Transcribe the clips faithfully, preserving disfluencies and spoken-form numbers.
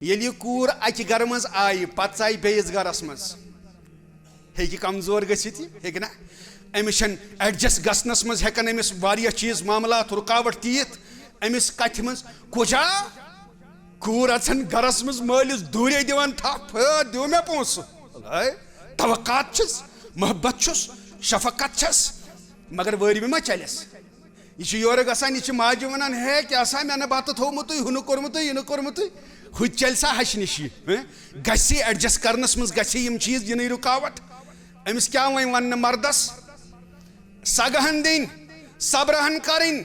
ییٚلہِ یہِ کوٗر اَکہِ گَرٕ منٛز آیہِ، پَتہٕ ژایہِ بیٚیِس گَرَس منٛز، ہیٚکہِ کمزور گٔژھِتھ یہِ، ہیٚکہِ نہ؟ أمِس چھَنہٕ ایڈجسٹ گژھنَس منٛز ہٮ۪کَن أمِس واریاہ چیٖز، معاملات، رُکاوَٹ تہِ یِتھ۔ أمِس کَتھِ منٛز کُجا کوٗر اَژَن گَرَس منٛز، مٲلِس دوٗرے دِوان تھپھ، "ہے، دِیِو مےٚ پونٛسہٕ۔" ہے، توقعات چھِس، محبت چھُس، شفقت چھَس، مگر وٲرۍوِ ما چَلٮ۪س؟ یہِ چھُ یورٕ گژھان، یہِ چھِ ماجہِ وَنان، "ہے، کیٛاہ سا مےٚ نہٕ بَتہٕ تھوٚومُتُے، ہُہ نہٕ کوٚرمُتُے، یہِ نہٕ کوٚرمُتُے۔" ہُہ تہِ چَلہِ سا ہَچھِ نِش یہِ، ہہ؟ گژھِ ایڈجسٹ کَرنَس منٛز گژھِ یِم چیٖز یِنٕے رُکاوَٹ۔ أمِس کیٛاہ وۄنۍ وَننہٕ مَردَس؟ سَگہٕ ہَن دِنۍ، صبرٕ ہَن کَرٕنۍ۔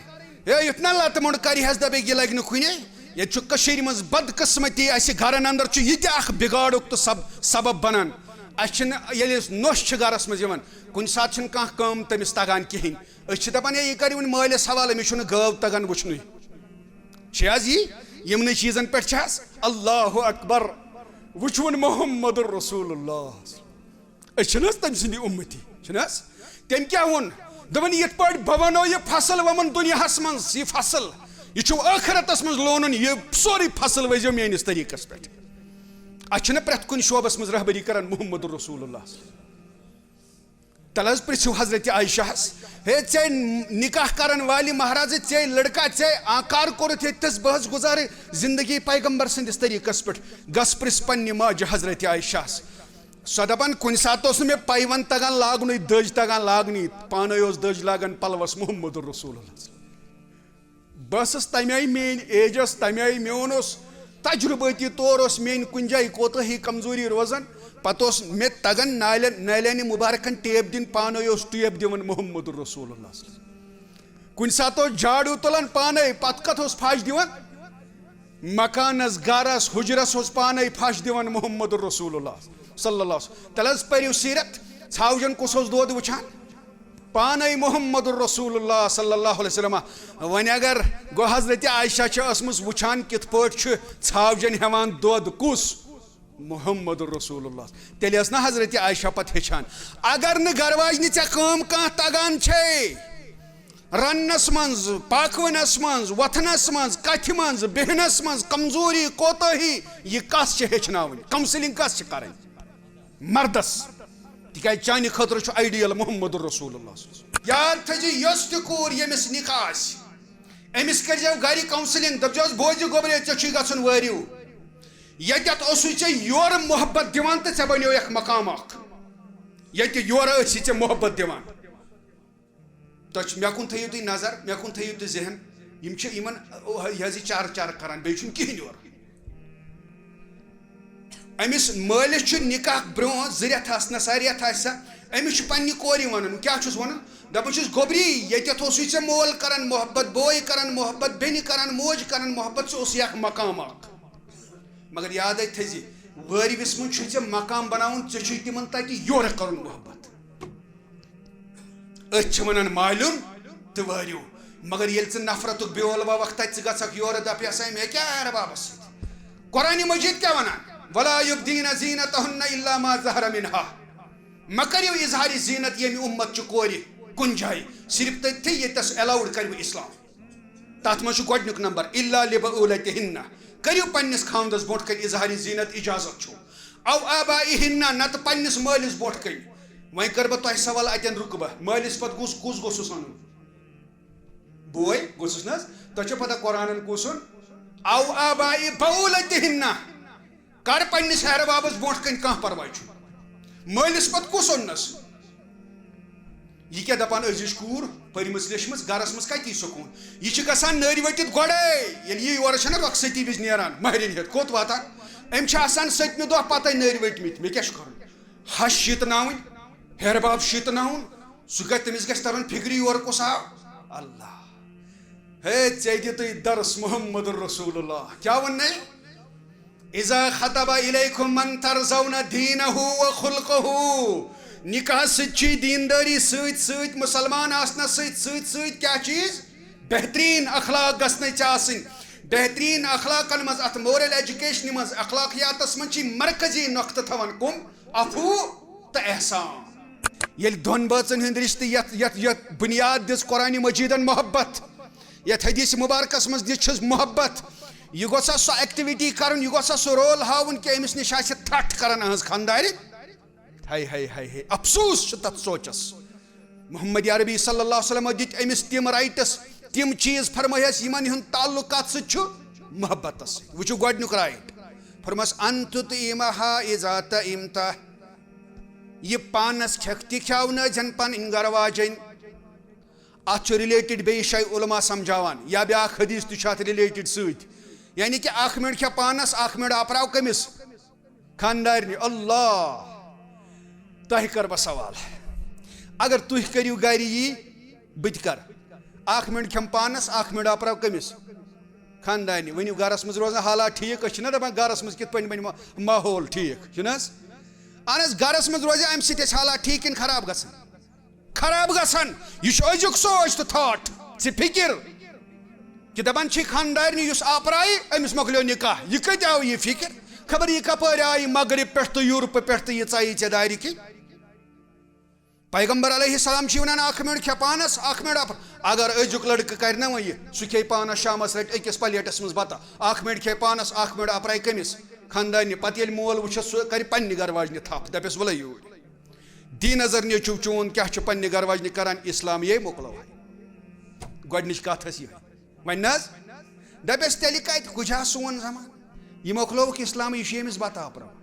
ہے، یُتھ نہ لَتہٕ موٚنٛڈ کَرِ ہَس، دَپہِ، "یہِ لَگہِ نہٕ کُنے۔" ییٚتہِ چھُ کٔشیٖرِ منٛز بدقٕسمتی، اَسہِ گَرَن اَندَر چھُ یہِ تہِ اَکھ بِگاڑُک تہٕ سب-، سبب بَنان۔ اَسہِ چھِنہٕ، ییٚلہِ أسۍ نوٚش چھِ گَرَس منٛز یِوان، کُنہِ ساتہٕ چھِنہٕ کانٛہہ کٲم تٔمِس تَگان کِہیٖنۍ۔ أسۍ چھِ دَپان، "ہے، یہِ کَرِ وۄنۍ مٲلِس حوالہٕ، أمِس چھُنہٕ گٲو تَگان وٕچھنُے۔" چھِ حظ یی؟ یِمنٕے چیٖزَن پٮ۪ٹھ چھِ حظ؟ اللہ اکبر۔ وٕچھوُن محمد رسول اللہ۔ أسۍ چھِنہٕ حظ تٔمۍ سٕنٛدِ اُمتی؟ چھِنہٕ حظ؟ تٔمۍ کیٛاہ ووٚن؟ دوٚپُن، "یِتھ پٲٹھۍ بہٕ وَنو یہِ فصل وَمُن دُنیاہَس منٛز، یہِ فصل، یہِ چھُو ٲخرتَس منٛز لونُن، یہِ سورُے فصل ؤزیو میٛٲنِس طریٖقَس پٮ۪ٹھ۔" اَسہِ چھِنہٕ پرٛٮ۪تھ کُنہِ شعبَس منٛز رہبری کران محمد رسول اللہ۔ تَلہٕ حظ پرٛژھِو حضرت عائشہ ہَس، "ہے، ژےٚ نکاح کرن والہِ مہرازِ، ژےٚ لڑکا، ژےٚ آکار کوٚرُتھ ییٚتہِ تھَس، بہٕ حظ گُزارٕ زندگی پیغمبر سٕنٛدِس طریٖقس پٮ۪ٹھ، گژھ پرٛژھ پننہِ ماجہِ حضرت عائشہ ہَس۔" سۄ دَپان، "کُنہِ ساتہٕ اوس نہٕ مےٚ پیوند تگان لاگنُے، دٔج تگان لاگنٕے، پانے اوس دٔج لاگان پلوس محمد رسول اللہ۔" بہٕ ٲسٕس تَمہِ آیہِ، میٛٲنۍ ایج ٲس تَمہِ آیہِ، میون اوس تجربٲتی طور اوس میٛٲنۍ کُنہِ جایہِ کوتٲہی کمزوری روزان، پتہٕ اوس مےٚ تگان نالٮ۪ن، نالینہِ مُبارکن ٹیپ دِنۍ، پانے اوس ٹیپ دِوان محمد رسول اللہ۔ کُنہِ ساتہٕ اوس جاڑوٗ تُلان پانے، پتہٕ کتھ اوس پھش دِوان؟ مکانس، گرس، حجرس اوس پانے پھش دِوان محمد رسول اللہ صلی اللہ علیہ وسلم۔ تیٚلہِ حظ پٔرِو سیرت، ژھاوجن کُس اوس دۄد وٕچھان؟ پانے محمد رسول اللہ صلی اللہ علیہ وسلم۔ وۄنۍ اگر گوٚو، حضرت عائشہ چھِ ٲسمٕژ وٕچھان کِتھ پٲٹھۍ چھُ ژھاوجن ہٮ۪وان دۄد، کُس؟ محمد رسول اللہ۔ تیٚلہِ ٲس نہ حضرت عائشہ پتہٕ ہیٚچھان۔ اگر نہٕ گرٕ واجنہِ ژےٚ کٲم کانٛہہ تگان چھے، رننس منٛز، پاکوٕنس منٛز، وۄتھنس منٛز، کتھِ منٛز، بیہنس منٛز، کمزوری، کوتٲہی، یہِ کس چھِ ہیٚچھناوٕنۍ؟ کاونسلنگ کس چھِ کرٕنۍ؟ مردس۔ تِکیازِ چانہِ خٲطرٕ چھُ آئیڈیل محمد رسول اللہ صلی اللہ علیہ وسلم۔ یاد تھٲیزِ، یۄس تہِ کوٗر ییٚمِس نکاح آسہِ، أمِس کٔرزیو گرِ کاونسلنگ، دٔپزیوس، "بوزِ گوٚبرے، ژےٚ چھُے گژھُن وٲرِو۔ ییٚتٮ۪تھ اوسُے ژےٚ یورٕ محبت دِوان تہٕ ژےٚ بنیویکھ مقام اکھ۔ ییٚتہِ یورٕ ٲسی ژےٚ محبت دِوان۔" تۄہہِ چھُ، مےٚ کُن تھٲیِو تُہۍ نظر، مےٚ کُن تھٲیِو تُہۍ ذہن۔ یِم چھِ یِمن، او، یہِ حظ یہِ چار چار کران، بیٚیہِ چھُنہٕ کِہیٖنۍ یورٕ۔ أمِس مٲلِس چھُ نکاح برونٛہہ زٕ رٮ۪تھ آسنس، سا رٮ۪تھ آسہِ سا، أمِس چھُ پننہِ کورِ ونان، کیٛاہ چھُس ونان؟ دپان چھُس، "گوٚبری، ییٚتٮ۪تھ اوسُے ژےٚ مول کران محبت، بوے کران محبت، بیٚنہِ کران، موج کران محبت، ژٕ اوسُے اکھ مقام اکھ۔ مگر یادے تھٲیزِ، وٲرۍوِس منٛز چھُے ژےٚ مقام بناوُن، ژےٚ چھُے تِمن تتہِ یورٕ کرُن محبت۔" أتھۍ چھِ وَنان مالیُن تہٕ وٲرِو۔ مگر ییٚلہِ ژٕ نفرتُک بیول وَوَکھ تَتہِ، ژٕ گژھکھ یورٕ، دَپھ، "یہِ ہسا مےٚ کیٛاہ ہیرٕ بابَس سۭتۍ؟" قرآنِ مجیٖد کیٛاہ وَنان؟ "ولا یبدین زینتہن الا ما ظہر منہا۔" مہ کٔرِو اظہارِ زینت ییٚمہِ اُمت چہِ کورِ کُنہِ جایہِ، صرف تٔتھی ییٚتٮ۪س allowed کَرِ وۄنۍ اِسلام۔ تَتھ منٛز چھُ گۄڈٕنیُک نمبر، "الا لبعولتہن"۔ کٔرِو پننِس خاوندس برونٛٹھ کنہِ اظہارِ زینت، اجازت چھُ۔ "او آبائہن"، نتہٕ پننِس مٲلِس برونٛٹھ کنہِ۔ وۄنۍ کر بہٕ تۄہہِ سوال، اتٮ۪ن رُکہٕ بہٕ۔ مٲلِس پتہٕ گوٚژھ، کُس گوٚژھُس انُن؟ بوے گوٚژھُس نہ حظ؟ تۄہہِ چھو پتہ قرآنن کُس اوٚن؟ "او آبائی بعولتہن"۔ کر پننِس ہیرٕ بابس برونٛٹھ کنہِ، کانٛہہ پرواے چھُنہٕ۔ مٲلِس پتہٕ کُس اوٚننس؟ یہِ کیٛاہ دپان، أزِچ کوٗر پٔرمٕژ لیچھمٕژ، گرس منٛز کتہِ یی سکوٗن؟ یہِ چھِ گژھان نٔرۍ ؤٹِتھ گۄڈے، ییٚلہِ یہِ یورٕ چھنہ رۄخصتی وِزِ نیران مہرِنۍ ہیٚتھ، کوٚت واتان؟ أمۍ چھِ آسان سٔتمہِ دۄہ پتَے نٔرۍ ؤٹمٕتۍ، مےٚ کیٛاہ چھُ کرُن؟ ہش شیٖتناوٕنۍ، ہیرٕ باب شیٖتناوُن، سُہ گژھِ، تٔمِس گژھِ ترُن فِکرِ یورٕ کُس آو؟ اللہ۔ ہے، ژےٚ دِتُے درس محمد رسول اللہ، کیٛاہ ووٚن نے؟ "اذا خطب الیکم من ترضون دینہ و خلقہ"۔ نکاح سۭتۍ چھُ دیندٲری سۭتۍ سۭتۍ، مسلمان آسنس سۭتۍ سۭتۍ سۭتۍ کیٛاہ چیٖز؟ بہتریٖن اخلاق گژھنے ژےٚ آسٕنۍ۔ بہتریٖن اخلاقن منٛز، اتھ moral education منٛز، اخلاقیاتس منٛز چھِ مرکزی نقطہٕ تھاوان کم؟ عفو تہٕ احسان۔ ییٚلہِ دۄن بٲژن ہُنٛد رشتہٕ یتھ، یتھ، یتھ بنیاد دِژ قرآنِ مجیدن محبت، یتھ حدیث مبارکس منٛز دِژ چھس محبت، یہِ گوٚژھا سۄ ایکٹیویٹی کرُن، یہِ گوٚژھا سُہ رول ہاوُن کہِ أمِس نِش آسہِ تھرٹ کران أہنٛز خانٛدارِنۍ؟ ہاے ہاے ہاے ہاے، افسوس چھُ تتھ سونچس۔ محمد عربی صلی اللہ علیہ وسلم دِتۍ أمِس تِم رائٹس، تِم چیٖز فرمٲیس یِمن ہُنٛد تعلق کتھ سۭتۍ چھُ؟ محبتس سۭتۍ۔ وٕچھِو گۄڈٕنیُک رائٹ، فرمس، "ان تطعمها اذا طعمتها"، یہِ پانس کھٮ۪کھ تہِ کھیاونٲوزٮ۪ن پنٕنۍ گرٕ واجٮ۪ن۔ اتھ چھُ ریلیٹڈ بیٚیہِ شاید علماء سمجھاوان، یا بیٛاکھ حدیث تہِ چھُ اتھ ریلیٹڈ سۭتۍ، یعنی کہِ اکھ مِنٹ کھےٚ پانس، اکھ مِنٹ آپراو کٔمِس؟ خانٛدارنہِ۔ اللہ، تۄہہِ کر بہٕ سوال، اگر تُہۍ کٔرِو گرِ یی، بہٕ تہِ کرٕ۔ اکھ مِنٹ کھٮ۪م پانس، اکھ مِنٹ آپراو کٔمِس؟ خانٛدارنہِ۔ ؤنِو، گرس منٛز روزان حالات ٹھیٖک؟ أسۍ چھِنہ دپان گرس منٛز کِتھ پٲٹھۍ بنہِ ما-، ماحول ٹھیٖک، چھُنہٕ حظ؟ اہن حظ، گرس منٛز روزِ امہِ سۭتۍ اَسہِ حالات ٹھیٖک کِنہٕ خراب گژھان؟ خراب گژھان۔ یہِ چھُ أزیُک سونچ تہٕ تھاٹ، ژٕ فکر کہِ دپان چھِ خانٛدارنہِ یُس آپرایہِ، أمِس مۄکلیو نکاح۔ یہِ کتہِ آو یہِ فکر؟ خبر یہِ کپٲرۍ آیہِ مغرب پٮ۪ٹھ تہٕ یورپہٕ پٮ۪ٹھ تہٕ یہِ ژایہِ ژےٚ دارِ کِنۍ؟ پیغمبر علیہ السلام چھِ ونان، "اکھ مِنٹ کھےٚ پانس، اکھ مِنٹ اپر۔" اگر أزیُک لڑکہٕ کرِ نہ وۄنۍ یہِ، سُہ کھیٚیہِ پانس شامس رٹہِ أکِس پلیٹس منٛز بتہٕ، اکھ مِنٹ کھیٚیہِ پانس، اکھ مِنٹ اپرایہِ کٔمِس؟ خانٛدارنہِ۔ پتہٕ ییٚلہِ مول وٕچھس، سُہ کرِ پننہِ گرٕ واجنہِ تھپھ، دپٮ۪س، "ولے یوٗرۍ۔" دی نظر نیٚچو چون کیٛاہ چھُ پننہِ گرٕ واجنہِ کران، اسلام یے مۄکلٲو۔ گۄڈنِچ کتھ ٲس یِہے۔ وۄنۍ نہ حظ؟ دپٮ۪س، "تیٚلہِ کتہِ؟ کُجا سون زمانہٕ؟ یہِ مۄکلووُکھ اسلام، یہِ چھُ ییٚمِس بتہٕ آپراوان۔"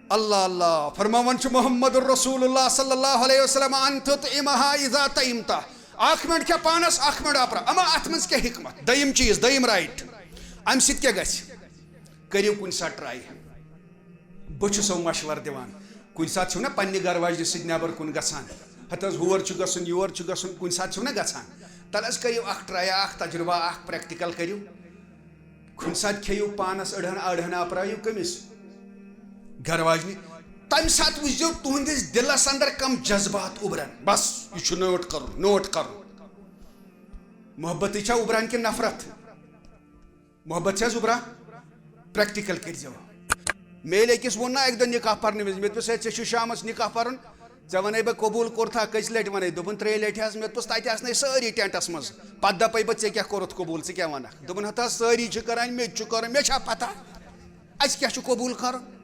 اللہ اللہ، فرماوان چھُ محمد رسول اللہ صلی اللہ علیہ وسلم، "ان تطعمها اذا طعمتها"۔ اکھ منٹ کھےٚ پانس، اکھ منٹ آپراو۔ اما اتھ منٛز کیٛاہ حکمت؟ دوٚیِم چیٖز، دوٚیِم رائٹ، امہِ سۭتۍ کیٛاہ گژھِ؟ کٔرِو کُنہِ ساتہٕ ٹراے۔ بہٕ چھُسو مشورٕ دِوان، کُنہِ ساتہٕ چھِو نہ پننہِ گرٕ واجنہِ سۭتۍ نٮ۪بر کُن گژھان، ہتہٕ حظ ہور چھُ گژھُن، یور چھُ گژھُن، کُنہِ ساتہٕ چھِو نہ گژھان، تَلہٕ حظ کٔرِو اکھ ٹرایا، اکھ تجربہ، اکھ پریکٹیکل کٔرِو۔ کُنہِ ساتہٕ کھیٚیِو پانس أڑہن، أڑہن آپرٲیِو کٔمِس؟ گرٕ واجنہِ۔ تمہِ ساتہٕ وٕچھزیو تُہنٛدِس دِلس اندر کم جذبات اُبرن۔ بس، یہِ چھُ نوٹ کرُن، نوٹ کرُن۔ محبتٕے چھا اُبران کِنہٕ نفرت؟ محبت چھا حظ اُبران؟ پریکٹیکل کٔرۍزیو۔ مےٚ ییٚلہِ أکِس ووٚن نا اَکہِ دۄہ نِکاح پرنہٕ وِزِ، مےٚ دوٚپُس، "ہے، ژےٚ چھُے شامس نِکاح پرُن، ژےٚ وَنے بہٕ قبوٗل کوٚرتھا کٔژِ لَٹہِ وَنے؟" دوٚپُن، "ترٛیٚیہِ لَٹہِ حظ۔" مےٚ دوٚپُس، "تَتہِ آسنَے سٲری ٹینٹس منٛز، پتہٕ دَپَے بہٕ ژےٚ کیٛاہ کوٚرُتھ قبوٗل، ژٕ کیٛاہ وَنکھ؟" دوٚپُن، "ہتا سٲری چھِ کران، مےٚ تہِ چھُ کرُن، مےٚ چھا پتہ اَسہِ کیٛاہ چھُ قبوٗل کرُن؟"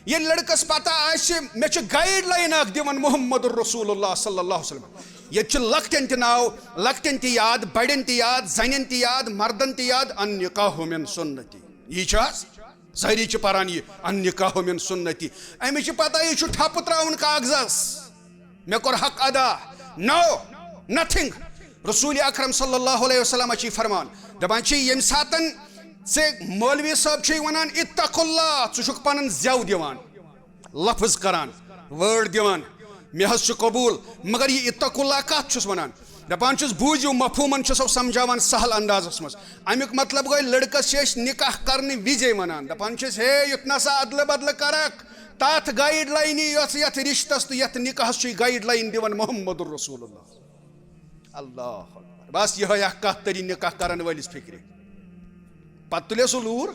ییٚلہِ لڑکس پتہ آسہِ، مےٚ چھِ گائیڈ لائن اکھ دِوان محمد رسول اللہ صلی اللہ علیہ وسلم۔ ییٚتہِ چھِ لۄکٹٮ۪ن تہِ ناو، لۄکٹٮ۪ن تہِ یاد، بڑٮ۪ن تہِ یاد، زنٮ۪ن تہِ یاد، مردن تہِ یاد، "النکاح من سنتی"۔ یی چھا؟ سٲری چھِ پران یہِ، "النکاح من سنتی"۔ أمِس چھِ پتہ یہِ چھُ ٹھپہٕ تراوُن کاغذس، "مےٚ کوٚر حق ادا"۔ No, nothing۔ رسول اکرم صلی اللہ علیہ وسلم چھِ فرمان، دپان چھِ، ییٚمہِ ساتن ژےٚ مولوی صٲب چھُے ونان، "اتقوا اللہ"، ژٕ چھُکھ پنُن زٮ۪و دِوان، لفظ کران، وٲرڈ دِوان، "مےٚ حظ چھُ قبوٗل"، مگر یہِ "اتقوا اللہ" کتھ چھُس ونان؟ دپان چھُس، بوٗزِو، مفہوٗمن چھُسو سمجھاوان سہل اندازس منٛز۔ امیُک مطلب گوٚو، لڑکس چھِ أسۍ نکاح کرنہٕ وِزے ونان، دپان چھِ أسۍ، "ہے، یُتھ نسا ادلہٕ بدلہٕ کرکھ، تتھ گائیڈ لائنہِ یۄس یتھ رشتس تہٕ یتھ نکاحس چھُے گائیڈ لائن دِوان محمد رسول اللہ۔" اللہ اکبر۔ بس یِہوٚے اکھ کتھ تٔری نکاح کرن وٲلِس فکرِ۔ پتہٕ تُلے سُہ لوٗر۔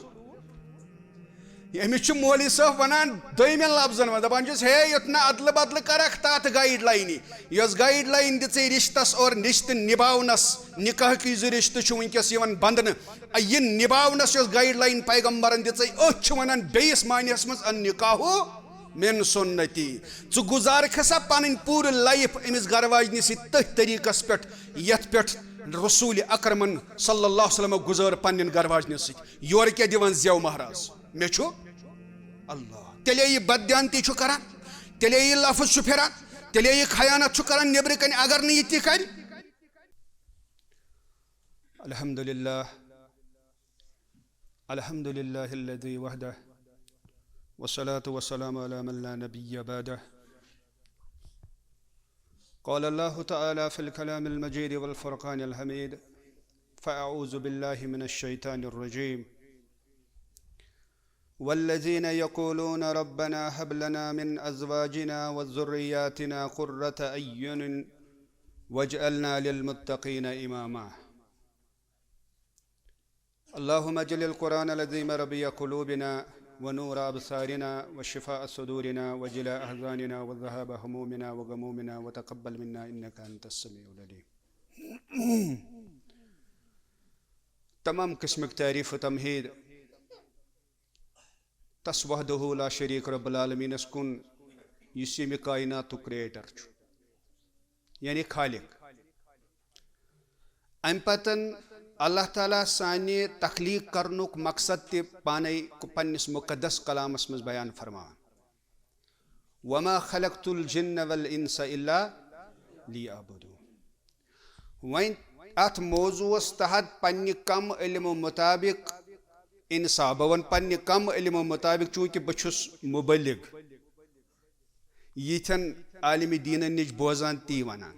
أمِس چھُ مولوی صٲب ونان دوٚیمٮ۪ن لفظن منٛز، دپان چھُس، "ہے، یُتھ نہٕ ادلہٕ بدلہٕ کرکھ تتھ گائیڈ لائنہِ، یۄس گائیڈ لائن دِژے رشتس اور رشتہٕ نباونس، نکاح کہِ زٕ رشتہٕ چھُ وٕنکیٚس یِوان بندنہٕ، یہِ نباونس یۄس گائیڈ لائن پیغمبرن دِژے، أتھۍ چھِ ونان بیٚیِس معنیس منٛز النکاح من سنتی"۔ ژٕ گُزارکھ سا پنٕنۍ پوٗرٕ لائف أمِس گرٕ واجنہِ سۭتۍ تٔتھۍ طریٖقس پٮ۪ٹھ، یتھ پٮ۪ٹھ رسول اکرمن صلی اللہ علیہ وسلم گُزٲر پننٮ۪ن گرٕ واجنٮ۪ن سۭتۍ؟ یورٕ کیٛاہ دِوان زٮ۪و مہراز؟ مےٚ چھُ اللہ۔ تیٚلے یہِ بددیانتی چھُ کران، تیٚلے یہِ لفظ چھُ پھِران، تیٚلے یہِ خیانت چھُ کران نیٚبرٕ کنہِ، اگر نہٕ یہِ تہِ کرِ۔ الحمدللہ، الحمدللہ الذی وحدہ، والصلاة والسلام علی من لا نبی بعدہ۔ قال اللہ تعالی فی الکلام المجید والفرقان الحمید، فاعوذ باللہ من الشیطان الرجیم۔ والذين يقولون ربنا هب لنا من أزواجنا وذرياتنا قرة أعين واجعلنا للمتقين إماما۔ اللهم اجعل القرآن العظيم ربيع قلوبنا ونور أبصارنا وشفاء صدورنا وجلاء أحزاننا وذهاب همومنا وغمومنا وتقبل منا إنك أنت السميع العليم۔ تمام قسمٕکۍ تعریٖف و تمہیٖد تس وحدہ لا شریک رب العالمینس کُن، یُس ییٚمہِ کائناتُک creator چھُ، یعنی خالق۔ امہِ پتن اللہ تعالیٰ سانہِ تخلیق کرنُک مقصد تہِ پانے پننِس مقدس کلامس منٛز بیان فرماوان، وما خلقت الجن والانس الا لیعبدون۔ وۄنۍ اتھ موضوعس تحت پننہِ کم علمہٕ مطابق، انصاف، بہٕ ونہٕ پننہِ کم علمہٕ مطابق، چونکہ بہٕ چھُس مبلغ، یِتھٮ۪ن عالمِ دیٖنن نِش بوزان تی ونان۔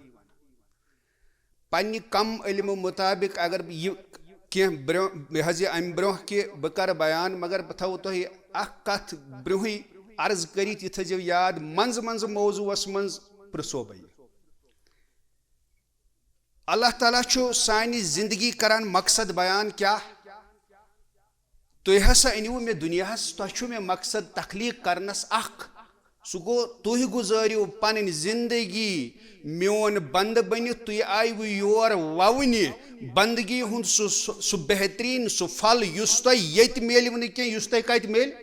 پننہِ کم علمہٕ مطابق اگر بہٕ یہِ کینٛہہ برٛونٛہہ، یہِ حظ یہِ امہِ برٛونٛہہ کہِ بہٕ کرٕ بیان، مگر بہٕ تھاوو تۄہہِ اکھ کتھ برٛونٛہٕے عرض کٔرِتھ، یہِ تھٲیزیو یاد، منٛزٕ منٛزٕ موضوعس منٛز پرژھو بہٕ یہِ۔ اللہ تعالیٰ چھُ سانہِ زندگی کران مقصد بیان کیٛاہ؟ تُہۍ ہسا أنِو مےٚ دُنیاہس، تۄہہِ چھُو مےٚ مقصد تخلیٖق کرنس اکھ۔ سُہ گوٚو، تُہۍ گُزٲرِو پنٕنۍ زندگی میون بندٕ بٔنِتھ۔ تُہۍ آیوٕ یور وونہِ بندگی ہُنٛد سُہ، سُہ، سُہ بہتریٖن، سُہ پھل یُس تۄہہِ ییٚتہِ میلوٕ نہٕ کینٛہہ، یُس تۄہہِ کتہِ میلہِ؟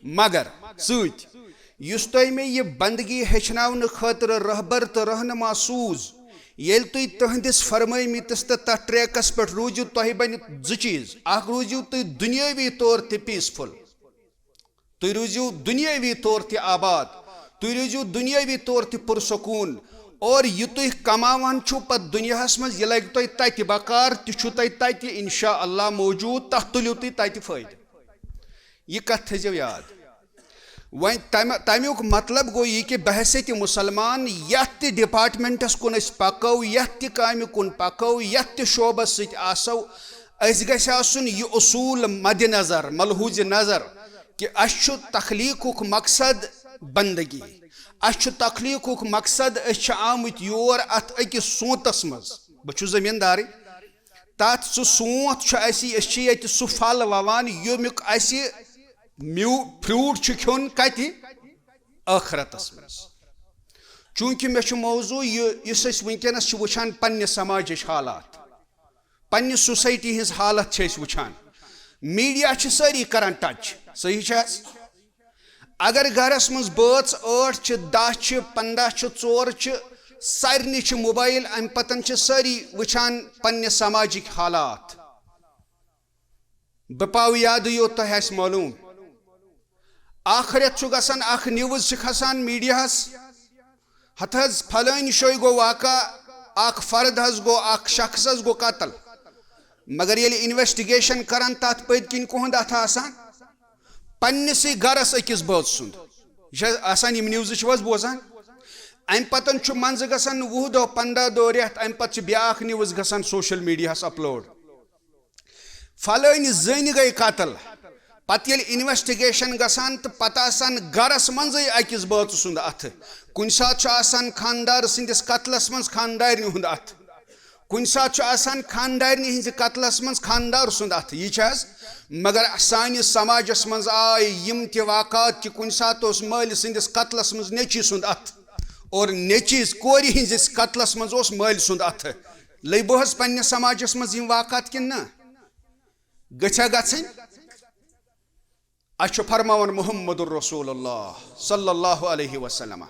مگر سۭتۍ یُس تۄہہِ مےٚ یہِ بندگی ہیٚچھناونہٕ خٲطرٕ رہبر تہٕ رہنما سوٗز، ییٚلہِ تُہۍ تٕہنٛدِس فرمٲومٕتِس تہٕ تتھ trackس پٮ۪ٹھ روٗزِو، تۄہہِ بنہِ زٕ چیٖز۔ اکھ، روٗزِو تُہۍ دُنیٲوی طور تہِ peaceful، تُہۍ روٗزِو دُنیٲوی طور تہِ آباد، تُہۍ روٗزِو دُنیٲوی طور تہِ پُرسکوٗن۔ اور یہِ تُہۍ کماوان چھِو پتہٕ دُنیاہس منٛز، یہِ لگہِ تۄہہِ تتہِ بکار، تہِ چھُ تۄہہِ تتہِ انشاء اللہ موجود، تتھ تُلِو تُہۍ تتہِ فٲیدٕ۔ یہِ کتھ تھٲیزیو یاد۔ وۄنۍ تمہِ، تمیُک مطلب گوٚو یہِ کہِ بحیثیت مسلمان یتھ تہِ departmentس کُن أسۍ پکو، یتھ تہِ کامہِ کُن پکو، یتھ تہِ شعبس سۭتۍ آسو، اسہِ گژھِ آسُن یہِ اصوٗل مد نظر، ملحوظ نظر، کہِ اسہِ چھُ تخلیٖقُک مقصد بندگی۔ اسہِ چھُ تخلیٖقُک مقصد، أسۍ چھِ آمٕتۍ یور اتھ أکِس سونتس منٛز۔ بہٕ چھُس زٔمیٖندارٕے، تتھ سُہ سونت چھُ اسہِ، أسۍ چھِ ییٚتہِ سُہ پھل ووان، ییٚمیُک اسہِ میوٕ، fruit چھُ کھیوٚن کتہِ؟ ٲخرتس منٛز۔ چونکہ مےٚ چھُ موضوع یہِ، یُس أسۍ وٕنکیٚنس چھِ وٕچھان پننہِ سماجٕچ حالات، پننہِ society ہٕنٛز حالت چھِ أسۍ وٕچھان۔ Media چھِ سٲری کران touch، صحیح چھِ حظ؟ اگر گرس منٛز بٲژ ٲٹھ چھِ، دَہ چھِ، پنٛداہ چھِ، ژور چھِ، سارنٕے چھِ mobile، امہِ پتن چھِ سٲری وٕچھان پننہِ سماجٕکۍ حالات۔ بہٕ پاوٕ یادٕ یوت تۄہہِ آسہِ معلوم، اکھ رٮ۪تھ چھُ گژھان، اکھ news چھِ کھسان mediaہس، ہتہٕ حظ فلٲنۍ جایہِ گوٚو واقعہ، اکھ فرد حظ گوٚو، اکھ شخص حظ گوٚو قتل۔ مگر ییٚلہِ investigation کران، تتھ پٔتۍ کِنۍ کُہُنٛد اتھٕ آسان؟ پننِسٕے گرس أکِس بٲژ سُنٛد۔ یہِ چھا آسان، یِم newsہٕ چھِو حظ بوزان؟ امہِ پتن چھُ منٛزٕ گژھان وُہ دۄہ، پنٛداہ دۄہ، رٮ۪تھ، امہِ پتہٕ چھِ بیٛاکھ news گژھان social mediaہس upload۔ فلٲنۍ زٔنۍ گٔے قتل۔ پتہٕ ییٚلہِ investigation گژھان تہٕ پتہٕ آسان گرس منٛزٕے أکِس بٲژٕ سُنٛد اتھٕ۔ کُنہِ ساتہٕ چھُ آسان خانٛدار سٕنٛدِس قتلس منٛز خانٛدارنہِ ہُنٛد اتھٕ۔ کُنہِ ساتہٕ چھُ آسان خانٛدارنہِ ہٕنٛزِ قتلس منٛز خانٛدار سُنٛد اتھٕ۔ یہِ چھِ حظ؟ مگر سٲنِس سماجس منٛز آے یِم تہِ واقعات کہِ کُنہِ ساتہٕ اوس مٲلۍ سٕنٛدِس قتلس منٛز نیٚچی سُنٛد اتھٕ، اور نیٚچی کورِ ہٕنٛدِس قتلس منٛز اوس مٲلۍ سُنٛد اتھٕ۔ لٔبۍ حظ پننِس سماجس منٛز یِم واقعات کِنہٕ نہ؟ گٔژھیا گژھٕنۍ؟ اسہِ چھُ فرماوان محمد رسول اللہ صلی اللہ علیہ وسلم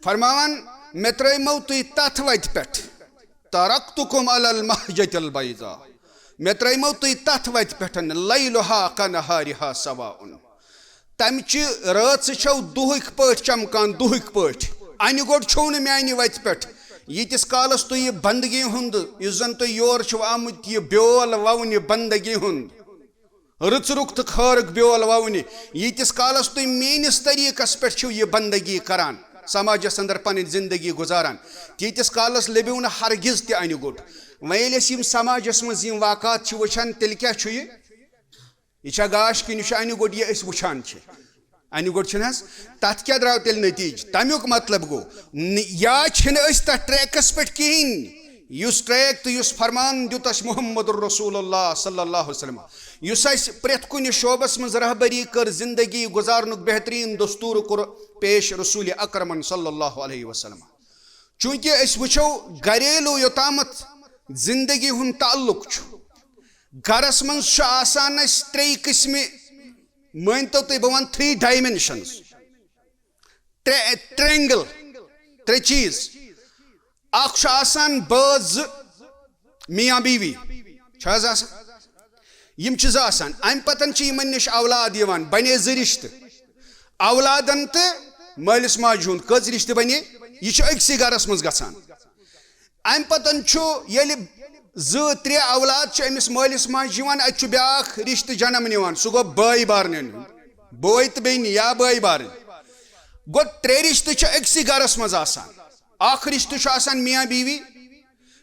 فرماوان، مےٚ ترٲیمو تُہۍ تتھ وتہِ پٮ۪ٹھ، ترکتکم علی المحجۃ البیضاء، مےٚ ترٲیمو تُہۍ تتھ وتہِ پٮ۪ٹھ، لیلہا کنہارہا سواء، تمہِ چہِ رٲژٕ چھو دُہٕکۍ پٲٹھۍ چمکان، دُہٕکۍ پٲٹھۍ۔ انہِ گوٚٹ چھو نہٕ میانہِ وتہِ پٮ۪ٹھ۔ ییٖتِس کالس تُہۍ یہِ بندگی ہُنٛد، یُس زن تُہۍ یور چھِو آمٕتۍ، یہِ بیول وونہِ بندگی ہُنٛد، رٕژرُک تہٕ خٲرٕک بیول وونہِ، ییٖتِس کالس تُہۍ میٲنِس طریٖقس پٮ۪ٹھ چھِو یہِ بندگی کران، سماجس اندر پنٕنۍ زندگی گُزاران، تیٖتِس کالس لٔبِو نہٕ ہرگز تہِ انہِ گوٚٹ۔ وۄنۍ ییٚلہِ أسۍ یِم سماجس منٛز یِم واقعات چھِ وٕچھان، تیٚلہِ کیٛاہ چھُ یہِ؟ یہِ چھا گاش کِنہٕ یہِ چھُ انہِ گوٚٹ یہِ أسۍ وٕچھان چھِ؟ انہِ گوٚٹ چھُنہٕ حظ؟ تتھ کیٛاہ درٛاو تیٚلہِ نتیٖجہٕ؟ تمیُک مطلب گوٚو، ن-، یا چھِنہٕ أسۍ تتھ trackس پٮ۪ٹھ کِہیٖنۍ، یُس track تہٕ یُس فرمان دیُت اَسہِ محمد رسول اللہ صلی اللہ علیہ وسلم، یُس اَسہِ پرٛٮ۪تھ کُنہِ شعبس منٛز رہبری کٔر، زندگی گُزارنُک بہتریٖن دستوٗر کوٚر پیش رسول اکرمن صلی اللہ علیہ وسلم۔ چونکہ أسۍ وٕچھو، گریلو یوٚتامتھ زندگی ہُنٛد تعلق چھُ۔ گرس منٛز چھُ آسان اَسہِ ترٛیٚیہِ قٕسمہِ، مٲنۍ تو تُہۍ، بہٕ وَنہٕ three dimensions، ترٛےٚ، triangle، ترٛےٚ چیٖز۔ اکھ چھُ آسان بٲژ زٕ، میاں بیوی چھِ حظ آسان، یِم چھِ زٕ آسان۔ اَمہِ پتن چھِ یِمن نِش اولاد یِوان، بنے زٕ رِشتہٕ، اولادن تہٕ مٲلِس ماجہِ ہُنٛد۔ کٔژ رِشتہٕ بنے؟ یہِ چھُ أکسٕے گرس منٛز گژھان۔ اَمہِ پتن چھُ، ییٚلہِ زٕ ترٛےٚ اولاد چھِ أمِس مٲلِس ماجہِ یِوان، اَتہِ چھُ بیٛاکھ رِشتہٕ جنم نِوان، سُہ گوٚو بٲے بارنٮ۪ن ہُنٛد، بوے تہٕ بیٚنہِ یا بٲے بارٕنۍ۔ گوٚو، ترٛےٚ رِشتہٕ چھِ أکسٕے گرس منٛز آسان۔ اکھ رِشتہٕ چھُ آسان میاں بیوی،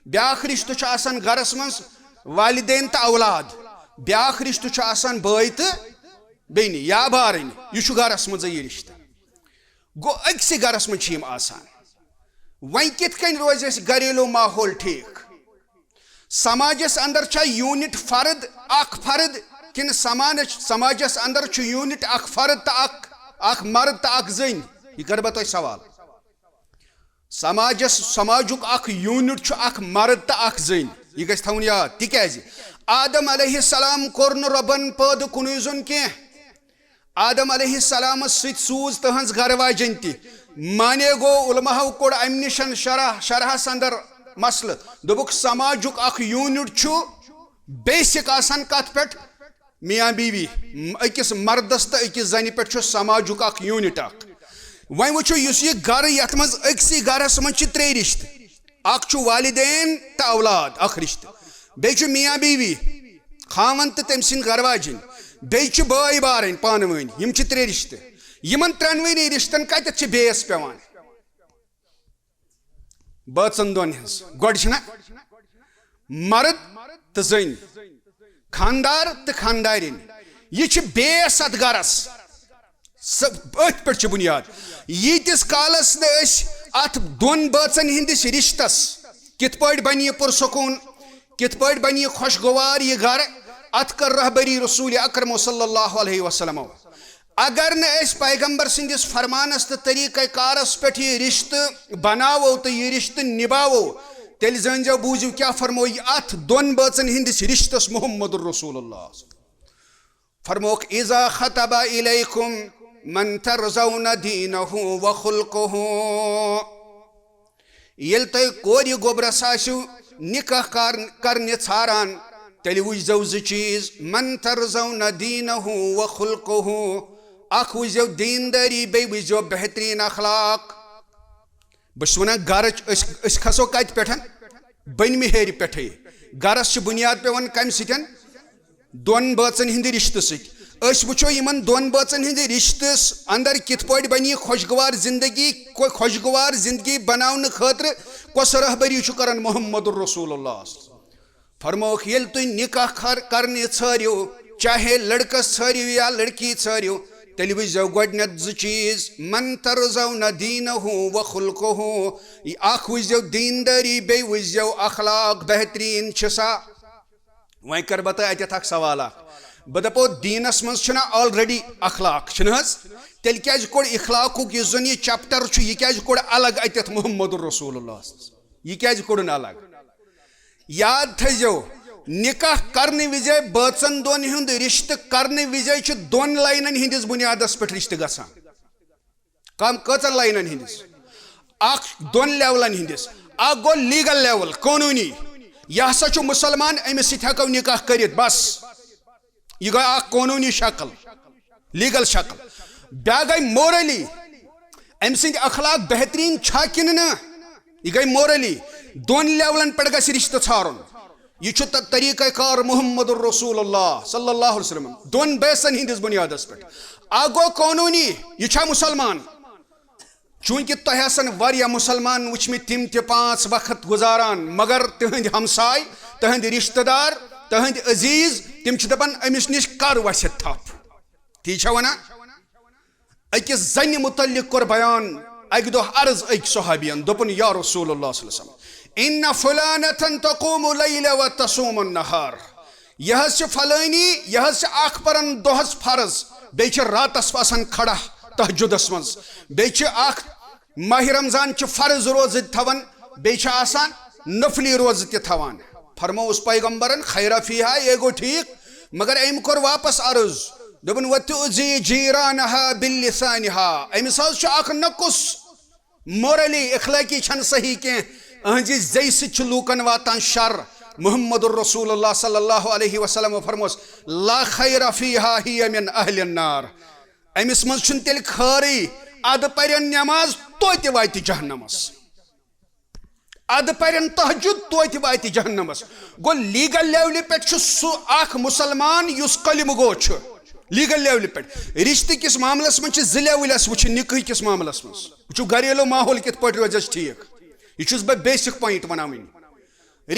بیٛاکھ رِشتہٕ چھُ آسان گرس منٛز والدین تہٕ اولاد، بیٛاکھ رِشتہٕ چھُ آسان بٲے تہٕ بیٚنہِ یا بارٕنۍ۔ یہِ چھُ گرس منٛزٕے یہِ رِشتہٕ۔ گوٚو، أکسٕے گرس منٛز چھِ یِم آسان۔ وۄنۍ کِتھ کٔنۍ روزِ اَسہِ گریلو ماحول ٹھیٖک؟ سماجس اندر چھا یوٗنٹ فرد اکھ فرد، کِنہٕ سمانس-، سماجس اندر چھُ یوٗنٹ اکھ فرد تہٕ اکھ، اکھ مرد تہٕ اکھ زٔنۍ؟ یہِ کرٕ بہٕ تۄہہِ سوال۔ سماجس، سماجُک اکھ یوٗنٹ چھُ اکھ مرد تہٕ اکھ زٔنۍ۔ یہِ گژھِ تھاوُن یاد، تِکیازِ آدم علیہ السلام کوٚر نہٕ رۄبن پٲدٕ کُنُے زوٚن کینٛہہ۔ آدم علیہ السلامس سۭتۍ سوٗز تہنٛز گرٕ واجٮ۪ن تہِ۔ معنی گوٚو، علماہو کوٚڑ امہِ نِشن شرح، شرحس اندر مسلہٕ۔ دوٚپُکھ، سماجُک اکھ یوٗنٹ چھُ بیسک آسان کتھ پٮ۪ٹھ؟ میاں بیوی۔ م-، أکِس مردس تہٕ أکِس زنہِ پٮ۪ٹھ چھُ سماجُک اکھ یوٗنٹ اکھ۔ وۄنۍ وٕچھو، یُس یہِ گرٕ، یتھ منٛز أکسٕے گرس منٛز چھِ ترٛےٚ رِشتہٕ، اکھ چھُ والدین تہٕ اولاد، اکھ رِشتہٕ، بیٚیہِ چھُ میاں بیوی، خاوند تہٕ تٔمۍ سٕنٛدۍ گرٕ واجِنۍ، بیٚیہِ چھِ بٲے بارٕنۍ پانہٕ ؤنۍ، یِم چھِ ترٛےٚ رِشتہٕ۔ یِمن ترٛٮ۪نوٕنی رِشتن کتٮ۪تھ چھِ بیس پٮ۪وان؟ بٲژن دۄن ہٕنٛز۔ گۄڈٕ چھِنہ مرد تہٕ زٔنۍ، خاندار تہٕ خاندارِنۍ۔ یہِ چھِ بیس اتھ گرس۔ سُہ، أتھۍ پٮ۪ٹھ چھِ بُنیاد۔ ییٖتِس کالس نہٕ أسۍ اتھ دۄن بٲژن ہٕنٛدِس رِشتس، کِتھ پٲٹھۍ بنہِ یہِ پُرسکوٗن، کِتھ پٲٹھۍ بنہِ یہِ خۄشگوار یہِ گرٕ، اتھ کٔر رہبری رسول اکرم صلی اللہ علیہ وسلمو۔ اگر نہٕ أسۍ پیغمبر سٕنٛدِس فرمانس تہٕ طریٖقہ کارس پٮ۪ٹھ یہِ رِشتہٕ بناوو تہٕ یہِ رِشتہٕ نِباوو، تیٚلہِ زٲنۍزیو، بوٗزِو کیٛاہ فرموو یہِ اتھ دۄن بٲژن ہٕنٛدِس رِشتس محمد رسول اللہ۔ فرمووُکھ، "اذا خطب الیکم من ترضون دینہ و خلقہ"، ییٚلہِ تۄہہِ کورِ گوٚبرس آسِو نکاح کر-، کرنہِ ژھاران، تیٚلہِ وٕچھزیو زٕ چیٖز، "من ترضون دینہ و خلقہ"، اکھ وٕچھزیو دیندٲری، بیٚیہِ وٕچھزیو بہتریٖن اخلاق۔ بہٕ چھُس ونان، گرٕچ أسۍ، أسۍ کھسو کتہِ پٮ۪ٹھ؟ بٔنمہِ ہیرِ پٮ۪ٹھے۔ گرس چھِ بُنیاد پٮ۪وان کمہِ سۭتۍ؟ دۄن بٲژن ہٕنٛدِ رِشتہٕ سۭتۍ۔ أسۍ وٕچھو یِمن دۄن بٲژن ہٕنٛدِ رِشتس اندر کِتھ پٲٹھۍ بنہِ یہِ خۄشگوار زندگی، کو-، خۄشگوار زندگی بناونہٕ خٲطرٕ کۄس رہبری چھُ کران محمد رسول اللہ۔ فرمووُکھ، ییٚلہِ تُہۍ نکاح کر-، کرنہِ ژھٲرِو، چاہے لڑکس ژھٲرِو یا لڑکی ژھٲرِو، تیٚلہِ وٕچھزیو گۄڈٕنٮ۪تھ زٕ چیٖز، "من ترضون دینہ و خلقہ"، یہِ اکھ وٕچھزیو دیندٲری، بیٚیہِ وٕچھزیو اخلاق بہتریٖن چھِ سا۔ وۄنۍ کرٕ بہٕ تۄہہِ اتٮ۪تھ اکھ سوال اکھ۔ بہٕ دپو، دیٖنس منٛز چھُنہ already اخلاق، چھُنہٕ حظ؟ تیٚلہِ کیازِ کوٚڑ اخلاقُک یُس زن یہِ chapter چھُ، یہِ کیازِ کوٚڑ الگ اتٮ۪تھ محمد رسول اللہ؟ یہِ کیازِ کوٚڑُن الگ؟ یاد تھٲیزیو، نکاح کرنہٕ وِزے، بٲژن دۄن ہُنٛد رشتہٕ کرنہٕ وِزے چھُ دۄن لاینن ہٕنٛدِس بُنیادس پٮ۪ٹھ رشتہٕ گژھان۔ کم کٔژن لاینن ہٕنٛدِس؟ اکھ، دۄن لیولن ہٕنٛدِس۔ اکھ گوٚو legal level، قونوٗنی، یہِ ہسا چھُ مُسلمان، أمِس سۭتۍ ہٮ۪کو نکاح کٔرِتھ، بس۔ یہِ گٔے اکھ قونوٗنی شکل، legal شکل۔ بیٛاکھ گٔے morally، أمۍ سٕنٛدۍ اخلاق بہتریٖن چھا کِنہٕ نہٕ؟ یہِ گٔے morally۔ دۄن لیولن پٮ۪ٹھ گژھِ رشتہٕ ژھارُن۔ یہِ چھُ ط-، طریٖقہ کار محمد رسول اللہ صلی اللہ علیہ وسلم۔ دۄن بیسن ہٕنٛدِس بُنیادس پٮ۪ٹھ۔ اکھ گوٚو قونوٗنی، یہِ چھا مُسلمان؟ چوٗنٛکہِ تۄہہِ آسن واریاہ مُسلمان وٕچھمٕتۍ، تِم تہِ پانٛژھ وقت گُزاران، مگر تِہنٛدۍ ہمساے، تِہنٛدۍ رشتہٕ دار، تِہنٛدۍ عزیز، تِم چھِ دپان، "أمِس نِش کر وسہِ تھپھ؟" تی چھا ونان؟ أکِس زنہِ متعلق کوٚر بیان، اکہِ دۄہ عرض أکۍ صحابین، دوٚپُن، "یا رسول اللہ صلی اللہ علیہ وسلم، ان فلانة تقوم اللیل و تصوم النہار"، یہِ حظ چھِ فلٲنی، یہِ حظ چھِ اکھ پران دۄہس فرض، بیٚیہِ چھِ راتس آسان کھڑا تہجدس منٛز، بیٚیہِ چھِ اکھ ماہِ رمضان چھِ فرض روزٕ تہِ تھاوان، بیٚیہِ چھِ آسان نفلی روزٕ تہِ تھاوان۔ فرمووُس پیغمبرن، "خیر فیہا"، یے گوٚو ٹھیک، مگر أمۍ کوٚر واپس عرض، دوٚپُن، "وتؤذی جیرانہا باللسانہا"، أمِس حظ چھُ اکھ نقص مورلی، اخلٲقی چھنہٕ صحیح کینٛہہ۔ أہنٛزِ زیٚیہِ سۭتۍ چھُ لوٗکن واتان شر۔ محمد رسول اللہ صلی اللہ علیہ وسلم فرموس، "لا خیر فیہا، ہی من اہل النار"۔ أمِس منٛز چھُنہٕ تیٚلہِ خٲرٕے۔ ادٕ پرن نٮ۪ماز، توتہِ واتہِ جہنمس۔ ادٕ پرن تہجد، توتہِ واتہِ جہنمس۔ گوٚو، لیگل لیولہِ پٮ۪ٹھ چھُ سُہ اکھ مسلمان یُس کلمہٕ گوٚو چھُ۔ لیگل لیولہِ پٮ۪ٹھ۔ رشتہٕ کِس معاملس منٛز چھِ زٕ لیولہِ اسہِ وٕچھِنۍ نکاح کِس معاملس منٛز۔ وٕچھِو، گریلو ماحول کِتھ پٲٹھۍ روزِ اسہِ ٹھیک۔ یہِ چھُس بہٕ بیسک پوینٹ ونان وٕنہِ۔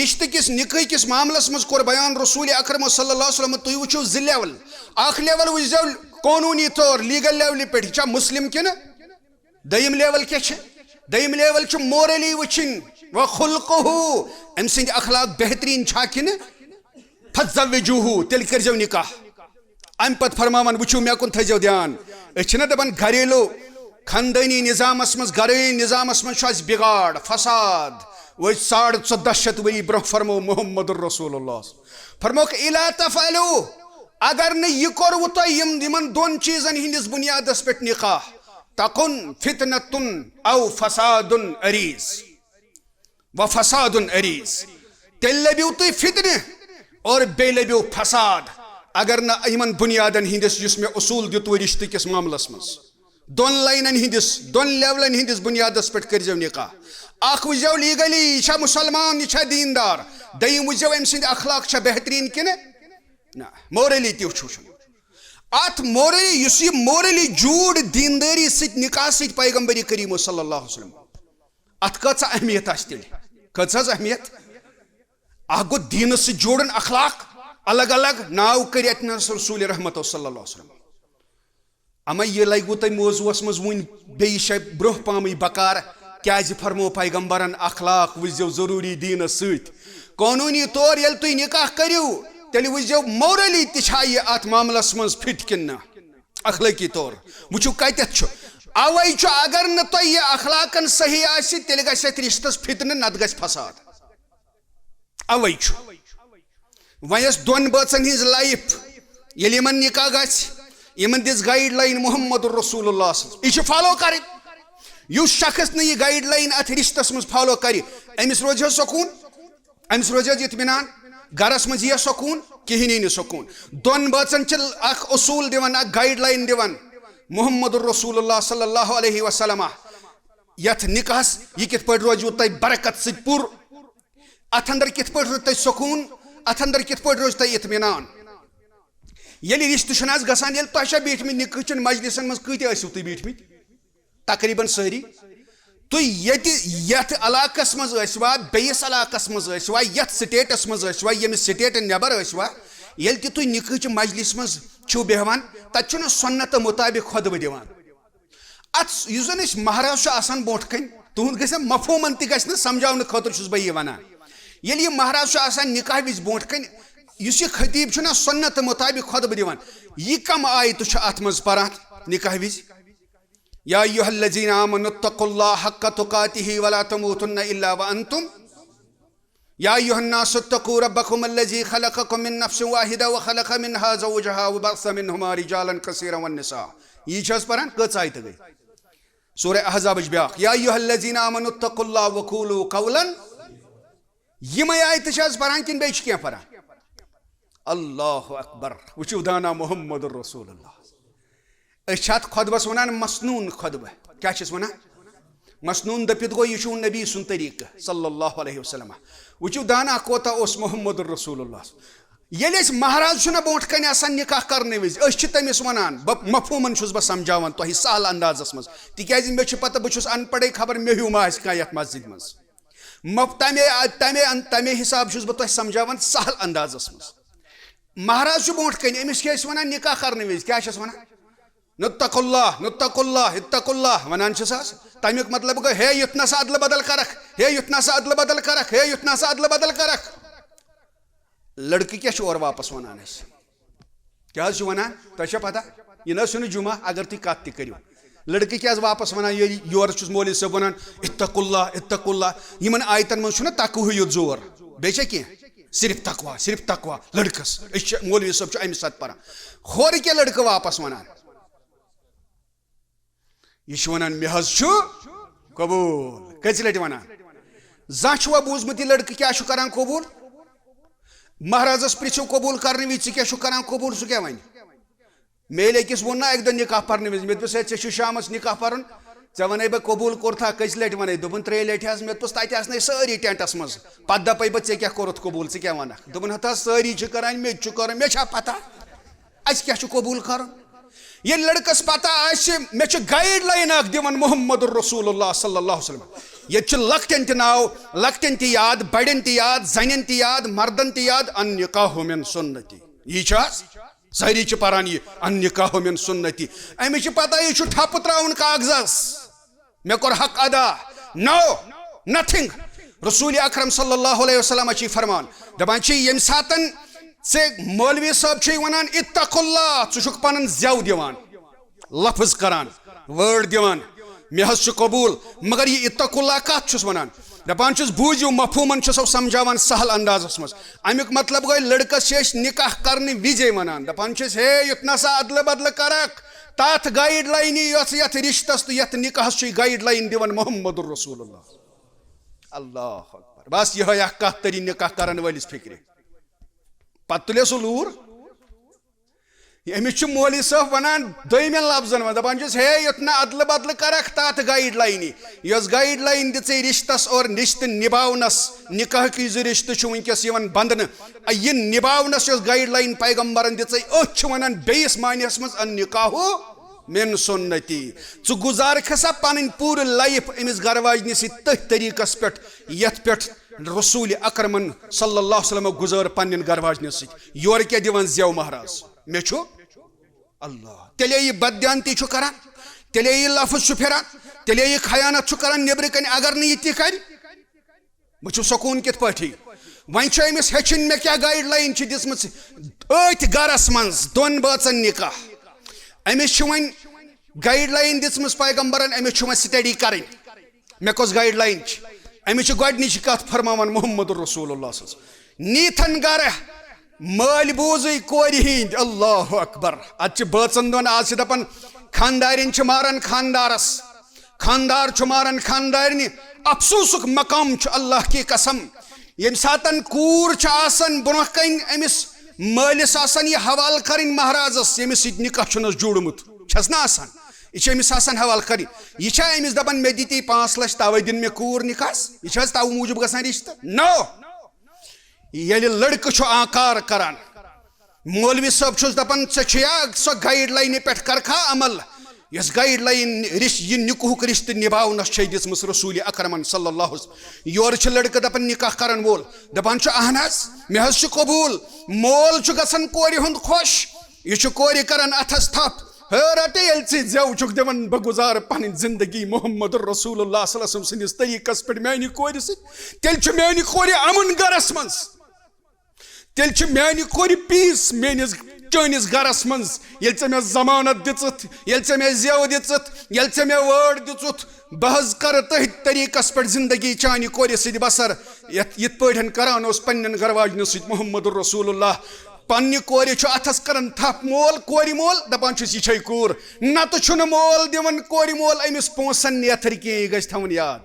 رشتہٕ کِس نکاح کِس معاملس منٛز کوٚر بیان رسول اکرم صلی اللہ علیہ وسلم، تُہۍ وٕچھِو زٕ لیول۔ اکھ لیول وٕچھزیو قونوٗنی طور، لیگل لیولہِ پٮ۪ٹھ، یہِ چھا مسلم کِنہٕ؟ دوٚیِم لیول کیٛاہ چھِ؟ دوٚیِم لیول چھِ مورلی وٕچھِنۍ، و خلقہ، أمۍ سٕنٛدۍ اخلاق بہتریٖن چھا کِنہٕ؟ فزوجوہ، تیٚلہِ کٔرۍزیو نکاح۔ اَمہِ پتہٕ فرماوان، وٕچھِو مےٚ کُن تھٲیزیو دیان۔ أسۍ چھِنہ دَپان گریلو خاندٲنی نظامس منٛز، گرٲنۍ نظامس منٛز چھُ اَسہِ بگاڑ، فساد۔ وۄنۍ ساڑٕ ژۄدہ شیٚتھ ؤری برٛونٛہہ فرموو محمد رسول اللہ، فرمووُکھ، "الا تفعلوا"، اگر نہٕ یہِ کوٚروٕ تۄہہِ یِم، یِمن دۄن چیٖزن ہٕنٛدِس بُنیادس پٮ۪ٹھ نکاح، "تکن فتنة او فساد عریض"۔ و فساد عریض۔ تیٚلہِ لٔبِو تُہۍ فتنہٕ اور بیٚیہِ لٔبِو فساد، اگر نہٕ یِمن بُنیادن ہٕنٛدِس، یُس مےٚ اصوٗل دیُتوٕ رشتہٕ کِس معاملس منٛز، دۄن لاینن ہٕنٛدِس، دۄن لیولن ہٕنٛدِس بُنیادس پٮ۪ٹھ کٔرۍزیو نکاح۔ اکھ وٕچھزیو لیگلی، یہِ چھا مسلمان، یہِ چھا دیندار۔ دوٚیِم وٕچھزیو أمۍ سٕنٛدۍ اخلاق چھا بہتریٖن کِنہٕ نہ، مورلی تہِ چھُ وٕچھُن۔ اتھ مورلی، یُس یہِ مورلی جوٗڑ دیندٲری سۭتۍ، نکاح سۭتۍ پیغمبر کریم صلی اللہ علیہ وسلم، اتھ کۭژاہ اہمیت آسہِ تیٚلہِ؟ کۭژاہ حظ اہمیت؟ اکھ گوٚو دیٖنس سۭتۍ جوڑُن اخلاق، الگ الگ ناو کٔرۍ اتہِ نس رسول رحمت صلی اللہ علیہ وسلم۔ اما یہِ لگوٕ تۄہہِ موضوعس منٛز وُنہِ بیٚیہِ جایہِ برٛونٛہہ پامٕے بکار، کیازِ فرموو پیغمبرن اخلاق وٕچھزیو ضروٗری دیٖنس سۭتۍ۔ قونوٗنی طور ییٚلہِ تُہۍ نکاح کٔرِو، تیٚلہِ وٕچھزیو مورلی تہِ چھا یہِ اتھ معاملس منٛز فٹ کِنہٕ نہ۔ اخلٲقی طور وٕچھِو کتٮ۪تھ چھُ۔ اوے چھُ، اگر نہٕ تۄہہِ یہِ اخلاقن صحیح آسہِ، تیٚلہِ گژھِ اتھ رشتس فتنہٕ، نتہٕ گژھِ فساد۔ اوے چھُ۔ وۄنۍ ٲس دۄن بٲژن ہٕنٛز لایف، ییٚلہِ یِمن نکاح گژھِ، یِمن دِژ گایڈ لاین محمد رسول اللہ صلی اللہ علیہ وسلم۔ یہِ چھِ فالو کرٕنۍ۔ یُس شخص نہٕ یہِ گایڈ لاین اتھ رشتس منٛز فالو کرِ، أمِس روزِ حظ سکوٗن؟ أمِس روزِ حظ اطمینان؟ گرس منٛز یِیَس سکوٗن؟ کِہیٖنۍ یی نہٕ سکوٗن۔ دۄن بٲژن چھِ اکھ اصوٗل دِوان، اکھ گایڈ لاین دِوان محمد رسول اللہ صلی اللہ علیہ وسلم۔ یتھ نکاحس یہِ کِتھ پٲٹھۍ روزِوٕ تۄہہِ برکت سۭتۍ پوٗرٕ؟ اتھ اندر کِتھ پٲٹھۍ روزِ تۄہہِ سکوٗن؟ اتھ اندر کِتھ پٲٹھۍ روزِ تۄہہِ اطمینان؟ ییٚلہِ رشتہٕ چھُنہٕ حظ گژھان، ییٚلہِ تۄہہِ چھا بیٖٹھمٕتۍ نِکہٕ چٮ۪ن مجلسن منٛز، کۭتیاہ ٲسِو تُہۍ بیٖٹھمٕتۍ؟ تقریباً سٲری۔ تُہۍ ییٚتہِ، یتھ علاقس منٛز ٲسوا، بیٚیِس علاقس منٛز ٲسوا، یتھ سٹیٹس منٛز ٲسوا، ییٚمہِ سٹیٹہٕ نٮ۪بر ٲسوا، ییٚلہِ تہِ تُہۍ نِکہٕ چہِ مجلسہِ منٛز چھِو بیٚہوان، تتہِ چھُنہٕ سنتہٕ مطابق خطبہٕ دِوان۔ اتھ یُس زن أسۍ مہراز چھُ آسان برونٛٹھ کنہِ، تُہُنٛد گژھِ نہ مفہوٗمن تہِ گژھِ نہ سمجھاونہٕ خٲطرٕ چھُس بہٕ یہِ ونان۔ ییٚلہِ یہِ مہراز چھُ آسان نکاح وِزِ برونٛٹھ کنہِ، یُس یہِ خطیب چھُ نہ سنتہٕ مطابق خطبہٕ دِوان، یہِ کم آیتہٕ چھُ اتھ منٛز پران نکاح وِزِ؟ یا ایھا الذین آمنوا اتقوا اللہ حق تقاتہ ولا تموتن الا وانتم، یا ایھا الناس اتقوا ربکم الذی خلقکم من نفس واحدہ وخلق منها زوجها وبث منہما رجالا کثیرا والنساء۔ یہِ چھِ حظ پران؟ کٔژ آیتہٕ گٔے؟ سورہ احزابٕچ بیٛاکھ، یا ایھا الذین آمنوا اتقوا اللہ وقولوا قولا۔ یِمے آیتہٕ چھِ حظ پران کِنہٕ بیٚیہِ چھِ کینٛہہ پران؟ اللہ اکبر۔ وٕچھِو دانا محمد رسول اللہ۔ أسۍ چھِ اتھ خطبس ونان مسنون خطبہٕ۔ کیٛاہ چھِس ونان؟ مسنون دٔپِتھ گوٚو، یہِ چھُ نبی سُنٛد طریٖقہٕ صلی اللہ علیہ وسلم۔ وٕچھِو دانا کوتاہ اوس محمد رسول اللہ۔ ییٚلہِ أسۍ مہراز چھُنہ برونٛٹھ کنہِ آسان نکاح کرنہٕ وِزِ، أسۍ چھِ تٔمِس ونان، بہٕ مفہوٗمن چھُس بہٕ سمجھاوان تۄہہِ سہل اندازس منٛز، تِکیازِ مےٚ چھُ پتہ بہٕ چھُس ان پڑھے، خبر مےٚ ہیوٗ ما آسہِ کانٛہہ یتھ مسجدِ منٛز۔ مف-، تمے، تمے، تمے حساب چھُس بہٕ تۄہہِ سمجھاوان سہل اندازس منٛز۔ مہراز چھُ برونٛٹھ کنہِ، أمِس کیٛاہ ٲسۍ ونان نکاح کرنہٕ وِزِ؟ کیٛاہ چھِس ونان؟ نتقوا اللہ، نتقوا اللہ، اتقوا اللہ، ونان چھِس حظ۔ تمیُک مطلب گوٚو، ہے یُتھ نسا ادلہٕ بدل کرکھ، ہے یُتھ نسا ادلہٕ بدل کرکھ، ہے یُتھ نسا ادلہٕ بدل کرکھ۔ لڑکہٕ کیٛاہ چھُ اورٕ واپس ونان اَسہِ؟ کیٛاہ حظ چھُ ونان؟ تۄہہِ چھا پتہ؟ یہِ نہ حظ چھُنہٕ جمعہ، اگر تُہۍ کتھ تہِ کٔرِو۔ لڑکہٕ کیٛاہ حظ واپس ونان؟ ییٚلہِ یورٕ چھُس مولوی صٲب ونان، اتقوا اللہ، اتقوا اللہ۔ یِمن آیتن منٛز چھُنہ تقوہٕے یوت زور، بیٚیہِ چھا کینٛہہ؟ صرف تقوا، صرف تقوا لڑکس۔ أسۍ چھِ، مولوی صٲب چھُ اَمہِ ساتہٕ پران، ہورٕ کیٛاہ لڑکہٕ واپس ونان؟ یہِ چھُ ونان، مےٚ حظ چھُ قبول۔ کٔژِ لٹہِ ونان؟ زانٛہہ چھُوا بوٗزمُت، یہِ لڑکہٕ کیٛاہ چھُ کران قبول؟ مہرازس پرژھِو قبول کرنہٕ وِزِ، ژٕ کیٛاہ چھُکھ کران قبول؟ سُہ کیٛاہ ونہِ؟ مےٚ ییٚلہِ أکِس ووٚن نا اکہِ دۄہ نکاح پرنہٕ وِزِ، مےٚ دوٚپُس، ہے، ژےٚ چھُے شامس نکاح پرُن، ژےٚ ونے بہٕ قبول کوٚرتھا؟ کٔژِ لٹہِ ونے؟ دوٚپُن، ترٛیٚیہِ لٹہِ حظ۔ مےٚ دوٚپُس، تتہِ آسنے سٲری ٹینٹس منٛز۔ پتہٕ دپے بہٕ، ژےٚ کیٛاہ کوٚرُتھ قبول، ژٕ کیٛاہ ونکھ؟ دوٚپُن، ہتا سٲری چھِ کران، مےٚ تہِ چھُ کرُن، مےٚ چھا پتہ اَسہِ کیٛاہ چھُ قبول کرُن؟ ییٚلہِ لڑکس پتہ آسہِ، مےٚ چھِ گائیڈ لائن اکھ دِوان محمد رسول اللہ صلی اللہ علیہ وسلم۔ ییٚتہِ چھِ لۄکٹٮ۪ن تہِ ناو، لۄکٹٮ۪ن تہِ یاد، بڑٮ۪ن تہِ یاد، زنٮ۪ن تہِ یاد، مردن تہِ یاد، النکاح من سنتی۔ یی چھا؟ سٲری چھِ پران یہِ، النکاح من سنتی۔ أمِس چھِ پتہ، یہِ چھُ ٹھپہٕ تراوُن کاغذس، مےٚ کوٚر حق ادا۔ No, nothing۔ رسول اکرم صلی اللہ علیہ وسلم چھِ فرمان، دپان چھِ، ییٚمہِ ساتن ژےٚ مولوی صٲب چھُے ونان، اتقوا اللہ، ژٕ چھُکھ پنُن زٮ۪و دِوان، لفظ کران، word دِوان، مےٚ حظ چھُ قبول، مگر یہِ اتقوا اللہ کتھ چھُس ونان؟ دپان چھُس، بوٗزِو، مفہوٗمن چھُسو سمجھاوان سہل اندازس منٛز۔ امیُک مطلب گوٚو، لڑکس چھِ أسۍ نکاح کرنہٕ وِزے ونان، دپان چھِس، ہے، یُتھ نسا ادلہٕ بدلہٕ کرکھ، تتھ گائیڈ لائنہِ یۄس یتھ رشتس تہٕ یتھ نکاحس چھُے گائیڈ لائن دِوان محمد رسول اللہ۔ اللہ اکبر۔ بس یِہوٚے اکھ کتھ تٔری نکاح کرن وٲلِس فکرِ۔ پتہٕ تُلے سُہ لوٗر۔ أمِس چھُ مولوی صٲب ونان دوٚیمٮ۪ن لفظن منٛز، دپان چھُس، ہے، یُتھ نہٕ ادلہٕ بدلہٕ کرکھ تتھ گائیڈ لائنہِ۔ یۄس گائیڈ لائن دِژے رشتس اور رشتہٕ نباونس، نکاح کہِ زٕ رشتہٕ چھُ وٕنکیٚس یِوان بندنہٕ، یہِ نباونس یۄس گائیڈ لائن پیغمبرن دِژے، أتھۍ چھِ ونان بیٚیِس معنیس منٛز النکاح من سنتی۔ ژٕ گُزارکھ سا پنٕنۍ پوٗرٕ لائف أمِس گرٕ واجنہِ سۭتۍ تٔتھۍ طریٖقس پٮ۪ٹھ، یتھ پٮ۪ٹھ رسول اکرمن صلی اللہ علیہ وسلم گُزٲر پننٮ۪ن گرٕ واجنٮ۪ن سۭتۍ۔ یورٕ کیٛاہ دِوان زٮ۪و مہراز؟ مےٚ چھُ اللہ۔ تیٚلے یہِ بددیانتی چھُ کران، تیٚلے یہِ لفظ چھُ پھِران، تیٚلے یہِ خیانت چھُ کران نیٚبرٕ کنہِ۔ اگر نہٕ یہِ تہِ کرِ، بہٕ چھُس سکوٗن کِتھ پٲٹھی؟ وۄنۍ چھُ أمِس ہیٚچھِنۍ مےٚ کیٛاہ گائیڈ لائن چھِ دِژمٕژ۔ أتھۍ گرس منٛز دۄن بٲژن نکاح، أمِس چھِ وۄنۍ گائیڈ لائن دِژمٕژ پیغمبرن، أمِس چھُ وۄنۍ سٹڈی کرٕنۍ۔ مےٚ کۄس گائیڈ لائن چھِ؟ أمِس چھِ گۄڈٕنِچ کتھ فرماوان محمد رسول اللہ صلی اللہ علیہ وسلم۔ نیٖتھن گرٕ مٲلۍ بوٗزٕے کورِ ہِنٛدۍ، اللہ اکبر۔ اتہِ چھِ بٲژن دۄن، آز چھِ دپان خاندارٮ۪ن چھِ ماران خاندارس، خاندار چھُ ماران خاندارنہِ۔ افسوسُک مقام چھُ اللہ کی قسم، ییٚمہِ ساتن کوٗر چھِ آسان برونٛہہ کنہِ أمِس مٲلِس آسان یہِ حوالہٕ کرٕنۍ مہرازس، ییٚمِس سۭتۍ نکاح چھُنس جوٗڑمُت، چھس نہ آسان، یہِ چھِ أمِس آسان حوالہٕ کرٕنۍ۔ یہِ چھا أمِس دپان، مےٚ دِتی پانٛژھ لچھ، توے دِن مےٚ کوٗر نکاحس؟ یہِ چھا توٕ موٗجوٗب گژھان رشتہٕ؟ No۔ ییٚلہِ لڑکہٕ چھُ آنکار کران، مولوی صٲب چھُس دپان، ژےٚ چھُیا سۄ گائیڈ لائنہِ پٮ۪ٹھ کرکھا عمل، یۄس گائیڈ لائن رِش-، یہِ نکاحُک رشتہٕ نباونس چھے دِژمٕژ رسول اکرمن صلی اللہ علیہ وسلم؟ یورٕ چھُ لڑکہٕ دپان، نکاح کرن وول دپان چھُ، اہن حظ، مےٚ حظ چھُ قبول۔ مول چھُ گژھان کورِ ہُنٛد خۄش، یہِ چھُ کورِ کران اتھس تھپھ، ہے رٹے ییٚلہِ ژٕ زٮ۪و چھُکھ دِوان، بہٕ گُزارٕ پنٕنۍ زندگی محمد رسول اللہ صلی اللہ علیہ وسلم سٕنٛدِس طریٖقس پٮ۪ٹھ میانہِ کورِ سۭتۍ، تیٚلہِ چھُ میانہِ کورِ امُن گرس منٛز۔ تیٚلہِ چھِ میانہِ کورِ پیٖس میٲنِس چٲنِس گرس منٛز۔ ییٚلہِ ژےٚ مےٚ ضمانت دِژٕتھ، ییٚلہِ ژےٚ مےٚ زٮ۪و دِژٕتھ، ییٚلہِ ژےٚ مےٚ word دِژٕتھ، بہٕ حظ کرٕ تٔتھۍ طریٖقس پٮ۪ٹھ زندگی چانہِ کورِ سۭتۍ بسر، یتھ، یِتھ پٲٹھۍ کران اوس پننٮ۪ن گرٕ واجنٮ۪ن سۭتۍ محمد رسول اللہ۔ پننہِ کورِ چھُ اتھس کران تھپھ مول، کورِ مول، دپان چھُس، یہِ چھے کوٗر۔ نتہٕ چھُنہٕ مول دِوان کورِ مول أمِس پونٛسن نیتھر کینٛہہ، یہِ گژھِ تھاوُن یاد۔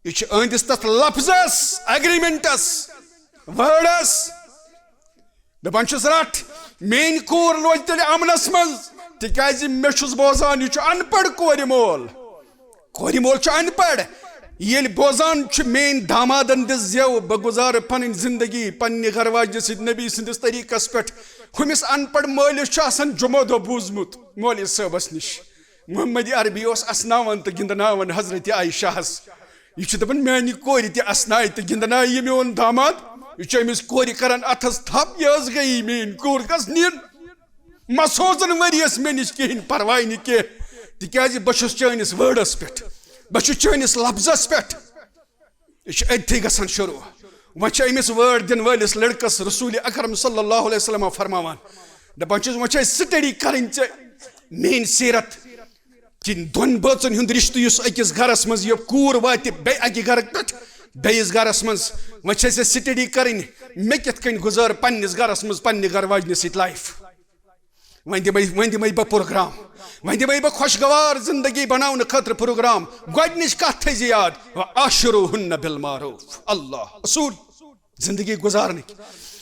یہِ چھُ أہنٛدِس تتھ لفظس، ایگریمنٹس، وٲڈس۔ دپان چھُس، رٹھ، میٲنۍ کوٗر روزِ تیٚلہِ امنس منٛز، تِکیازِ مےٚ چھُس بوزان، یہِ چھُ ان پڑھ کورِ مول۔ کورِ مول چھُ ان پڑھ۔ ییٚلہِ بوزان چھُ، میٲنۍ دامادن دِژ زٮ۪و، بہٕ گُزارٕ پنٕنۍ زندگی پننہِ گرٕ واجنہِ سۭتۍ نبی سٕنٛدِس طریٖقس پٮ۪ٹھ۔ ہُمِس ان پڑھ مٲلِس چھُ آسان جمعہ دۄہ بوٗزمُت مولوی صٲبس نِش۔ محمد عربی اوس اسناوان تہٕ گِنٛدناوان حضرت عائشہ ہس۔ یہِ چھُ دپان، میانہِ کورِ تہِ اسنایہِ تہٕ گِنٛدنایہِ یہِ میون داماد۔ یہِ چھُ أمِس کورِ کران اتھس تھپھ، یہِ حظ گٔیی میٲنۍ کوٗر، گژھ نِن۔ مہ سوزن ؤریس مےٚ نِش کِہینۍ، پرواے نہٕ کینٛہہ، تِکیازِ بہٕ چھُس چٲنِس وٲڈس پٮ۪ٹھ، بہٕ چھُس چٲنِس لفظس پٮ۪ٹھ۔ یہِ چھُ أتھی گژھان شروع۔ وۄنۍ چھِ أمِس word دِنہٕ وٲلِس لڑکس رسول اکرم صلی اللہ علیہ وسلم فرماوان، دپان چھُس، وۄنۍ چھِ أسۍ سٹڈی کرٕنۍ ژےٚ میٲنۍ سیرت، کِنہٕ دۄن بٲژن ہُنٛد رشتہٕ یُس أکِس گرس منٛز یہِ کوٗر واتہِ بیٚیہِ اکہِ گرٕ پٮ۪ٹھ، بیٚیِس گرس منٛز۔ وۄنۍ چھِ اَسہِ سٹڈی کَرٕنۍ، مےٚ کِتھ کٔنۍ گُزٲر پننِس گرس منٛز پننہِ گرٕ واجنہِ سۭتۍ لایف۔ وۄنۍ دِمے وۄنۍ دِمے بہٕ پروگرام، وۄنۍ دِمے بہٕ خۄشگوار زندگی بناونہٕ خٲطرٕ پروگرام۔ گۄڈنِچ کتھ تھٲیزِ یاد، وعاشروہن بالمعروف۔ اللہ، اصوٗل زندگی گُزارنٕکۍ۔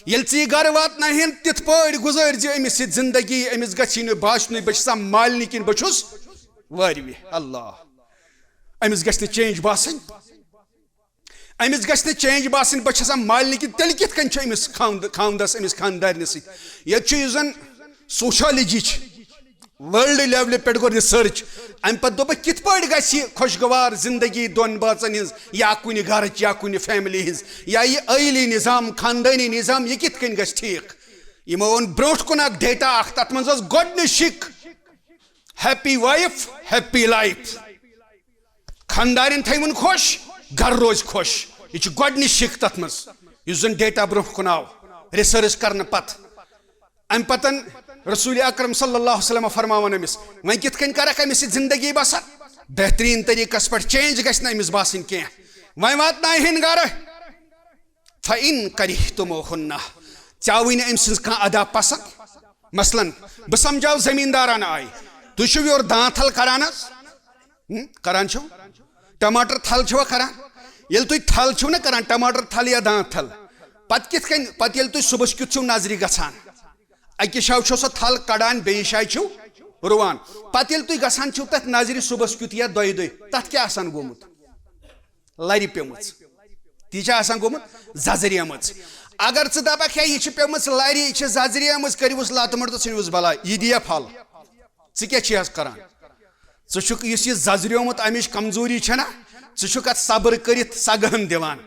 ییٚلہِ ژٕ یہِ گرٕ واتناوہن، تِتھ پٲٹھۍ گُزٲرۍ زِ أمِس سۭتۍ زندگی، أمِس گژھِ نہٕ باسنُے بہٕ چھسا مالنہِ کِنہٕ بہٕ چھُس وٲرِوِ۔ اللہ، أمِس گژھِ نہٕ چینج باسٕنۍ۔ أمِس گژھِ نہٕ چینج باسٕنۍ بہٕ چھسا مالنہِ کِنہٕ۔ تیٚلہِ کِتھ کٔنۍ چھُ أمِس خاوند-، خاوندس، أمِس خاندارنہِ سۭتۍ؟ ییٚتہِ چھُ یُس زن سوشالجی چھِ، ورلڈ لیولہِ پٮ۪ٹھ گوٚو ریسرچ۔ امہِ پتہٕ دوٚپکھ، کِتھ پٲٹھۍ گژھِ یہِ خۄشگوار زندگی دۄن بٲژن ہٕنٛز، یا کُنہِ گرٕچ یا کُنہِ فیملی ہٕنٛز، یا یہِ عٲیلی نظام، خاندٲنی نظام، یہِ کِتھ کٔنۍ گژھِ ٹھیٖک؟ یِمو اوٚن برونٛٹھ کُن اکھ ڈیٹا اکھ، تتھ منٛز ٲس گۄڈٕنِچ شِک، ہیپی وایف، ہیپی لایف۔ خاندارٮ۪ن تھٲیوُن خۄش، گرٕ روزِ خۄش۔ یہِ چھُ گۄڈٕنِچ شِک تتھ منٛز، یُس زن ڈیٹا برونٛہہ کُن آو ریسرچ کرنہٕ پتہٕ۔ امہِ پتن رسول اکرم صلی اللہ علیہ وسلم فرماوان أمِس، وۄنۍ کِتھ کٔنۍ کرکھ أمِس سۭتۍ زندگی بسر؟ بہترین طریقس پٮ۪ٹھ، چینج گژھِ نہٕ أمِس باسٕنۍ کینٛہہ۔ وۄنۍ واتناوہن گرٕ، فَإِن كَرِهْتُمُوهُنَّ، ژےٚ آوٕے نہٕ أمۍ سٕنٛز کانٛہہ ادا پسنٛد۔ مثلاً، بہٕ سمجھاو زمیٖندارانہٕ آیہِ، تُہۍ چھِو یورٕ دان تھل کران حظ؟ ہم؟ کران چھِو؟ ٹماٹر تھل چھِوا کران؟ ییٚلہِ تُہۍ تھل چھِو نہ کران، ٹماٹر تھل یا دان تھل، پتہٕ کِتھ کٔنۍ، پتہٕ ییٚلہِ تُہۍ صُبحس کیُتھ چھِو نظرِ گژھان، اکہِ جایہِ چھِو سۄ تھل کڑان، بیٚیہِ جایہِ چھِو رُوان، پتہٕ ییٚلہِ تُہۍ گژھان چھِو تتھ نظرِ صُبحس کیُتھ یا دۄیہِ دۄہہِ، تتھ کیٛاہ آسان گوٚمُت؟ لرِ پیمٕژ۔ تی چھِ آسان گوٚمُت ززریمٕژ۔ اگر ژٕ دپکھ، ہے، یہِ چھِ پیمٕژ لرِ، یہِ چھِ ززریمٕژ، کٔرِوُس لتہٕ مۄٹ تہٕ ژھٕنِوُس بلاے، یہِ دِیا پھل؟ ژٕ کیٛاہ چھِ حظ کران؟ ژٕ چھُکھ، یُس یہِ ززریومُت، امِچ کمزوری چھےٚ نا، ژٕ چھُکھ اتھ صبر کٔرِتھ سگہن دِوان،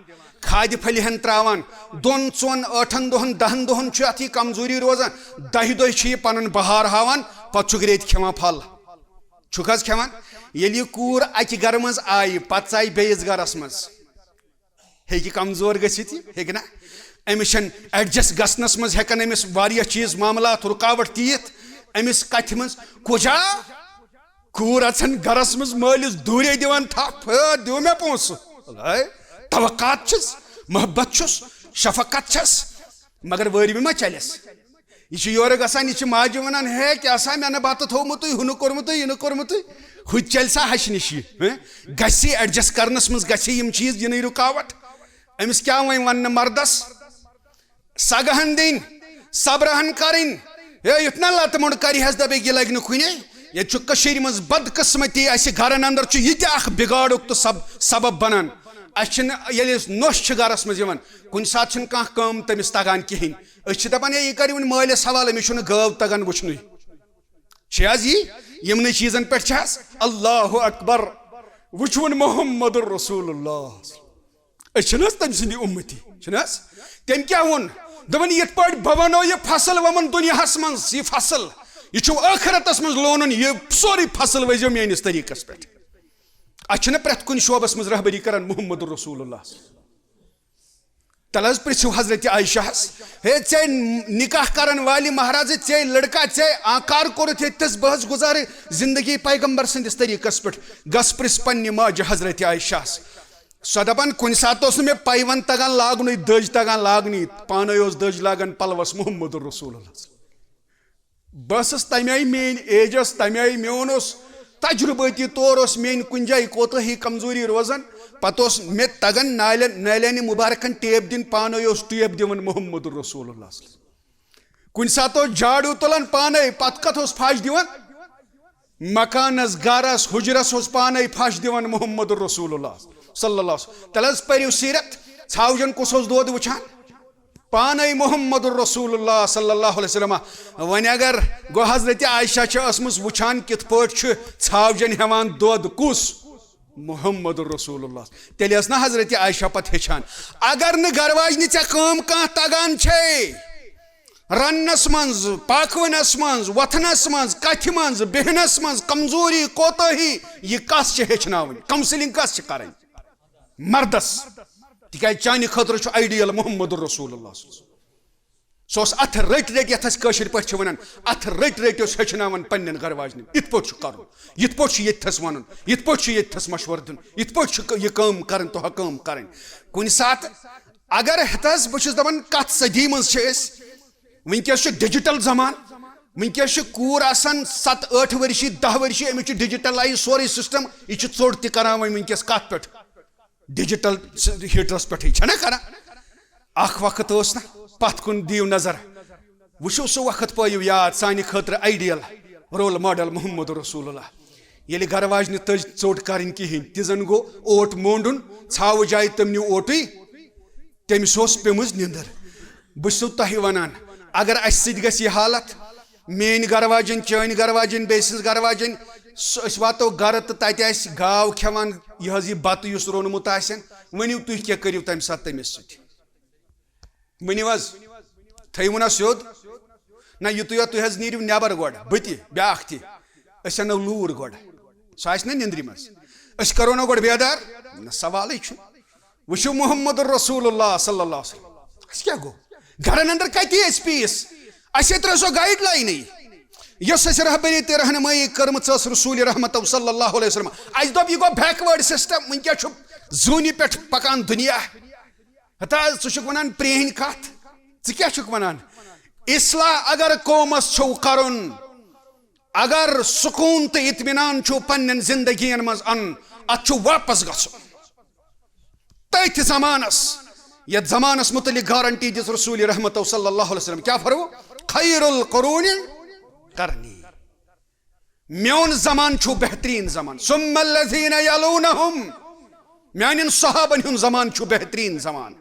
کھادِ پھلہِ ہن تراوان، دۄن، ژۄن، ٲٹھن دۄہن، دہن دۄہن چھُ اتھ یہِ کمزوری روزان، دہہِ دۄہہِ چھُ یہِ پنُن بہار ہاوان، پتہٕ چھُکھ ریٚتۍ کھٮ۪وان پھل۔ چھُکھ حظ کھٮ۪وان؟ ییٚلہِ یہِ کوٗر اکہِ گرٕ منٛز آیہِ، پتہٕ ژایہِ بیٚیِس گرس منٛز، ہیٚکہِ کمزور گٔژھِتھ یہِ؟ ہیٚکہِ نا؟ أمِس چھَنہٕ ایڈجسٹ گژھنس منٛز ہٮ۪کان أمِس واریاہ چیٖز، معاملات، رُکاوٹ تہِ یِتھ۔ أمِس کتھِ منٛز، کُجا کوٗر اژن گرس منٛز مٲلِس دوٗرے دِوان تھپھ، "ہے، دِیِو مےٚ پونٛسہٕ۔" ہے، توقعات چھِس، محبت چھُس، شفقت چھَس، مگر وٲرۍوِ ما چلٮ۪س؟ یہِ چھُ یورٕ گژھان، یہِ چھِ ماجہِ وَنان، "ہے، کیٛاہ سا مےٚ نہٕ بَتہٕ تھوٚومُتُے، ہُہ نہٕ کوٚرمُتُے، یہِ نہٕ کوٚرمُتُے، ہُہ تہِ چَلہِ سا ہَچہِ نِش یہِ؟" ہہ؟ گژھِ ایڈجسٹ کَرنَس منٛز گژھِ یِم چیٖز یِنٕے رُکاوَٹ۔ أمِس کیٛاہ وۄنۍ وَننہٕ مَردَس؟ سَگہَن دِنۍ، صبرہَن کَرٕنۍ۔ ہے، یُتھ نہ لَتہٕ موٚنٛڈ کَرِ حظ، دَپہِ، یہِ لَگہِ نہٕ کُنے۔ ییٚتہِ چھُ کٔشیٖرِ منٛز بدقٕسمتی، اَسہِ گَرَن اَندَر چھُ یہِ تہِ اَکھ بِگاڑُک تہٕ سب-، سبب بَنان۔ اَسہِ چھِنہٕ، ییٚلہِ أسۍ نوٚش چھِ گَرَس منٛز یِوان، کُنہِ ساتہٕ چھِنہٕ کانٛہہ کٲم تٔمِس تَگان کِہیٖنۍ۔ أسۍ چھِ دَپان، ہے، یہِ کَرِ وۄنۍ مٲلِس حوالہٕ، أمِس چھُنہٕ گٲو تَگان وٕچھنُے۔ چھِ حظ یی؟ یِمنٕے چیٖزَن پٮ۪ٹھ چھِ حظ۔ اللہ اکبر۔ وٕچھوُن محمد رسول اللہ۔ أسۍ چھِنہٕ حظ تٔمۍ سٕنٛدِ اُمتی؟ چھِنہٕ حظ؟ تٔمۍ کیٛاہ ووٚن؟ دوٚپُن، یِتھ پٲٹھۍ بہٕ وَنو یہِ فصل وَمُن دُنیاہَس منٛز، یہِ فصل، یہِ چھُو ٲخرتَس منٛز لونُن، یہِ سورُے فصل ؤزیو میٛٲنِس طریٖقَس پٮ۪ٹھ۔ اَسہِ چھِنہٕ پرٛٮ۪تھ کُنہِ شعبَس منٛز رہبری کران محمد رسول اللہ۔ تَلہٕ حظ پرٛژھِو حضرت عائشہ ہَس، ہے، ژےٚ نکاح کرن والہِ مہرازِ، ژےٚ لڑکا، ژےٚ آکار کوٚرُتھ ییٚتہِ تھَس، بہٕ حظ گُزارٕ زندگی پیغمبر سٕنٛدِس طریٖقس پٮ۪ٹھ۔ گژھ پرٛژھ پننہِ ماجہِ حضرت عائشہ ہَس۔ سۄ دَپان، کُنہِ ساتہٕ اوس نہٕ مےٚ پیوند تگان لاگنُے، دٔج تگان لاگنٕے، پانے اوس دٔج لاگان پلوس محمد رسول اللہ۔ بہٕ ٲسٕس تَمہِ آیہِ، میٛٲنۍ ایج ٲس تَمہِ آیہِ، میون اوس تجربٲتی طور اوس میٛٲنۍ کُنہِ جایہِ کوتٲہی کمزوری روزان، پتہٕ اوس مےٚ تگان نالٮ۪ن، نالٮ۪نہِ مبارکن ٹیپ دِنۍ، پانے اوس ٹیپ دِوان محمد رسول اللہ۔ کُنہِ ساتہٕ اوس جاڑوٗ تُلان پانے، پتہٕ کتھ اوس پھش دِوان؟ مکانس، گرس، حجرس اوس پانے پھش دِوان محمد رسول اللہ صلی اللہ علیہ وسلم۔ تیٚلہِ حظ پٔرِو سیرت، ژھاوجن کُس اوس دۄد وٕچھان؟ پانے محمد رسول اللہ صلی اللہ علیہ وسلم۔ وۄنۍ اگر گوٚو، حضرت عائشہ چھِ ٲسمٕژ وٕچھان کِتھ پٲٹھۍ چھُ ژھاوجن ہٮ۪وان دۄد، کُس؟ محمد رسول اللہ۔ تیٚلہِ ٲس نہ حضرت عائشہ پتہٕ ہیٚچھان۔ اگر نہٕ گرٕ واجنہِ ژےٚ کٲم کانٛہہ تگان چھے، رننس منٛز، پاکونس منٛز، وۄتھنس منٛز، کتھِ منٛز، بیہنس منٛز، کمزوری، کوتاہی، یہِ کس چھِ ہیٚچھناوٕنۍ؟ کاؤنسلنگ کس چھِ کرٕنۍ؟ مردس۔ تِکیازِ چانہِ خٲطرٕ چھُ آئیڈیل محمد رسول اللہ صلی اللہ علیہ وسلم۔ سُہ اوس اَتھٕ رٔٹۍ رٔٹۍ، یَتھ أسۍ کٲشِر پٲٹھۍ چھِ وَنان، اَتھٕ رٔٹۍ رٔٹۍ اوس ہیٚچھناوان پنٛنٮ۪ن گَرٕ واجنٮ۪ن، یِتھ پٲٹھۍ چھُ کَرُن، یِتھ پٲٹھۍ چھُ ییٚتہِ تھَس وَنُن، یِتھ پٲٹھۍ چھُ ییٚتہِ تھَس مَشوَرٕ دیُن، یِتھ پٲٹھۍ چھُ یہِ کٲم کَرٕنۍ تہٕ ہۄ کٲم کَرٕنۍ۔ کُنہِ ساتہٕ اگر ہیٚتَس، بہٕ چھُس دَپان، کَتھ صدی منٛز چھِ أسۍ؟ وٕنکیٚس چھُ ڈیجیٹل زمانہٕ۔ وٕنکیٚس چھِ کوٗر آسان ستھ ٲٹھ ؤرشی، دَہ ؤرشی، أمِس چھُ ڈیجیٹلایز سورُے سسٹم۔ یہِ چھُ ژوٚٹ تہِ کران وۄنۍ وٕنکیٚس کتھ پٮ۪ٹھ؟ ڈیجیٹل ہیٖٹرس پٮ۪ٹھٕے چھَنا کران؟ اکھ وقت اوس نہ، پتھ کُن دِیِو نظر۔ وٕچھِو سُہ وقت پٲیِو یاد، سانہِ خٲطرٕ آیڈیل رول ماڈل محمد رسول اللہ۔ ییٚلہِ گرٕ واجنہِ تٔج ژوٚٹ کرٕنۍ کِہیٖنۍ، تہِ زن گوٚو اوٹ مونڈُن، ژھاوٕ جایہِ تٔمۍ نیوٗ اوٹُے۔ تٔمِس اوس پیٚمٕژ نِندٕر۔ بہٕ چھُسو تۄہہِ وَنان، اگر اَسہِ سۭتۍ گژھِ یہِ حالت، میٛٲنۍ گَرٕ واجٮ۪ن، چٲنۍ گَرٕ واجٮ۪ن، بیٚیہِ سٕنٛز گَرٕ واجٮ۪ن، سُہ، أسۍ واتو گَرٕ تہٕ تَتہِ آسہِ گاو کھٮ۪وان یہِ حظ یہِ بَتہٕ یُس روٚنمُت آسٮ۪ن۔ ؤنِو تُہۍ کیٛاہ کٔرِو تَمہِ ساتہٕ تٔمِس سۭتۍ؟ ؤنِو حظ، تھٲیِو نا سیوٚد۔ نہ، یِتُے یوت تُہۍ حظ نیٖرِو نٮ۪بَر گۄڈٕ، بہٕ تہِ، بیٛاکھ تہِ۔ أسۍ اَنو لوٗر گۄڈٕ۔ سُہ آسہِ نا نِندرِ منٛز۔ أسۍ کَرو نا گۄڈٕ بیدار؟ نہ، سوالٕے چھُنہٕ۔ وٕچھِو محمد رسول اللہ صلی اللہ علیہ وسلم۔ اَسہِ کیٛاہ گوٚو؟ گرن اندر کَتہِ اَسہِ پیٖس؟ اَسہِ ہے ترٲو سۄ گایڈ لاینٕے، یۄس اَسہِ رہبری تہٕ رہنمٲیی کٔرمٕژ ٲس رسول رحمت صلی اللہ علیہ وسلم۔ اَسہِ دوٚپ، یہِ گوٚو بیکوٲڈ سسٹم، وٕنکیٚس چھُ زوٗنہِ پٮ۪ٹھ پکان دُنیا۔ ہتا، ژٕ چھُکھ وَنان پرٛٲنۍ کَتھ، ژٕ کیٛاہ چھُکھ وَنان؟ اصلاح اگر قومس چھُو کَرُن، اگر سکوٗن تہٕ اطمینان چھُو پننٮ۪ن زندگین منٛز اَنُن، اَتھ چھُ واپس گژھُن۔ تٔتھۍ زمانس، یتھ زمانس متعلق گارنٹی دِژ رسول رحمت صلی اللہ علیہ وسلم، کیٛاہ فرمو؟ خیر القرون قرنی، میون زمان چھُ بہترین زمان، ثم الذین یلونہم، میانٮ۪ن صحابن ہُنٛد زمان چھُ بہترین زمان۔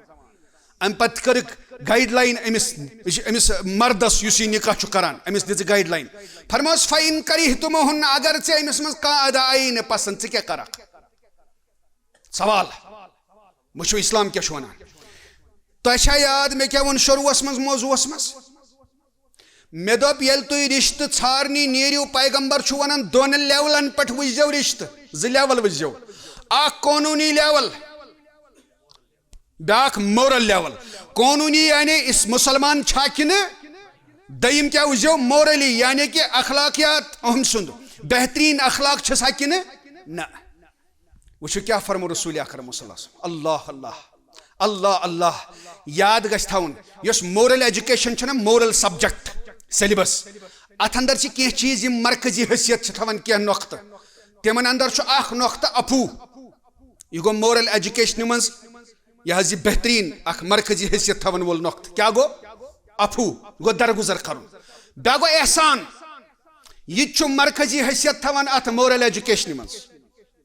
امہِ پتہٕ کٔرٕکھ گایڈ لاین أمِس، أمِس مردس یُس یہِ نکاح چھُ کران، أمِس دِژ گایڈ لاین۔ فرمٲس، فَإِن کَرِہتُمُوہُنَّ، اگر ژےٚ أمِس منٛز کانٛہہ ادا آیی نہٕ پسنٛد، ژٕ کیٛاہ کرکھ؟ سوال۔ وٕچھِو اسلام کیٛاہ چھُ وَنان۔ تۄہہِ چھا یاد مےٚ کیٛاہ ووٚن شروٗعس منٛز، موضوعس منٛز؟ مےٚ دوٚپ، ییٚلہِ تُہۍ رِشتہٕ ژھارنہِ نیٖرِو، پیغمبر چھُ وَنان، دۄن لیولن پٮ۪ٹھ وٕچھزیو رِشتہٕ، زٕ لیول وٕچھزیو۔ اکھ قونوٗنی لیول، بیٛاکھ مورل لیول۔ قونوٗنی یعنی اس مسلمان چھا کِنہٕ، دوٚیِم کیٛاہ وٕچھزیو؟ مورلی یعنی کہِ اخلاقیات أہُنٛد سُنٛد، بہتریٖن اخلاق چھِ سا کِنہٕ نہ۔ وٕچھِو کیٛاہ فرمو رسول اکرم صلی اللہ علیہ وسلم۔ اللہ، اللہ، اللہ۔ یاد گژھِ تھاوُن، یۄس مورل ایجوکیشن چھےٚ نا، مورل سبجیکٹ سیلبس، اتھ اندر چھِ کینٛہہ چیٖز یِم مرکزی حیثیت چھِ تھاوان کینٛہہ نۄقطہٕ۔ تِمن اندر چھُ اکھ نۄقطہٕ عفو۔ یہِ گوٚو مورل ایجوکیشنہِ منٛز یہِ حظ یہِ بہتریٖن اکھ مرکزی حیثیت تھاون وول نۄقطہٕ۔ کیٛاہ گوٚو؟ عفو۔ گوٚو درگُزر کرُن۔ بیٛاکھ گوٚو احسان۔ یہِ تہِ چھُ مرکزی حیثیت تھاوان اتھ مورل ایجوکیشنہِ منٛز،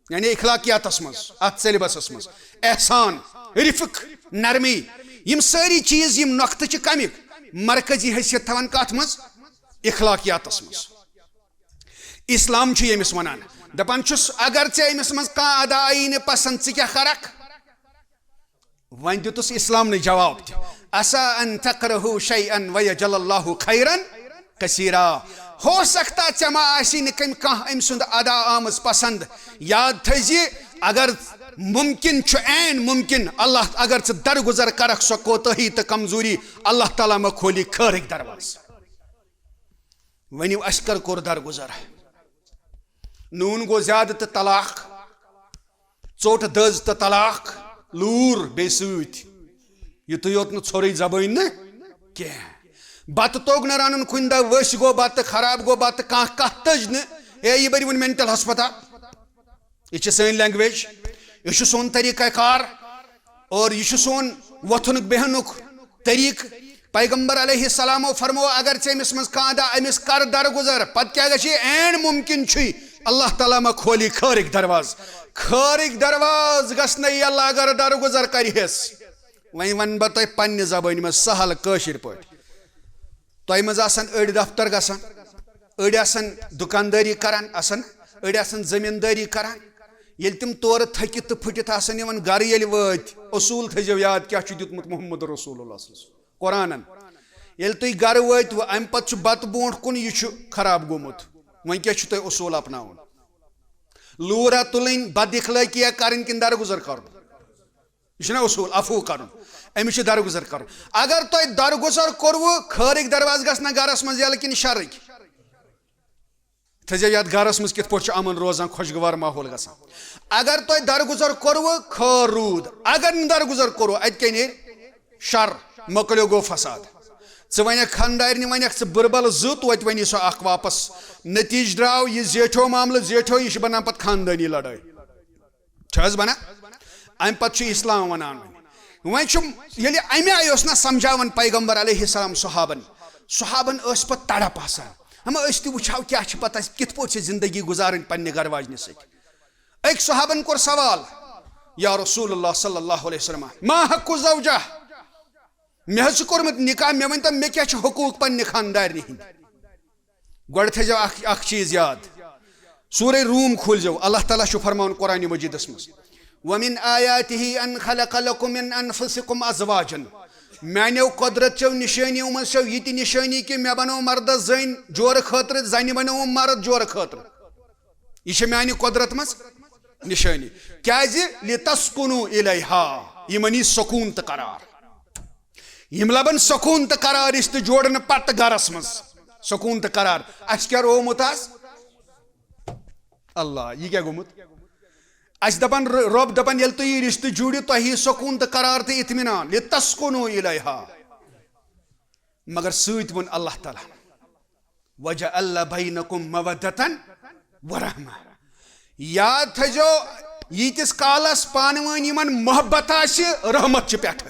یعنی اخلاقیاتس منٛز، اتھ سیلبسس منٛز۔ احسان، رفق، نرمی، یِم سٲری چیٖز، یِم نۄقطہٕ چھِ کمِکۍ؟ مرکزی حیثیت تھاوان کتھ منٛز؟ اخلاقیاتس منٛز۔ اسلام چھُ ییٚمِس وَنان، دَپان چھُس، اگر ژےٚ أمِس منٛز کانٛہہ ادا آیی نہٕ پسنٛد، ژٕ کیٛاہ کَرَکھ؟ وۄنۍ دیُتُس اسلامنٕے جواب تہِ، عسیٰ ان تکرہوا شیئا ویجعل اللہ خیرا کثیرا۔ ہو سکتا ژےٚ ما آسی نہٕ کٔمۍ کانٛہہ أمۍ سُنٛد ادا آمٕژ پسنٛد۔ یاد تھٲیزِ، اگر ممکن چھُ، عین ممکن، اللہ، اگر ژٕ درگُزر کرکھ سۄ کوتٲہی تہٕ کمزوری، اللہ تعالیٰ ما کھولی خٲرٕکۍ دروازٕ۔ ؤنِو، اَسہِ کر کوٚر درگُزر؟ نوٗن گوٚو زیادٕ تہٕ طلاق، ژوٚٹ دٔز تہٕ طلاق، لوٗر بیٚیہِ سۭتۍ۔ یُتُے یوت نہٕ ژھوٚرُے زبٲنۍ نہٕ کینٛہہ۔ بَتہٕ توٚگ نہٕ رَنُن کُنہِ دۄہ، ؤسۍ گوٚو بَتہٕ، خراب گوٚو بَتہٕ، کانٛہہ کَتھ تٔج نہٕ۔ ہے، یہِ بٔرِو وۄنۍ مینٹل ہسپتال۔ یہِ چھِ سٲنۍ لینگویج، یہِ چھُ سون طریٖقہ کار، اور یہِ چھُ سون وۄتھُنُک بیہنُک طریٖقہٕ۔ پیغمبر علیہ السلامو فرمو، اگر ژےٚ أمِس منٛز کانٛہہ دَہ، أمِس کر درگُزر، پتہٕ کیٛاہ گژھِ؟ عین ممکن چھُے، اللہ تعالیٰ ما کھولی خٲرٕکۍ دروازٕ۔ خٲرٕکۍ دروازٕ گژھنَے یَلہٕ اگر درگُزر کرِہس۔ وۄنۍ وَنہٕ بہٕ تۄہہِ پننہِ زبٲنۍ منٛز سہل کٲشِر پٲٹھۍ۔ تۄہہِ منٛز آسن أڑۍ دفتر گژھان، أڑۍ آسن دُکاندٲری کران، آسن، أڑۍ آسن زٔمیٖندٲری کران۔ ییٚلہِ تِم تورٕ تھٔکِتھ تہٕ پھٕٹِتھ آسن یِوان گرٕ، ییٚلہِ وٲتۍ، اصوٗل تھٲیزیو یاد، کیٛاہ چھُ دیُتمُت محمد رسول اللہ صلی اللہ علیہ وسلم قرآنن۔ ییٚلہِ تُہۍ گرٕ وٲتۍ وٕ، اَمہِ پتہٕ چھُ بتہٕ برونٛٹھ کُن، یہِ چھُ خراب گوٚمُت۔ وۄنۍ کیٛاہ چھُ تۄہہِ اصوٗل اپناوُن؟ لوٗرا تُلٕنۍ، بد اخلٲقیہ کرٕنۍ کِنہٕ درگُزر کرُن؟ یہِ چھُنہ اصوٗل، عفو کرُن، أمِس چھُ درگُزر کرُن۔ اگر تۄہہِ درگُزر کوٚروٕ، خٲرٕکۍ دروازٕ گژھنہ گرس منٛز یَلہٕ کِنہٕ شرٕکۍ؟ تھٲیزیو یاد، گرس منٛز کِتھ پٲٹھۍ چھُ امن روزان، خۄشگوار ماحول گژھان۔ اگر تۄہہِ درگُزر کوٚروٕ، خٲر روٗد۔ اگر نہٕ درگُزر کوٚروٕ، اتہِ کیٛاہ نیرِ؟ شر، مۄکلیو، گوٚو فساد۔ ژٕ ونکھ خاندارنہِ، ونکھ ژٕ بُربل زٕ، توتہِ ونی سۄ اکھ واپس۔ نتیجہٕ درٛاو، یہِ زیٹھیو معاملہٕ، زیٹھیو، یہِ چھِ بنان پتہٕ خاندٲنی لڑٲے۔ چھِ حظ بنان؟ امہِ پتہٕ چھُ اسلام ونان وۄنۍ۔ وۄنۍ چھُ، ییٚلہِ امہِ آیہِ اوس نہ سمجھاوان پیغمبر علیہ السلام صحابن، صحابن ٲس پتہٕ تڑپ آسان، اما أسۍ تہِ وٕچھو کیٛاہ چھِ پتہٕ، اسہِ کِتھ پٲٹھۍ چھِ زندگی گُزارٕنۍ پننہِ گرٕ واجنہِ سۭتۍ۔ أکۍ صحابن کوٚر سوال، یا رسول اللہ صلی اللہ علیہ وسلم، ما حق الزوجہ؟ مےٚ حظ چھُ کوٚرمُت نکاح، مےٚ ؤنۍ تو، مےٚ کیٛاہ چھِ حقوٗق پننہِ خاندارنہِ ہٕنٛدۍ؟ گۄڈٕ تھٲیزیو اکھ، اکھ چیٖز یاد۔ سورہ روم کھوٗلزیو، اللہ تعالیٰ چھُ فرماوان قرآن مجیدس منٛز، "ومن آیاتہ ان خلق لکم من انفسکم ازواجا"۔ میانیو قدرت چیو نشٲنیو منٛز چھو یہِ تہِ نشٲنی کہِ مےٚ بنوو مردس زٔنۍ جورٕ خٲطرٕ، زنہِ بنووُم مرد جورٕ خٲطرٕ۔ یہِ چھےٚ میانہِ قدرت منٛز نشٲنی۔ کیازِ؟ "لتسکنوا الیہا"، یِمن یی سکوٗن تہٕ قرار۔ یِم لبن سکوٗن تہٕ قرار رشتہٕ جوڑنہٕ پتہٕ گرس منٛز۔ سکوٗن تہٕ قرار۔ اسہِ کیٛاہ روومُت آز؟ اللہ، یہِ کیٛاہ گوٚمُت؟ اسہِ دپان ر-، رۄب دپان، ییٚلہِ تُہۍ یہِ رشتہٕ جوڑِو، تۄہہِ یی سکوٗن تہٕ قرار تہٕ اطمینان۔ "لتسکنوا الیہا"۔ مگر سۭتۍ ووٚن اللہ تعالیٰ، "وجعل بینکم مودة ورحمہ"۔ یاد تھٲیزیو، ییٖتِس کالس پانہٕ ؤنۍ یِمن محبت آسہِ، رحمت چھِ پٮ۪ٹھٕ۔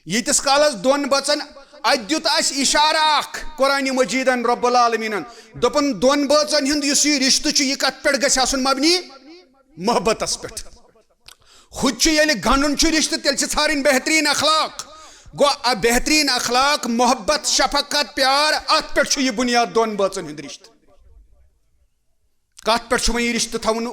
ییٖتِس کالس دۄن بٲژن، اتہِ دیُت اسہِ اشارٕ اکھ قرآن مجیدن رب العالمینن، دوٚپُن، دۄن بٲژن ہُنٛد یُس یہِ رشتہٕ چھُ، یہِ کتھ پٮ۪ٹھ گژھِ آسُن مبنی؟ محبتس پٮ۪ٹھ۔ ہُتہِ چھُ، ییٚلہِ گنڈُن چھُ رشتہٕ، تیٚلہِ چھِ ژھارٕنۍ بہتریٖن اخلاق۔ گوٚو، آ، بہتریٖن اخلاق، محبت، شفقت، پیار، اتھ پٮ۪ٹھ چھُ یہِ بُنیاد دۄن بٲژن ہُنٛد رشتہٕ۔ کتھ پٮ۪ٹھ چھُ وۄنۍ یہِ رشتہٕ تھاوُن؟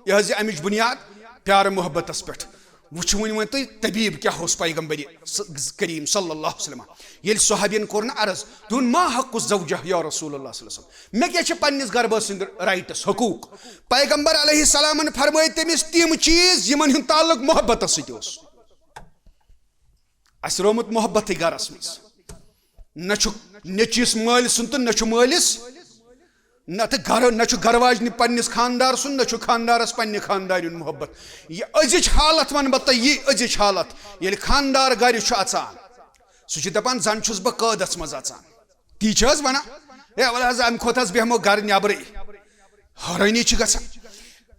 یہِ حظ یہِ امِچ بُنیاد پیار محبتس پٮ۪ٹھ۔ وٕچھِو وۄنۍ، وۄنۍ تُہۍ طبیب کیٛاہ اوس پیغمبر س-، کریم صلی اللہ علیہ وسلم۔ ییٚلہِ صحابین کوٚر نہٕ عرض، دوٚپُن، "ما حق الزوجہ یا رسول اللہ صلی اللہ علیہ وسلم؟ مےٚ کیٛاہ چھِ پننِس گرٕ بٲژ سٕنٛدۍ rights، حقوٗق؟" پیغمبر علیہ السلامن فرمٲے تٔمِس تِم چیٖز یِمن ہُنٛد تعلق محبتس سۭتۍ اوس۔ اسہِ روومُت محبتٕے گرس منٛز۔ نہ چھُ نیٚچوِس مٲلۍ سُنٛد تہٕ نہ چھُ مٲلِس، نہ تہٕ گرٕ، نہ چھُ گرٕ واجنہِ پننِس خاندار سُنٛد، نہ چھُ خاندارس پننہِ خاندارِ ہُنٛد محبت۔ یہِ أزِچ حالت ونہٕ بہٕ تۄہہِ، یہِ أزِچ حالت، ییٚلہِ خاندار گرِ چھُ اژان، سُہ چھُ دپان، "زن چھُس بہٕ قٲدس منٛز اژان"۔ تی چھِ حظ ونان، "ہے، ولہٕ حظ، امہِ کھۄتہٕ حظ بیٚہمو گرٕ نٮ۪برٕے"۔ حٲرٲنی چھِ گژھان۔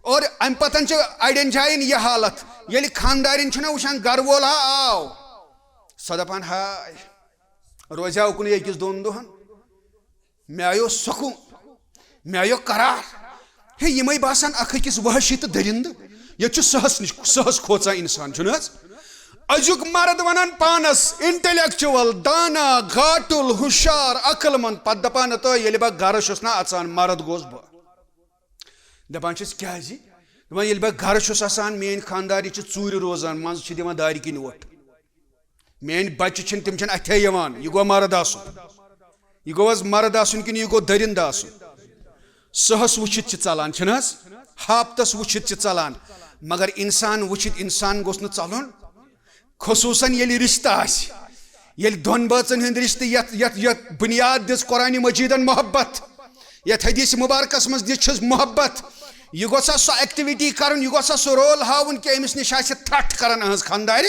اور امہِ پتن چھِ اڑٮ۪ن جاین یہِ حالت، ییٚلہِ خاندارٮ۪ن چھُنہ وٕچھان گرٕ وول ہا آو، سۄ دپان، "ہاے، روزِ ہا اُکنُے أکِس دۄن دۄہن، مےٚ آیو سکوٗن، مےٚ آیو قرار۔ ہے، یِمے باسان اکھ أکِس وحشی تہٕ درندٕ۔ ییٚتہِ چھُ سٕہس نِش، سٕہس کھوژان انسان، چھُنہٕ حظ؟" أزیُک مرد ونان پانس intellectual، دانا، گاٹُل، ہُشار، عقل مند، پتہٕ دپان، "تہٕ ییٚلہِ بہٕ گرٕ چھُس نہ اژان، مرد گوس بہٕ۔" دپان چھِس، "کیازِ؟" دپان، "ییٚلہِ بہٕ گرٕ چھُس آسان، میٲنۍ خاندارنہِ چھِ ژوٗرِ روزان، منٛزٕ چھِ دِوان دارِ کِنۍ وۄٹھ۔ میٲنۍ بچہِ چھِنہٕ، تِم چھِنہٕ اتھے یِوان۔ یہِ گوٚو مرد آسُن؟ یہِ گوٚو حظ مرد آسُن کِنہٕ یہِ گوٚو دٔرِندٕ آسُن؟" سٕہس وٕچھِتھ چھِ ژلان، چھِنہٕ حظ؟ ہاپتس وٕچھِتھ چھِ ژلان۔ مگر انسان وٕچھِتھ انسان گوٚژھ نہٕ ژلُن۔ خصوٗصن ییٚلہِ رشتہٕ آسہِ، ییٚلہِ دۄن بٲژن ہُنٛد رشتہٕ، یتھ، یتھ، یتھ بُنیاد دِژ قرآن مجیدن محبت، یتھ حدیث مبارکس منٛز دِژ چھِس محبت، یہِ گوٚژھ سۄ activity کرُن، یہِ گوٚژھ سُہ role ہاوُن کہِ أمِس نِش آسہِ تھٹھ کران أہنٛز خاندارِ۔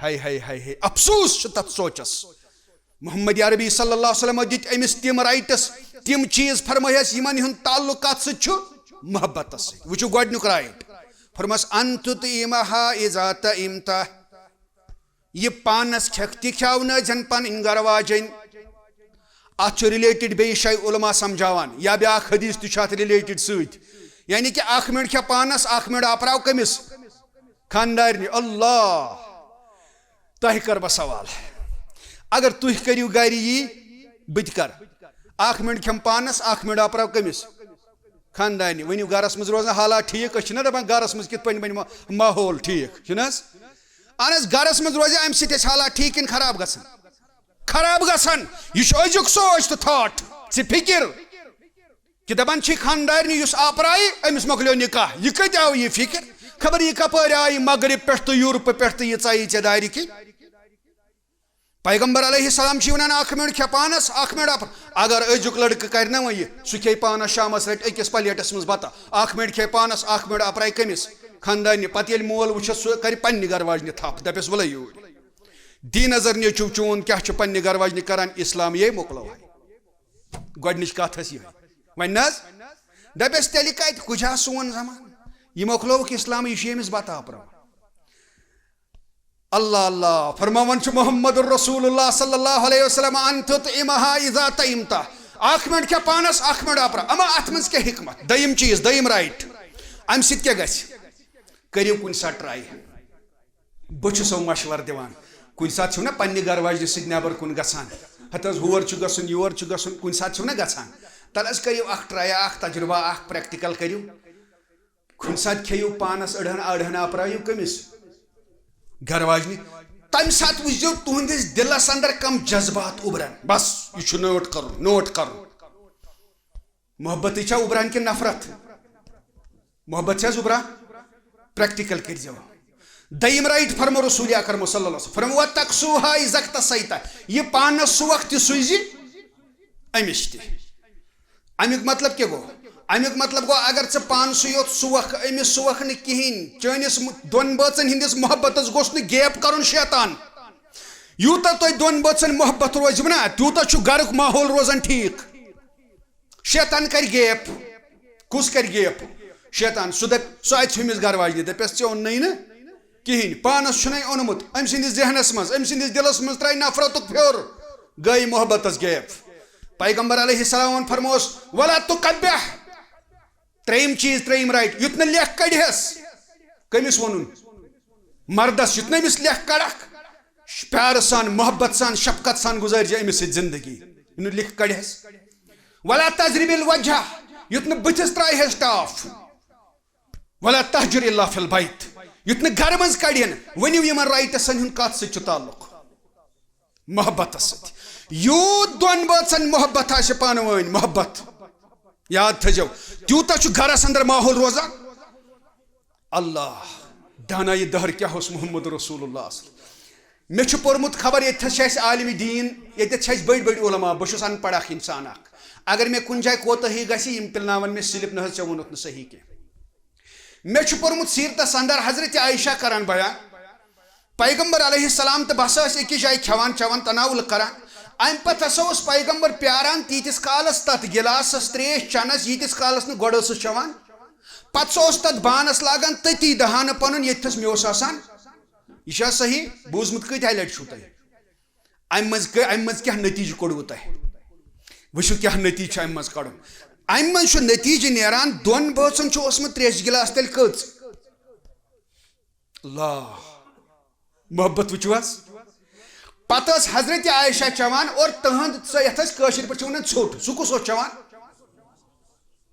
ہاے ہاے ہاے ہاے، افسوس چھُ تتھ سونچس۔ محمد عربی صلی اللہ علیہ وسلم دِتۍ أمِس تِم rights، تِم چیٖز فرمٲیس یِمن ہُنٛد تعلق کتھ سۭتۍ چھُ؟ محبتس سۭتۍ۔ وٕچھِو گۄڈٕنیُک right، فرمس، "ان تطعمها اذا طعمت"۔ یہِ پانس کھٮ۪کھ تہِ کھیاونٲوزٮ۪ن پنٕنۍ گرٕ واجٮ۪ن۔ اتھ چھُ related بیٚیہِ شاید علماء سمجھاوان، یا بیٛاکھ حدیث تہِ چھُ اتھ related سۭتۍ۔ یعنی کہِ اکھ مِنٹ کھےٚ پانس، اکھ مِنٹ آپراو کٔمِس؟ خاندارنہِ۔ اللہ! تۄہہِ کر بہٕ سوال، اگر تُہۍ کٔرِو گرِ یی، بہٕ تہِ کر۔ اکھ مِنٹ کھٮ۪م پانس، اکھ مِنٹ آپراو کٔمِس؟ خاندارنہِ۔ ؤنِو، گرس منٛز روزان حالات ٹھیٖک؟ أسۍ چھِنہ دپان گرس منٛز کِتھ پٲٹھۍ بنہِ ما-، ماحول ٹھیٖک، چھُنہٕ حظ؟ اہن حظ، گرس منٛز روزِ امہِ سۭتۍ اَسہِ حالات ٹھیٖک کِنہٕ خراب گژھان؟ خراب گژھان۔ یہِ چھُ أزیُک سونٛچ تہٕ thought، ژٕ فِکر۔ کہِ دپان چھِ خاندارنہِ یُس آپرایہِ، أمِس مۄکلیو نکاح۔ یہِ کتہِ آو یہِ فکر؟ خبر یہِ کپٲرۍ آیہِ مغرب پٮ۪ٹھ تہٕ یورپہٕ پٮ۪ٹھ تہٕ یہِ ژایہِ ژےٚ دارِ کِنۍ۔ پیغمبر علیہ السلام چھِ ونان، اکھ منٹ کھےٚ پانس، اکھ منٹ اپر۔ اگر أزیُک لڑکہٕ کرِ نہ وۄنۍ یہِ، سُہ کھیٚیہِ پانس شامس، رٹہِ أکِس پلیٹس منٛز بتہٕ، اکھ منٹ کھیٚیہِ پانس، اکھ منٹ اپرایہِ کٔمِس؟ خاندارنہِ۔ پتہٕ ییٚلہِ مول وٕچھس، سُہ کرِ پننہِ گرٕ واجنہِ تھپھ، دپٮ۪س، ولے یوٗرۍ۔ دی نظر نیٚچو، چون کیٛاہ چھُ پننہِ گرٕ واجنہِ کران، اسلام یے مۄکلو ہے۔ گۄڈنِچ کتھ ٲس یِہے۔ وۄنۍ نہ حظ؟ دپٮ۪س، تیٚلہِ کتہِ، کُجا سون زمانہٕ؟ یہِ مۄکلووُکھ اسلام، یہِ چھُ ییٚمِس بتہٕ اپراوان۔ اللہ اللہ، فرماوان چھُ محمد رسول اللہ صلی اللہ علیہ وسلم، ان تطعمها اذا طعمت۔ اکھ منٹ کھےٚ پانس، اکھ منٹ اپرا۔ اما اتھ منٛز کیٛاہ حکمت؟ دوٚیِم چیٖز، دوٚیِم رایٹ، امہِ سۭتۍ کیٛاہ گژھِ؟ کٔرِو کُنہِ ساتہٕ ٹراے۔ بہٕ چھُسو مشورٕ دِوان، کُنہِ ساتہٕ چھِو نا پننہِ گرٕ واجنہِ سۭتۍ نٮ۪بر کُن گژھان، ہتہٕ حظ ہور چھُ گژھُن، یور چھُ گژھُن، کُنہِ ساتہٕ چھِو نا گژھان، تَلہٕ حظ کٔرِو اکھ ٹرایا، اکھ تجربہ، اکھ پریکٹیکل کٔرِو۔ کُنہِ ساتہٕ کھیٚیِو پانس أڑہن اڑہن، اپرٲیِو کٔمِس؟ گرٕ واجنہِ۔ تمہِ ساتہٕ وٕچھزیو تُہنٛدِس دِلس اندر کم جذبات اُبرن۔ بس، یہِ چھُ نوٹ کرُن، نوٹ کرُن۔ محبتٕے چھا اُبران کِنہٕ نفرت؟ محبت چھا حظ اُبران؟ پریکٹیکل کٔرۍزیو۔ دوٚیِم رایٹ فرمو رسول اکرم صلی اللہ علیہ وسلم، فرمو، "وَتَكْسُوهَا إِذَا اكْتَسَيْتَ"، یہِ پانس سُوکھ تہِ سُوزِ أمِس تہِ۔ اَمیُک مطلب کیٛاہ گوٚو؟ اَمیُک مطلب گوٚو، اگر ژٕ پانسٕے یوت سُوکھ، أمِس سُوکھ نہٕ کِہیٖنۍ، چٲنِس م-، دۄن بٲژن ہٕنٛدِس محبتس گوٚژھ نہٕ گیپ کرُن شیطان۔ یوٗتاہ تۄہہِ دۄن بٲژن محبت روزِو نا، تیوٗتاہ چھُ گرُک ماحول روزان ٹھیٖک۔ شیطان کرِ گیپ۔ کُس کرِ گیپ؟ شیطان۔ سُہ دپہِ، سُہ اتہِ چھُ أمِس گرٕ واجنہِ، دپٮ۪س، "ژےٚ اوٚننَے نہٕ کِہیٖنۍ، پانس چھُنَے اوٚنمُت"۔ أمۍ سٕنٛدِس ذہنس منٛز، أمۍ سٕنٛدِس دِلس منٛز ترٛایہِ نفرتُک پھیُر، گٔے محبتس گیپ۔ پیغمبر علیہ السلام فرموس، "ولا تقبح"۔ ترٛیٚیِم چیٖز، ترٛیٚیِم رایٹ، یُتھ نہٕ لیکھ کڑِہس۔ کٔمِس ووٚنُن؟ مردس، یُتھ نہٕ أمِس لیکھ کڑکھ۔ پیارٕ سان، محبت سان، شفقت سان گُزٲرۍ زِ أمِس سۭتۍ زندگی۔ یُتھ نہٕ لیکھ کڑِہس۔ "ولا تضرب الوجه"، یُتھ نہٕ بٕتھِس ترٛایہس ٹاپھ۔ "ولا تهجر الا في البيت"، یُتھ نہٕ گرٕ منٛز کڑِہن۔ ؤنِو یِمن رایٹسن ہُنٛد کتھ سۭتۍ چھُ تعلق؟ محبتس سۭتۍ۔ یوٗت دۄن بٲژن محبت آسہِ پانہٕ وٲنۍ، محبت، یاد تھٲیزیو، تیوٗتاہ چھُ گرس اندر ماحول روزان۔ اللہ، دانایہِ دہر کیٛاہ اوس محمد رسول اللہ صلی اللہ علیہ وسلم۔ مےٚ چھُ پوٚرمُت خبر ییٚتہِ چھِ اَسہِ عالمِ دیٖن، ییٚتٮ۪تھ چھِ اَسہِ بٔڑۍ بٔڑۍ علماء، بہٕ چھُس ان پڑھ اکھ انسان اکھ۔ اگر مےٚ کُنہِ جایہِ کوتٲہی گژھِ، یِم پِلناون مےٚ سِلپ، "نہ حظ، ژےٚ ووٚنُتھ نہٕ صحیح کینٛہہ۔" مےٚ چھُ پوٚرمُت سیٖرتس اندر حضرت عائشہ کران بیان، پیغمبر علیہ السلام تہٕ بس ٲسۍ أکِس جایہِ کھٮ۪وان چٮ۪وان، تناول کران۔ امہِ پتہٕ ہسا اوس پیغمبر پیاران تیٖتِس کالس تتھ گِلاسس ترٛیش چٮ۪نس، ییٖتِس کالس نہٕ گۄڈٕ ٲسٕس چٮ۪وان۔ پتہٕ سُہ اوس تتھ بانس لاگان تٔتی دہانہٕ پنُن، ییٚتھس مےٚ اوس آسان۔ یہِ چھا صحیح؟ بوٗزمُت کۭتیاہ لٹہِ چھُو تۄہہِ؟ امہِ منٛز کٔ-، امہِ منٛز کیٛاہ نتیٖجہٕ کوٚڑوٕ تۄہہِ؟ وٕچھِو کیٛاہ نتیٖجہٕ چھُ امہِ منٛز کڑُن۔ امہِ منٛز چھُ نتیٖجہٕ نیران، دۄن بٲژن چھُ اوسمُت ترٛیشہِ گِلاس تیٚلہِ کٔژ؟ اللہ، محبت وٕچھِو حظ۔ پتہٕ ٲس حضرت عائشہ چٮ۪وان اور تہنٛد سۄ یتھ أسۍ کٲشِر پٲٹھۍ چھِ ونان ژھوٚٹ، سُہ کُس اوس چٮ۪وان؟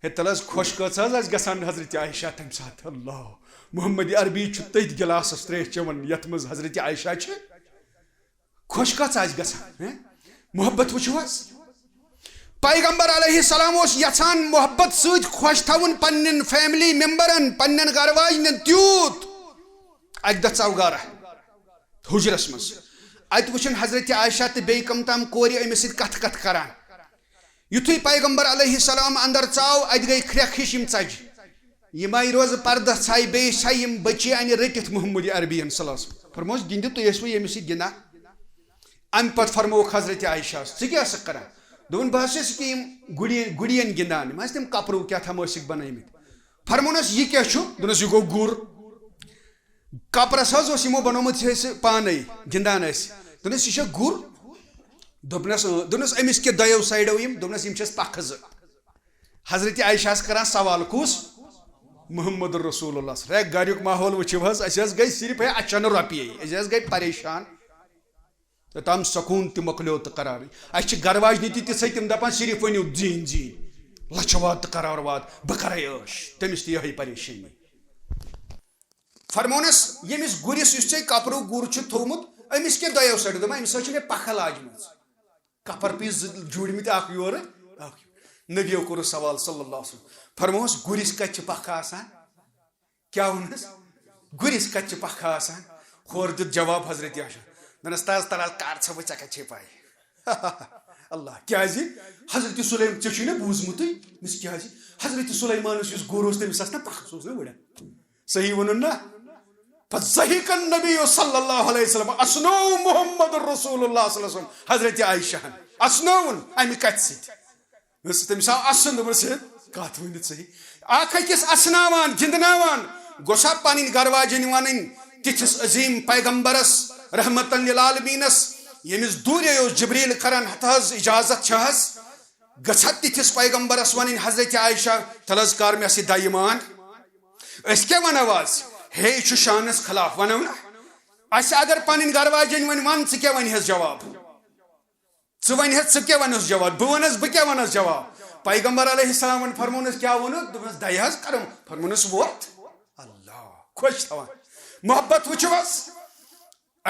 ہے، تیٚلہِ حظ خۄش کٔژ حظ آسہِ گژھان حضرت عائشہ تمہِ ساتہٕ۔ اللہ، محمد عربی چھُ تٔتھۍ گِلاسس ترٛیش چٮ۪وان یتھ منٛز حضرت عائشہ چھِ۔ خۄش کَژھ آسہِ گژھان، ہیں؟ محبت وٕچھِو حظ۔ پیغمبر علیہ السلام اوس یژھان محبت سۭتۍ خۄش تھاوُن پننٮ۪ن فیملی ممبرن، پننٮ۪ن گرٕ واجنٮ۪ن تیوٗت۔ اکہِ دۄہ ژاو گرٕ حجرس منٛز۔ اتہِ وٕچھن حضرت عائشہ تہٕ بیٚیہِ کم تام کورِ أمِس سۭتۍ کتھٕ کتھٕ کران۔ یُتھُے پیغمبر علیہ السلام اندر ژاو، اتہِ گٔے کھرٛٮ۪کھ ہِش یِم ژجہِ۔ یِم آیہِ روزٕ پردہ ژھایہِ، بیٚیہِ ژھایہِ یِم بچی انہِ رٔٹِتھ محمد عربین صلی اللہ علیہ وسلم۔ فرموس، "گِنٛدِو، تُہۍ ٲسوٕ ییٚمِس سۭتۍ گِنٛدان؟" امہِ پتہٕ فرمووُکھ حضرت عائشہ، "ژٕ کیٛاہ ٲسٕکھ کران؟" دوٚپُن، "بہٕ حظ چھَس ییٚکیٛاہ یِم گُڑین، گُڑین گِنٛدان، یِم ٲسۍ تِم کپرو کیٛاہ تھام ٲسِکھ بنٲومٕتۍ۔" فرموونَس، "یہِ کیٛاہ چھُ؟" دوٚپنَس، "یہِ گوٚو گُر۔" کپرس حظ اوس یِمو بنوومُت، یہِ ٲسۍ پانے گِنٛدان ٲسۍ۔ دوٚپنَس، "یہِ چھا گُر؟" دوٚپنَس، "اۭں۔" دوٚپنَس، "أمِس کیٛاہ دۄیو سایڈو یِم؟" دوٚپنَس، "یِم چھِس پکھٕ زٕ۔" حضرت عائشہ ہس کران سوال، کُس؟ محمد رسول اللہ۔ ہے، گریُک ماحول وٕچھِو حظ، أسۍ حظ گٔے صرف ہے اچھن رۄپیے، أسۍ حظ گٔے پریشان۔ توٚتام سکوٗن تہِ مۄکلیو تہٕ قرارٕے۔ اَسہِ چھِ گرٕ واجنہِ تہِ تِژھے، تِم دَپان صرف ؤنِو زیٖنۍ زیٖنۍ، لَچھٕ واد تہٕ قرار واد، بہٕ کَرَے عٲش، تٔمِس تہِ یِہوٚے پریشٲنی۔ فرمونَس، ییٚمِس گُرِس یُس ژےٚ کپرُک گُر چھُ تھوٚومُت، أمِس کیٛاہ دۄیو سایڈٕ؟ دوٚپُن، أمِس حظ چھِ مےٚ پَکھٕ لاجمٕژ۔ کپر پیٖس زٕ جوٗڑمٕتۍ، اَکھ یورٕ، اَکھ یورٕ۔ نبیو کوٚرُس سوال صلی اللہ علیہ وسلم۔ فرمووُس، گُرِس کَتہِ چھِ پَکھٕ آسان؟ کیٛاہ ووٚنُس؟ گُرِس کتہِ چھِ پکھٕ آسان؟ ہورٕ دیُت جواب حضرت عائشہ، دوٚپنس، "تَس تَل حظ کر ژھا بہٕ، ژےٚ کتہِ چھے پَے؟" اللہ، کیازِ؟ حضرت سلیم، ژےٚ چھُے نہ بوٗزمُتٕے؟ مےٚ کیازِ؟ حضرت سلیمانس یُس گُر اوس، تٔمِس آسہٕ نہ پکھٕ، سُہ اوس نہ وٕڑان۔ صحیح ووٚنُن نہ؟ فضحک النبی صلی اللہ علیہ وسلم، اسنو محمد رسول اللہ صلی اللہ علیہ وسلم حضرت عائشہ ہن اسنووُن امہِ کتھِ سۭتۍ۔ یُس تٔمِس آو اسُن، دوٚپُن، "ژٕ کتھ ؤنِتھ صحیح؟" اکھ أکِس اسناوان، گِنٛدناوان، گوٚژھ ہا پنٕنۍ گرٕ واجیٚنۍ ونٕنۍ تِتھِس عظیٖم پیغمبرس، رحمتن للعالمینس، ییٚمِس دوٗرے اوس جبریل کران، ہتہٕ حظ اجازت چھِ حظ، گٔژھ ہا تِتھِس پیغمبرس ونٕنۍ، حضرت عائشہ، تل حظ کر مےٚ سۭتۍ دَیہِ مان۔ أسۍ کیٛاہ ونو آز؟ ہے، یہِ چھُ شانس خلاف، ونو نہ؟ اسہِ اگر پنٕنۍ گرٕ واجیٚنۍ وۄنۍ ون، ژٕ کیٛاہ ونہِ ہس جواب؟ ژٕ ونہِ ہس، ژٕ کیٛاہ ونس جواب؟ بہٕ ونس، بہٕ کیٛاہ ونس جواب؟ پیغمبر علیہ السلام وۄنۍ فرمونس، کیٛاہ ووٚنُتھ؟ دوٚپنس، دَیہِ حظ کرم۔ فرمونس، ووٚتھ۔ اللہ خۄش تھاوان۔ محبت وٕچھِو حظ،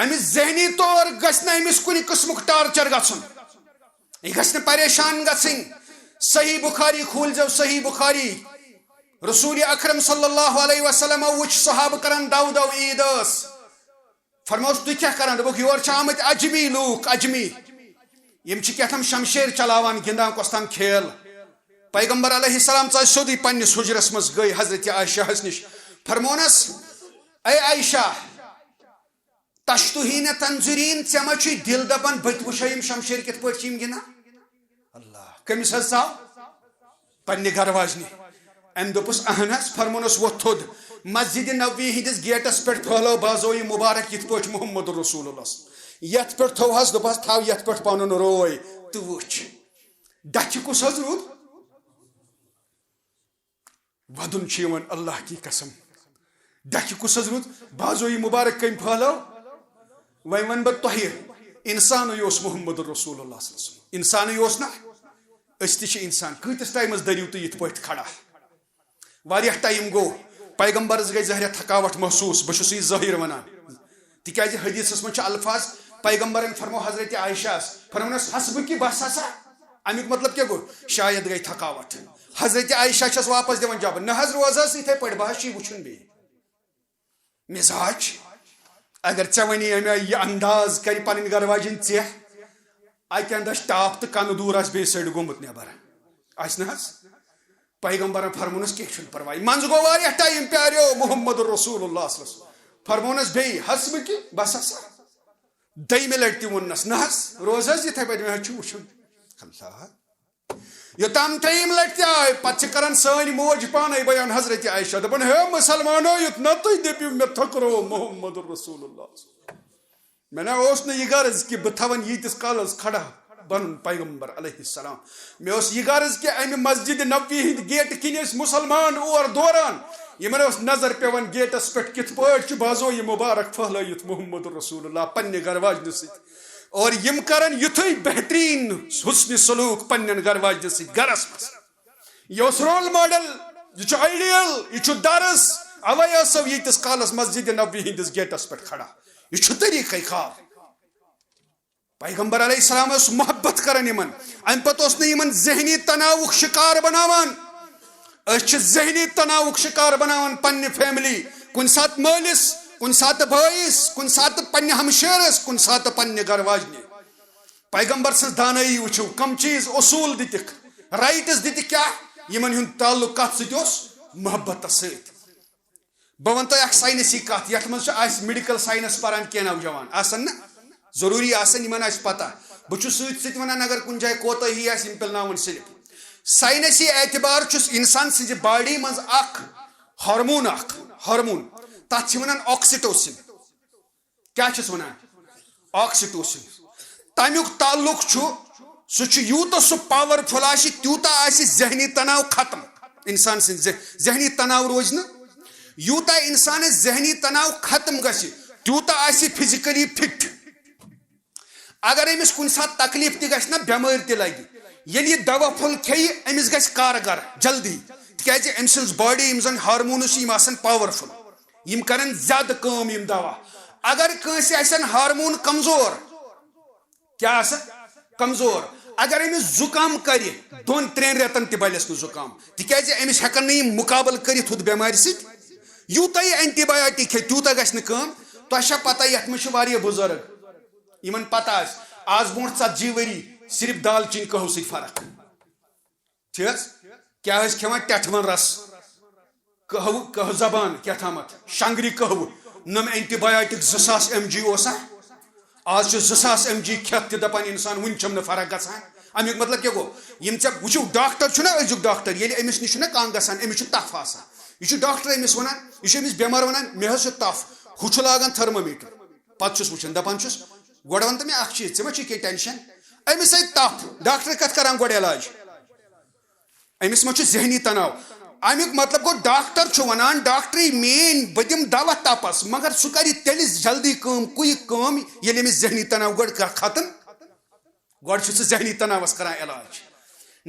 أمِس ذہنی طور گژھِ نہٕ أمِس کُنہِ قٕسمُک ٹارچر گژھُن، یہِ گژھِ نہٕ پریشان گژھٕنۍ۔ صحیح بخاری کھوٗلۍ زیو، صحیح بخاری۔ رسول اکرم صلی اللہ علیہ وسلم وٕچھ صحابہٕ کران دو دو عید ٲس۔ فرموس، "تُہۍ کیٛاہ کران؟" دوٚپُکھ، "یور چھِ آمٕتۍ عجمی لوٗکھ، عجمی۔ یِم چھِ کیٛاہ تام شمشیر چلاوان، گِنٛدان کۄس تام کھیل۔" پیغمبر علیہ السلام ژاے سیوٚدُے پننِس حجرس منٛز، گٔے حضرت عائشہ ہس نِش۔ فرمونس، "اے عائشہ، تشتہین تنظرین، ژےٚ ما چھُے دِل دپان بہٕ تہِ وٕچھا یِم شمشیر کِتھ پٲٹھۍ چھِ یِم گِنٛدان؟" اللہ، کٔمِس حظ ژاو؟ پننہِ گرٕ واجنہِ۔ أمۍ دوٚپُس، "اہن حظ۔" فرمونس، "وۄتھ تھوٚد، مسجد نبوی ہٕنٛدِس گیٹس پٮ۪ٹھ پھٔہلٲو بازو یہِ مبارک یِتھ پٲٹھۍ محمد رسول اللہ۔ یتھ پٮ۪ٹھ تھوو حظ، دوٚپ حظ، تھاو یتھ پٮ۪ٹھ پنُن روے تہٕ وٕچھ۔" ڈکھِ کُس حظ روٗد؟ ودُن چھُ یِوان اللہ کی قسم۔ ڈکھِ کُس حض روٗد؟ بازو یہِ مبارک کٔمۍ پھٔہلٲو؟ وۄنۍ وَنہٕ بہٕ تۄہہِ، اِنسانٕے اوس محمد رسول اللہ صلی اللہ علیہ وسلم۔ اِنسانٕے اوس نہ؟ أسۍ تہِ چھِ اِنسان۔ کۭتِس ٹایمَس دٔرِو تُہۍ یِتھ پٲٹھۍ کھڑا؟ واریاہ ٹایم گوٚو، پیغمبرس گٔے ظٲہرِ تھکاوٹ محسوٗس، بہٕ چھُس یہِ ظٲہِر وَنان۔ تِکیٛازِ حدیثس منٛز چھِ الفاظ، پیغمبرن فرمو حضرت عائشہ ہس، فرمونس، "حسبُک، بس ہسا۔" امیُک مطلب کیٛاہ گوٚو؟ شاید گٔے تھکاوٹ۔ حضرت عائشہ چھس واپس دِوان جواب، "نہ حض، روز حظ یِتھے پٲٹھۍ، بہٕ حظ چھُے وٕچھُن بیٚیہِ مزاج۔ اگر ژےٚ وۄنۍ ییٚمہِ آیہِ یہِ انداز کرِ پنٕنۍ گرٕ واجِنۍ ژےٚ، اکہِ اندٕ آسہِ ٹاپھ تہٕ کنہٕ دوٗر آسہِ بیٚیہِ سایڈٕ گوٚمُت نٮ۪بر۔ آسہِ نہ حظ؟" پیغمبرن فرمونس، "کینٛہہ چھُنہٕ پرواے۔" منٛزٕ گوٚو واریاہ ٹایم، پیاریو محمد رسول اللہ صلی اللہ علیہ وسلم۔ فرمونس بیٚیہِ، "حسبُک، بس ہسا۔" دوٚیمہِ لٹہِ تہِ ووٚننس، "نہ حظ، روز حظ یِتھے پٲٹھۍ، مےٚ حظ چھُ وٕچھُن۔" اللہ۔ یوٚتام ترٛیٚیِم لٹہِ تہِ آے، پتہٕ چھِ کران سٲنۍ موج پانے بیان حضرت عائشہ، دپان، "ہے مسلمانو، یُتھ نہ تُہۍ دٔپِو مےٚ تھکرو محمد رسول اللہ۔ مےٚ نہ اوس نہٕ یہِ غرض کہِ بہٕ تھاوَن ییٖتِس کالس کھڑا بنُن پیغمبر علیہ السلام۔ مےٚ اوس یہِ غرض کہِ امہِ مسجد نبوی ہٕنٛدِ گیٹہٕ کِنۍ ٲسۍ مسلمان اور دوران، یِمن ٲس نظر پٮ۪وان گیٹس پٮ۪ٹھ کِتھ پٲٹھۍ چھُ بازو یہِ مبارک پھٔہلٲیِتھ محمد رسول اللہ پننہِ گرٕ واجنہِ سۭتۍ۔ اور یِم کرن یُتھُے بہتریٖن حسن سلوک پننٮ۪ن گرٕ واجنہِ سۭتۍ گرس منٛز۔ یہِ اوس رول ماڈل، یہِ چھُ آئیڈیل، یہِ چھُ درس۔ اوے ٲسو ییٖتِس کالس مسجد نبوی ہٕنٛدِس گیٹس پٮ۪ٹھ کھڑا۔ یہِ چھُ طریٖقے کار۔ پیغمبر علیہ السلام اوس محبت کران یِمن۔ امہِ پتہٕ اوس نہٕ یِمن ذہنی تناوُک شکار بناوان۔ أسۍ چھِ ذہنی تناوُک شکار بناوان پننہِ فیملی، کُنہِ ساتہٕ مٲلِس، کُنہِ ساتہٕ بٲیِس، کُنہِ ساتہٕ پننہِ ہمشیرس، کُنہِ ساتہٕ پننہِ گرٕ واجنہِ۔ پیغمبر سٕنٛز دانٲیی وٕچھِو، کم چیٖز اصوٗل دِتِکھ، رائٹس دِتِکھ کیٛاہ؟ یِمن ہُنٛد تعلق کتھ سۭتۍ اوس؟ محبتس سۭتۍ۔ بہٕ ونہٕ تۄہہِ اکھ ساینسی کتھ، یتھ منٛز چھُ آسہِ میڈیکل ساینس پران کینٛہہ نوجوان، آسن نہ؟ ضروٗری آسن، یِمن آسہِ پتہ۔ بہٕ چھُس سۭتۍ سۭتۍ ونان، اگر کُنہِ جایہِ کوتٲہی آسہِ، یِم پِلناون صرف۔ ساینسی اعتبار چھُس انسان سٕنٛزِ باڈی منٛز اکھ ہارمون، اکھ ہارمون، تتھ چھِ ونان oxytocin۔ کیٛاہ چھِس ونان؟ Oxytocin۔ تمیُک تعلق چھُ، سُہ چھُ یوٗتاہ سُہ پاورفل آسہِ، تیوٗتاہ آسہِ ذہنی تناو ختم۔ انسان سٕنٛدِ ذہ-، ذہنی تناو روزِ نہٕ۔ یوٗتاہ انسانس ذہنی تناو ختم گژھِ، تیوٗتاہ آسہِ فزیکلی فٹ۔ اگر أمِس کُنہِ ساتہٕ تکلیف تہِ گژھِ نہ، بٮ۪مٲرۍ تہِ لگہِ، ییٚلہِ یہِ دوا پھوٚل کھیٚیہِ، أمِس گژھِ کارگر جلدی، تِکیازِ أمۍ سٕنٛز باڈی، یِم زن ہارمونز چھِ، یِم آسن پاورفل، یِم کرن زیادٕ کٲم یِم دوا۔ اگر کٲنٛسہِ آسن ہارمون کمزور، کیٛاہ آسن؟ کمزور۔ اگر أمِس زُکام کرِ، دۄن ترٛٮ۪ن رٮ۪تن تہِ بلٮ۪س نہٕ زُکام، تِکیازِ أمِس ہٮ۪کن نہٕ یِم مُقابلہٕ کٔرِتھ ہُتھ بٮ۪مارِ سۭتۍ۔ یوٗتاہ یہِ اینٹی بایوٹک کھیٚیہِ، تیوٗتاہ گژھِ نہٕ کٲم۔ تۄہہِ چھا پتہ، یتھ منٛز چھِ واریاہ بُزرگ، یِمن پتہ آسہِ، آز برونٛٹھ ژتجی ؤری صرف دالچیٖن قہوٕ سۭتۍ فرق۔ ٹھیک؟ کیٛاہ ٲسۍ کھٮ۪وان؟ ٹٮ۪ٹھوَن رس، قہوٕ، قہوٕ زبان کیٛاہ تھامتھ، شنگری قہوٕ، نوٚم اینٹی بایوٹک زٕ ساس ایم جی اوسا؟ آز چھُ زٕ ساس ایم جی کھٮ۪تھ تہِ دپان انسان، وُنہِ چھم نہٕ فرق گژھان۔ امیُک مطلب کیٛاہ گوٚو؟ یِم ژےٚ وٕچھِو، ڈاکٹر چھُنہ أزیُک ڈاکٹر، ییٚلہِ أمِس نِش چھُنہ کانٛہہ گژھان، أمِس چھُ تپھ آسان۔ یہِ چھُ ڈاکٹر أمِس ونان، یہِ چھُ أمِس بٮ۪مار ونان، مےٚ حظ چھُ تپھ، ہُہ چھُ لاگان تھرمومیٹر۔ پتہٕ چھُس وٕچھان، دپان چھُس، گۄڈٕ ون تہٕ مےٚ اکھ چیٖز، ژےٚ ما چھُے کینٛہہ ٹینشن؟ أمِس آیہِ تپھ، ڈاکٹر کتھ کران گۄڈٕ علاج؟ أمِس ما چھُ ذہنی تناو؟ امیُک مطلب گوٚو، ڈاکٹر چھُ ونان، ڈاکٹرٕے میٲنۍ، بہٕ دِمہٕ دوا تپس، مگر سُہ کرِ تیٚلہِ جلدی کٲم، کُیِک کٲم، ییٚلہِ أمِس ذہنی تناو گۄڈٕ کر ختم۔ گۄڈٕ چھُ سُہ ذہنی تناوس کران علاج۔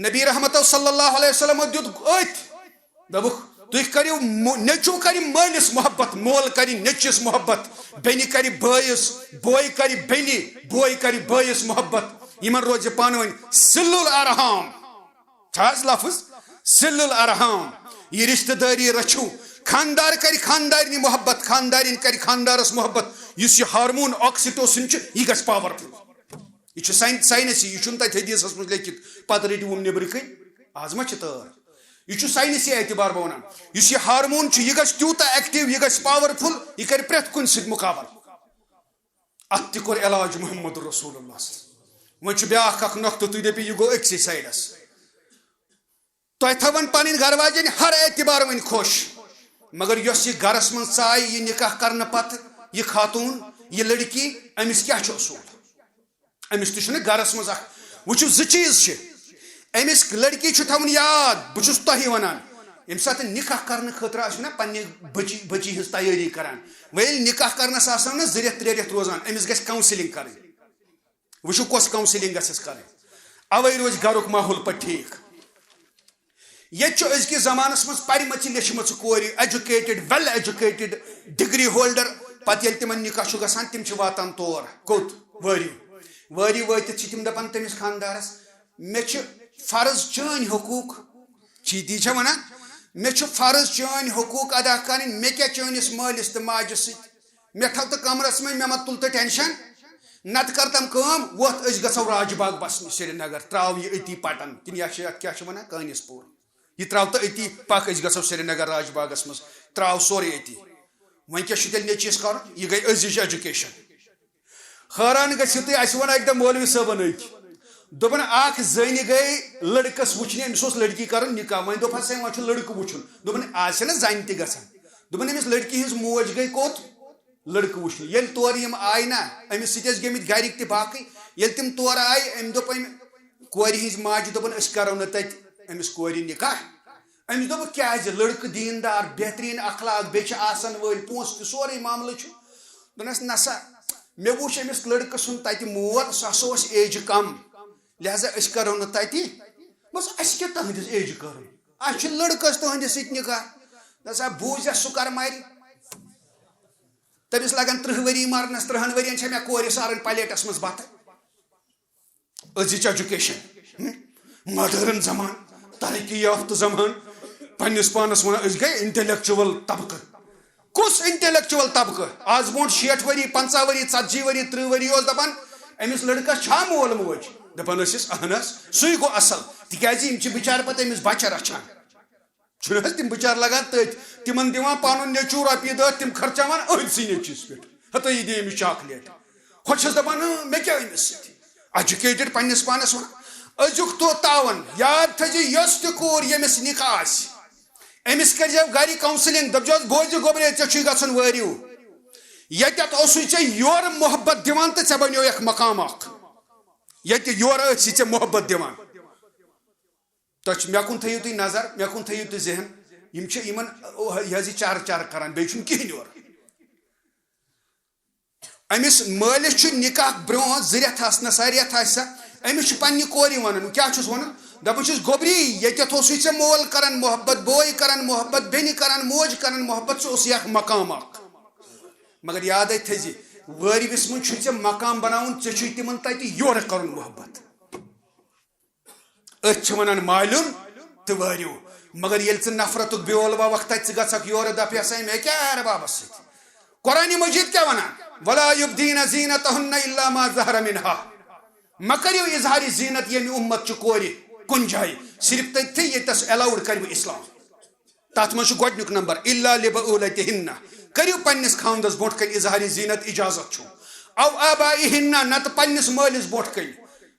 نبی رحمتو صلی اللہ علیہ وسلمو دیُت أتھۍ، دوٚپُکھ، تُہۍ کٔرِو مو-، نیٚچوٗ کَرِ مٲلِس محبت، مول کَرِ نیٚچوِس محبت، بیٚنہِ کَرِ بٲیِس، بوے کَرِ بیٚنہِ، بوے کَرِ بٲیِس محبت۔ یِمن روزِ پانہٕ ؤنۍ صِلُل ارحام۔ چھا حظ لفظ؟ صِلُل ارحام۔ یہِ رشتہٕ دٲری رٔچھِو۔ خاندار کَرِ خاندارنہِ محبت، خاندارِنۍ کَرِ خاندارس محبت۔ یُس یہِ ہارمون oxytocin چھُ، یہِ گژھِ powerful۔ یہِ چھُ ساین-، ساینسی، یہِ چھُنہٕ تَتہِ حدیثس منٛز لیکھِتھ، پتہٕ رٔٹِو یِم نیٚبرٕ کَنۍ۔ آز ما چھِ تٲر؟ یہِ چھُ ساینسی اعتبار بہٕ وَنان۔ یُس یہِ ہارمون چھُ، یہِ گژھِ تیوٗتاہ active، یہِ گژھِ powerful، یہِ کَرِ پرٛٮ۪تھ کُنہِ سۭتۍ مُقابلہٕ۔ اَتھ تہِ کوٚر علاج محمد رسول اللہ صلی اللہ علیہ وسلم۔ وۄنۍ چھُ بیٛاکھ اَکھ نۄقطہٕ، تُہۍ دٔپِو، یہِ گوٚو أکسٕے سایڈَس۔ تۄہہِ تھاوَن پَنٕنۍ گَرٕ واجٮ۪ن ہر اعتبار وۄنۍ خۄش، مگر یۄس یہِ گَرَس منٛز ژایہِ، یہِ نِکاح کَرنہٕ پَتہٕ، یہِ خاتوٗن، یہِ لٔڑکی، أمِس کیٛاہ چھُ اصوٗل؟ أمِس تہِ چھُنہٕ گَرَس منٛز اَکھ۔ وٕچھِو، زٕ چیٖز چھِ۔ أمِس لٔڑکی چھُ تھاوُن یاد، بہٕ چھُس تۄہہِ وَنان، ییٚمہِ ساتہٕ نِکاح کَرنہٕ خٲطرٕ آسِو نہ پنٛنہِ بٔچی، بٔچی ہِنٛز تیٲری کَران، وۄنۍ ییٚلہِ نِکاح کَرنَس آسان نہ زٕ رٮ۪تھ، ترٛےٚ رٮ۪تھ روزان، أمِس گژھِ counselling کَرٕنۍ۔ وٕچھِو، کۄس counselling گژھٮ۪س کَرٕنۍ۔ اَوَے روزِ گَرُک ماحول پَتہٕ ٹھیٖک۔ ییٚتہِ چھُ أزکِس زمانَس منٛز پَرِمَژٕ لیٚچھمَژٕ کورِ، educated، well educated، degree holder۔ پَتہٕ ییٚلہِ تِمَن نِکاح چھُ گژھان، تِم چھِ واتان تور۔ کوٚت؟ وٲرِو۔ وٲرِو وٲتِتھ چھِ تِم دَپان تٔمِس خانٛدارَس، "مےٚ چھِ فرض چٲنۍ حقوٗق"، چھِ تی چھےٚ وَنان، "مےٚ چھُ فرض چٲنۍ حقوٗق ادا کَرٕنۍ، مےٚ کیٛاہ چٲنِس مٲلِس تہٕ ماجہِ سۭتۍ؟" مےٚ تھاو تہٕ کمرس منٛز، مےٚ مہ تُل تہٕ ٹینشن۔ نتہٕ کر تم کٲم، وۄتھ أسۍ گژھو راج باغ بسنہِ سرینگر، تراو یہِ أتی پٹن۔ کِنہٕ یا چھِ یتھ کیٛاہ چھِ ونان، کٲنِس پوٗر۔ یہِ تراو تہٕ أتی پکھ، أسۍ گژھو سرینگر راج باغس منٛز، تراو سورُے أتی۔ وۄنۍ کیٛاہ چھُ تیٚلہِ نیٚچوِس کرُن؟ یہِ گٔے أزِچ ایجوکیشن۔ حٲران گٔژھِو تُہۍ، اسہِ ووٚن اکہِ دۄہ مولوی صٲبن أکۍ، دوٚپُن، اکھ زٔنۍ گٔے لڑکس وٕچھنہِ، أمِس اوس لڑکی کرُن نکاح، وۄنۍ دوٚپ ہسا، وۄنۍ چھُ لڑکہٕ وٕچھُن۔ دوٚپُن، آز چھنہ زنہِ تہِ گژھان۔ دوٚپُن، أمِس لڑکی ہٕنٛز موج گٔے کوٚت؟ لڑکہٕ وٕچھنہِ۔ ییٚلہِ تورٕ یِم آیہِ نا، أمِس سۭتۍ ٲسۍ گٔمٕتۍ گرِکۍ تہِ باقٕے۔ ییٚلہِ تِم تورٕ آیہِ، أمۍ دوٚپ أمۍ کورِ ہٕنٛزِ ماجہِ، دوٚپُن، أسۍ کرو نہٕ تتہِ أمِس کورِ نکاح۔ أمِس دوٚپُکھ، کیازِ؟ لڑکہٕ دیٖندار، بہتریٖن اخلاق، بیٚیہِ چھِ آسن وٲلۍ، پونٛسہٕ تہِ، سورُے معاملہٕ چھُ۔ دوٚپنس، نسا، مےٚ وٕچھ أمِس لڑکہٕ سُنٛد تتہِ مول، سُہ ہسا اوس ایجہِ کم، لہذا أسۍ کرو نہٕ تتہِ۔ بس، اسہِ کیٛاہ تہنٛدِس ایجہِ کرُن؟ اسہِ چھُ لڑکس تہنٛدِس سۭتۍ نکاح۔ نسا بوٗزِ سُہ کر مرِ۔ تٔمِس لگن ترٕٛہ ؤری مرنس، ترٕٛہن ؤرین چھےٚ مےٚ کورِ سارٕنۍ پلیٹس منٛز بتہٕ۔ أزِچ ایجوکیشن، ماڈرن زمان، ترقی یافتہٕ زمان، پننِس پانس ونان أسۍ گٔے انٹلیکچوئل طبقہٕ۔ کُس انٹلیکچوئل طبقہٕ؟ آز برونٛٹھ شیٹھ ؤری، پنٛژاہ ؤری، ژتجی ؤری، ترٕٛہ ؤری اوس دپان، أمِس لڑکس چھا مول موج؟ دپان ٲسِس، اہن حظ، سُے گوٚو اصل، تِکیازِ یِم چھِ بچار پتہٕ أمِس بچہِ رچھان۔ چھُنہٕ حظ تِم بِچارٕ لگان تٔتھۍ، تِمن دِوان پنُن نیٚچوٗ رۄپیہِ دہ، تِم خرچاوان أتھۍ سٕے نیٚچوِس پٮ۪ٹھ۔ ہتا یہِ دِ أمِس چاکلیٹ۔ ہۄ چھَس دَپان، اۭں، مےٚ کیٛاہ أمِس سۭتۍ؟ ایجوکیٹڈ پننِس پانس وَنان۔ أزیُک تو تاوَن، یاد تھٲیزِ، یۄس تہِ کوٗر ییٚمِس نِکاح آسہِ، أمِس کٔرزیو گرِ کاونسلنگ، دٔپزیوس، بوزِ گوٚبرے، ژےٚ چھُے گژھُن وٲرِو۔ ییٚتٮ۪تھ اوسُے ژےٚ یورٕ محبت دِوان تہٕ ژےٚ بنیویکھ مقام اکھ۔ ییٚتہِ یورٕ ٲسۍ ژےٚ محبت دِوان۔ تۄہہِ چھِ، مےٚ کُن تھٲیِو تُہۍ نظر، مےٚ کُن تھٲیِو تُہۍ ذہن۔ یِم چھِ یِمن، او، یہِ حظ یہِ چار چار کران، بیٚیہِ چھُنہٕ کِہیٖنۍ یورٕ۔ أمِس مٲلِس چھُ نِکاح برونٛہہ زٕ رٮ۪تھ آسنَس، سا رٮ۪تھ آسہِ سا، أمِس چھُ پننہِ کورِ وَنان، کیٛاہ چھُس وَنان؟ دَپان چھُس، گوٚبری، ییٚتٮ۪تھ اوسُے ژےٚ مول کران محبت، بوے کران محبت، بیٚنہِ کران، موج کران محبت، ژٕ اوسُے اکھ مقام اکھ۔ مگر یادے تھٲیزِ، وٲرۍوِس منٛز چھُے ژےٚ مقام بناوُن، ژےٚ چھُے تِمن تتہِ یورٕ کرُن محبت۔ أتھۍ چھِ وَنان مالیُن، تہٕ وٲرِو۔ مگر ییٚلہِ ژٕ نفرتُک بیول ووکھ تتہِ، ژٕ گژھکھ یورٕ، دپ، "یہِ ہسا مےٚ کیٛاہ ہیرٕ بابس سۭتۍ؟" قرآن مجید کیٛاہ ونان؟ "ولا یبدین زینتہن الا ما ظہر منہا"۔ مہ کٔرِو اظہار زینت ییٚمہِ امت چہِ کورِ کُنہِ جایہِ، صرف تٔتھی ییٚتس allowed کرِوٕ اسلام۔ تتھ منٛز چھُ گۄڈٕنیُک نمبر، "الا لبعولتہن"۔ کٔرِو پننِس خاوندس برونٛٹھ کنہِ اظہار زینت، اجازت چھُ۔ "او آبائہن"، نتہٕ پننِس مٲلِس برونٛٹھ کنہِ۔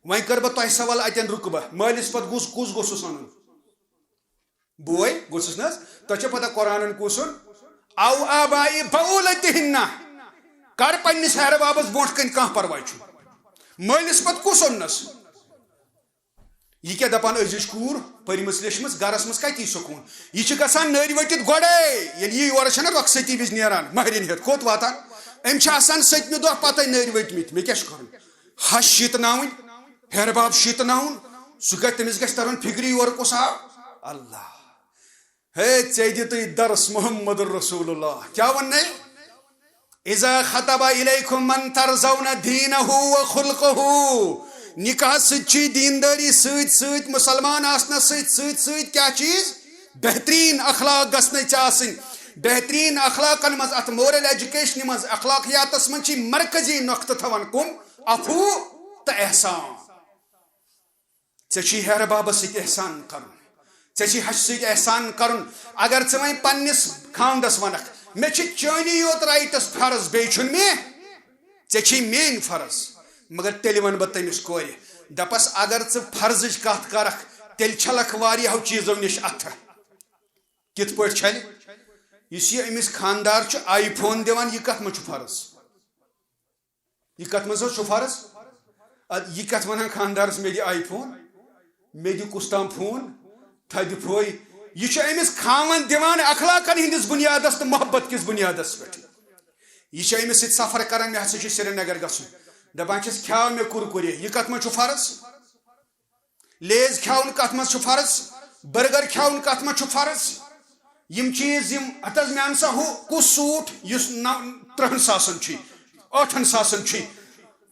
وۄنۍ کٔر بہٕ تۄہہِ سوال، اتٮ۪ن رُکہٕ بہٕ، مٲلِس پتہٕ گوٚژھ، کُس گوٚژھُس انُن؟ بوے گوٚژھُس نہ حظ؟ تۄہہِ چھےٚ پتہ قرآنن کُس اوٚن؟ "او آبائی بعولتہن"۔ کر پننِس ہیرٕ بابس برونٛٹھ کنہِ، کانٛہہ پرواے چھُنہٕ۔ مٲلِس پتہٕ کُس اوٚننس؟ یہِ کیٛاہ دپان، أزِچ کوٗر پٔرمٕژ لیچھمٕژ، گرس منٛز کتہِ یی سکوٗن؟ یہِ چھِ گژھان نٔرۍ ؤٹِتھ گۄڈے، ییٚلہِ یہِ یورٕ چھنہ رۄخصتی وِزِ نیران مہرِنۍ ہٮ۪تھ، کوٚت واتان؟ أمۍ چھِ آسان سٔتمہِ دۄہ پتے نٔرۍ ؤٹمٕتۍ، مےٚ کیٛاہ چھُ کرُن؟ ہش شیٖتناوٕنۍ، ہیرٕ باب شیٖتناوُن، سُہ گژھِ، تٔمِس گژھِ ترُن فِکرِ یورٕ کُس آو۔ اللہ، ہے، ژےٚ دِتُے درس محمد رسول اللہ۔ کیٛاہ ووٚننَے؟ "اذا خطب الیکم من ترضون دینہ و خلقہ"۔ نکاح سۭتۍ چھُے دیندٲری سۭتۍ سۭتۍ، مسلمان آسنس سۭتۍ سۭتۍ سۭتۍ کیٛاہ چیٖز؟ بہتریٖن اخلاق گژھنَے ژےٚ آسٕنۍ۔ بہتریٖن اخلاقن منٛز، اتھ moral education منٛز، اخلاقیاتس منٛز چھِ مرکزی نقطہٕ تھاوان کم؟ عفو تہٕ احسان۔ ژےٚ چھُے ہیرٕ بابس سۭتۍ احسان کرُن، ژےٚ چھُے ہشہِ سۭتۍ احسان کرُن۔ اگر ژٕ وۄنۍ پننِس خاوندس ونکھ، "مےٚ چھِ چٲنی یوت rights فرض، بیٚیہِ چھُنہٕ مےٚ، ژےٚ چھے میٲنۍ فرض"، مگر تیٚلہِ ونہٕ بہٕ تٔمِس کورِ، دپس، اگر ژٕ فرضٕچ کتھ کرکھ، تیٚلہِ چھلکھ واریاہو چیٖزو نِش اتھٕ۔ کِتھ پٲٹھۍ چھلہِ؟ یُس یہِ أمِس خاندار چھُ آی فون دِوان، یہِ کتھ منٛز چھُ فرض؟ یہِ کتھ منٛز حظ چھُ فرض؟ ادٕ یہِ کتھ ونان خاندارس، "مےٚ دِ آی فون، مےٚ دِ کُس تام فون، تھدِ پھوے"؟ یہِ چھُ أمِس خاوند دِوان اخلاقن ہٕنٛدِس بُنیادس تہٕ محبت کِس بُنیادس پٮ۪ٹھ۔ یہِ چھُ أمِس سۭتۍ سفر کران، "مےٚ ہسا چھُ سرینگر گژھُن"، دپان چھِس، "کھیاو مےٚ کُرکُرے"۔ یہِ کتھ منٛز چھُ فرض؟ لیز کھیاوُن کتھ منٛز چھُ فرض؟ برگر کھیاوُن کتھ منٛز چھُ فرض؟ یِم چیٖز، یِم، ہتہٕ حظ، مےٚ اَن سا ہُہ، کُس سوٗٹ یُس نو-، ترٕٛہن ساسن چھُے، ٲٹھن ساسن چھُے؟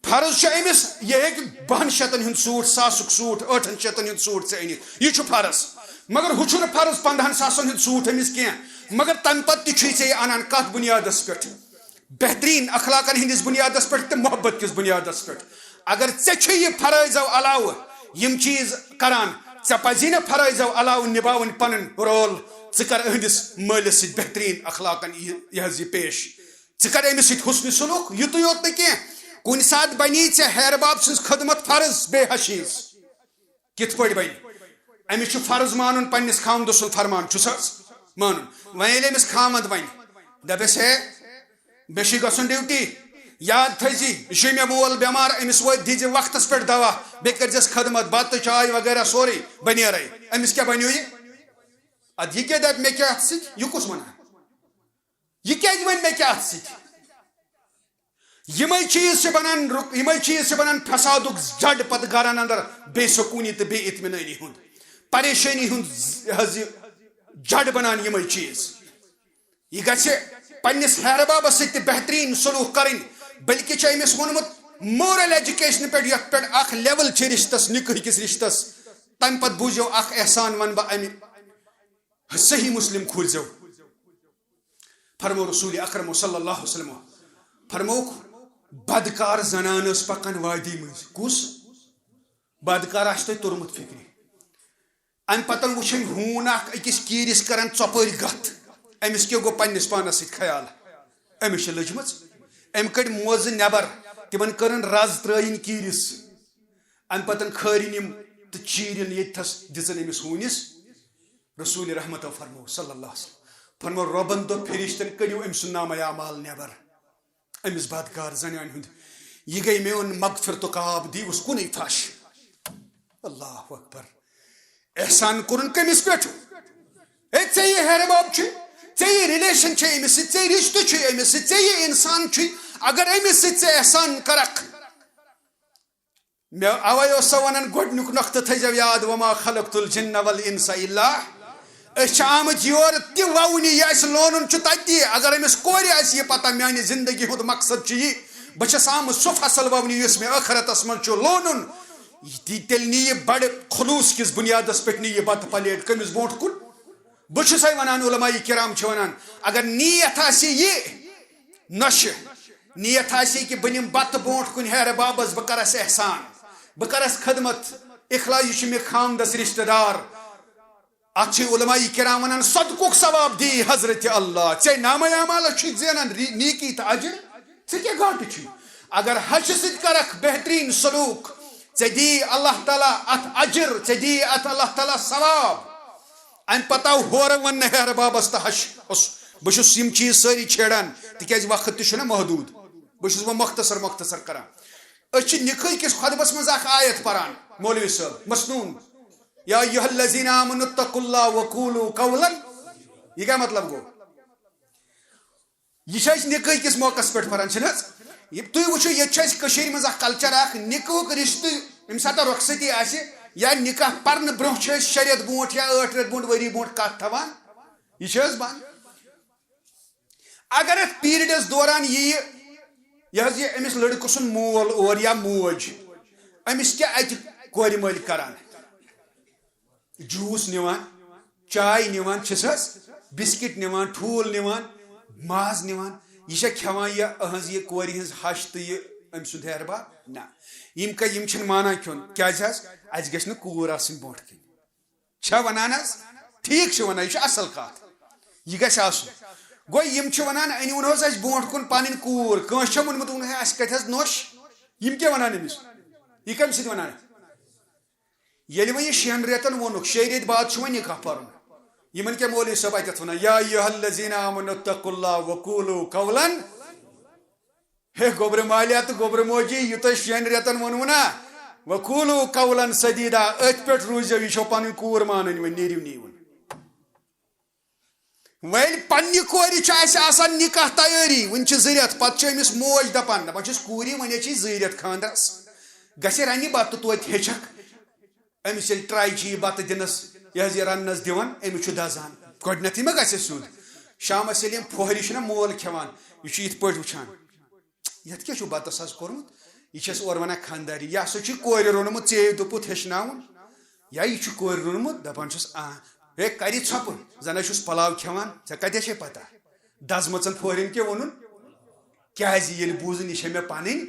فرض چھُ أمِس، یہِ ہیٚکہِ بَہَن شیٚتن ہُنٛد سوٗٹ، ساسُک سوٗٹ، ٲٹھن شیٚتن ہُنٛد سوٗٹ ژےٚ أنِتھ، یہِ چھُ فرض۔ مگر ہُہ چھُنہٕ فرض پنٛدہن ساسن ہُنٛد سوٗٹ أمِس کینٛہہ، مگر تمہِ پتہٕ تہِ چھُے ژےٚ یہِ انان کتھ بُنیادس پٮ۪ٹھ؟ بہتریٖن اخلاقن ہٕنٛدِس بُنیادس پٮ۪ٹھ تہٕ محبت کِس بُنیادس پٮ۪ٹھ۔ اگر ژےٚ چھُے یہِ فرٲیضو علاوٕ یِم چیٖز کران، ژےٚ پزی نہ فرٲیضو علاوٕ نباوٕنۍ پنٕنۍ role۔ ژٕ کر أہنٛدِس مٲلِس سۭتۍ بہتریٖن اخلاقن یہِ، یہِ حظ یہِ پیش۔ ژٕ کر أمِس سۭتۍ حسنِ سلوک۔ یُتُے یوت نہٕ کینٛہہ، کُنہِ ساتہٕ بنی ژےٚ ہیرٕ باب سٕنٛز خدمت فرض بے ہشی ہٕنٛز۔ کِتھ پٲٹھۍ بنہِ؟ أمِس چھُ فرض مانُن پننِس خاوندٕ سُنٛد فرمان، چھُس حظ مانُن۔ وۄنۍ ییٚلہِ أمِس خاوند ونہِ، دپٮ۪س، "ہے، مےٚ چھُے گژھُن ڈیوٹی، یاد تھٲیزِ، یہِ چھُے مےٚ مول بٮ۪مار، أمِس وٲتۍ، دیٖزِ وقتس پٮ۪ٹھ دوا، بیٚیہِ کٔرزٮ۪س خدمت، بتہٕ، چاے وغیرہ سورُے"، بہٕ نیرے۔ أمِس کیٛاہ بنیو یہِ؟ ادٕ یہِ کیٛاہ دپہِ مےٚ کیٛاہ اتھ سۭتۍ؟ یہِ کُس ونان؟ یہِ کیٛازِ ونہِ مےٚ کیٛاہ اتھ سۭتۍ؟ یِمے چیٖز چھِ بنان رُک-، یِمے چیٖز چھِ بنان فسادُک جڑ پتہٕ گرن اندر، بے سکوٗنی تہٕ بے اطمینٲنی ہُنٛد، پریشٲنی ہُنٛد ز-، حظ یہِ جڑ بنان یِمے چیٖز۔ یہِ گژھِ پننِس ہیرٕ بابس سۭتۍ تہِ بہتریٖن سلوک کرٕنۍ، بلکہِ چھُ أمِس ووٚنمُت moral education پٮ۪ٹھ، یتھ پٮ۪ٹھ اکھ level چھِ رشتس، نکاح کِس رشتس۔ تمہِ پتہٕ بوٗزِو اکھ احسان ونہٕ بہٕ امہِ، صحیح مسلم کھوٗلزیو۔ فرمو رسول اکرم صلی اللہ علیہ وسلم، فرمووُکھ، بدکار زنان ٲس پکان وادی مٔنٛزۍ۔ کُس بدکار آسہِ تۄہہِ توٚرمُت فکرِ؟ امہِ پتہٕ وُچھ أمۍ ہوٗن اکھ أکِس کیٖرِس کران ژۄپٲرۍ گتھ۔ أمِس کیٛاہ گوٚو پننِس پانس سۭتۍ خیال؟ أمِس چھِ لٔجمٕژ۔ أمۍ کٔڑۍ موزٕ نٮ۪بر، تِمن کٔرٕن رز ترٲیِن کیٖرِس۔ امہِ پتہٕ کھٲرِن یِم تہٕ چیٖرِن ییٚتہِ تھس، دِژٕن أمِس ہوٗنِس۔ رسول رحمتو فرمو صلی اللہ علیہ وسلم، فرمو، رۄبن دوٚپ فرشتن، "کٔڑِو أمۍ سُنٛد نامہ اعمال نٮ۪بر، أمِس بدکار زنانہِ ہُنٛد۔ یہِ گٔے میون مغفرتُک آب، دیٖوُس کُنُے پھش۔" اللہ اکبر۔ احسان کوٚرُن کٔمِس پٮ۪ٹھ؟ ہے، ژےٚ یہِ ہیرٕ باب چھُے، ژےٚ یہِ relation چھے أمِس سۭتۍ، ژےٚ یہِ رشتہٕ چھُے أمِس سۭتۍ، ژےٚ یہِ انسان چھُے، اگر أمِس سۭتۍ ژےٚ احسان کرکھ، مےٚ اوے اوس سا ونان، گۄڈنیُک نۄقطہٕ تھٲیزیو یاد، "وما خلقت الجن والانس الا"۔ أسۍ چھِ آمٕتۍ یور تہِ وونہِ، یہِ اَسہِ لونُن چھُ تَتی۔ اگر أمِس کورِ آسہِ یہِ پتہ، میانہِ زندگی ہُنٛد مقصد چھُ یہِ، بہٕ چھَس آمٕژ سُہ فصل وونہِ یُس مےٚ ٲخرتس منٛز چھُ لونُن۔ یہِ تہِ، تیٚلہِ نی یہِ بڑٕ خلوص کِس بُنیادس پٮ۪ٹھ نی یہِ بتہٕ پلیٹ کٔمِس برونٛٹھ کُن؟ بہٕ چھُسے ونان، علماء کرام چھِ ونان، اگر نیت آسہِ یہِ نۄشہِ، نیت آسہِ یہِ کہِ بہٕ نِمہٕ بتہٕ برونٛٹھ کُن ہیرٕ بابس، بہٕ کرس احسان، بہٕ کرس خدمت، اخلاص، یہِ چھُ مےٚ خامدس رشتہٕ دار۔ اتھ چھِ علماء کرام ونان، صدقُک ثواب دی حضرت اللہ۔ ژےٚ نامہ اعمالس چھُے زینان ری-، نیکی تہٕ اجر، ژےٚ کیٛاہ گاٹہٕ چھُے؟ اگر ہشہِ سۭتۍ کرکھ بہترین سلوک، ژےٚ دی اللہ تعالیٰ اتھ اجر، ژےٚ دی اتھ اللہ تعالیٰ ثواب۔ امہِ پتہٕ آو ہورٕ وننہٕ ہیرٕ بابس تہٕ ہش اوس، بہٕ چھُس یِم چیٖز سٲری چھیڑان، تِکیازِ وقت تہِ چھُنہ محدوٗد۔ بہٕ چھُس وۄنۍ مختصر مختصر کران۔ أسۍ چھِ نِکٲح کِس خطبس منٛز اکھ آیت پران، مولوی صٲب، مسنون، یا ایھا الذین آمنوا اتقوا اللہ وقولوا قولا۔ یہِ کیٛاہ مطلب گوٚو؟ یہِ چھِ أسۍ نِکٲح کِس موقعس پٮ۪ٹھ پران، چھِنہٕ حظ؟ یہِ تُہۍ وٕچھِو، ییٚتہِ چھُ اَسہِ کٔشیٖرِ منٛز اکھ culture اکھ، نِکاحُک رِشتہٕ ییٚمہِ ساتہٕ رۄخصتی آسہِ یا نِکاح پرنہٕ برونٛہہ چھِ أسۍ شےٚ رٮ۪تھ برونٛٹھ یا ٲٹھ رٮ۪تھ برونٛٹھ، ؤری برونٛٹھ کتھ تھاوان۔ یہِ چھِ حظ بنٛد؟ اگر اتھ periods دوران ییہِ، یہِ حظ یہِ أمِس لڑکہٕ سُنٛد مول اور یا موج، أمِس کیٛاہ اتہِ کورِ مٲلۍ کران؟ جوٗس نِوان، چاے نِوان، چھِس حظ بسکٹ نِوان، ٹھوٗل نِوان، ماز نِوان، یہِ چھا کھٮ۪وان یہِ أہنٛز یہِ کورِ ہٕنٛز ہش تہٕ یہِ أمۍ سُنٛد ہیہَر بب؟ نہ، یِم کَتہِ، یِم چھِنہٕ مانان کھیوٚن۔ کیٛازِ حظ؟ اَسہِ گژھِ نہٕ کوٗر آسٕنۍ برونٛٹھ کَنہِ۔ چھا وَنان حظ؟ ٹھیٖک چھِ وَنان، یہِ چھِ اَصٕل کَتھ، یہِ گژھِ آسُن۔ گوٚو یِم چھِ وَنان، أنِو نہٕ حظ اَسہِ برونٛٹھ کُن پَنٕنۍ کوٗر، کٲنٛسہِ چھا ووٚنمُت، ووٚنُن، ہے، اَسہِ کَتہِ حظ نۄش؟ یِم کیٛاہ وَنان أمِس؟ یہِ کَمہِ سۭتۍ وَنان؟ ییٚلہِ وۄنۍ یہِ شٮ۪ن رٮ۪تن ووٚنُکھ، شیٚیہِ رٮ۪تۍ بعد چھُ وۄنۍ نِکاح پَرُن۔ یِمن کیٛاہ مولوی صٲب اَتٮ۪تھ وَنان، یا ایھا الذین آمنوا اتقوا اللہ وقولوا قولا، ہے گوٚبرٕ مالیا تہٕ گوٚبرٕ موجی، یہِ تۄہہِ شٮ۪ن رٮ۪تن ووٚنوُ نا، وقولوا قولا سدیدا، أتھۍ پٮ۪ٹھ روٗزِو، یہِ چھو پَنٕنۍ کوٗر مانٕنۍ، وۄنۍ نیٖرِو نیٖوُن۔ وۄنۍ پننہِ کورِ چھِ اَسہِ آسان نِکاح تیٲری، وٕنہِ چھِ زٕ رٮ۪تھ، پتہٕ چھِ أمِس موج دَپان، دَپان چھِس، کوٗری، وۄنۍ حظ چھِ زٕے رٮ۪تھ خانٛدرس، گژھِ رَنہِ بَتہٕ توتہِ ہیٚچھکھ۔ أمِس ییٚلہِ try چھِ یہِ بَتہٕ دِنَس، یہِ حظ یہِ رَننَس دِوان، أمِس چھُ دَزان۔ گۄڈٕنٮ۪تھٕے ما گژھِ سیوٚد؟ شامَس ییٚلہِ یِم پھوہرِ چھِنہ مول کھٮ۪وان، یہِ چھُ یِتھ پٲٹھۍ وٕچھان، یَتھ کیٛاہ چھُ بَتَس آز کوٚرمُت؟ یہِ چھِ اَسہِ اورٕ وَنان خانٛداری، یہِ ہسا چھُ کورِ روٚنمُت، ژےٚ دوٚپُتھ ہیٚچھناوُن، یا یہِ چھُ کورِ روٚنمُت، دَپان چھُس، آ، ہے، کَرِ ژھۄپہٕ، زَن ہا چھُس پۄلاو کھٮ۪وان، ژےٚ کَتہِ چھے پَتہ؟ دَزمَژَن پھورٮ۪ن کیٛاہ ووٚنُن؟ کیٛازِ ییٚلہِ بوٗزُن، یہِ چھےٚ مےٚ پَنٕنۍ۔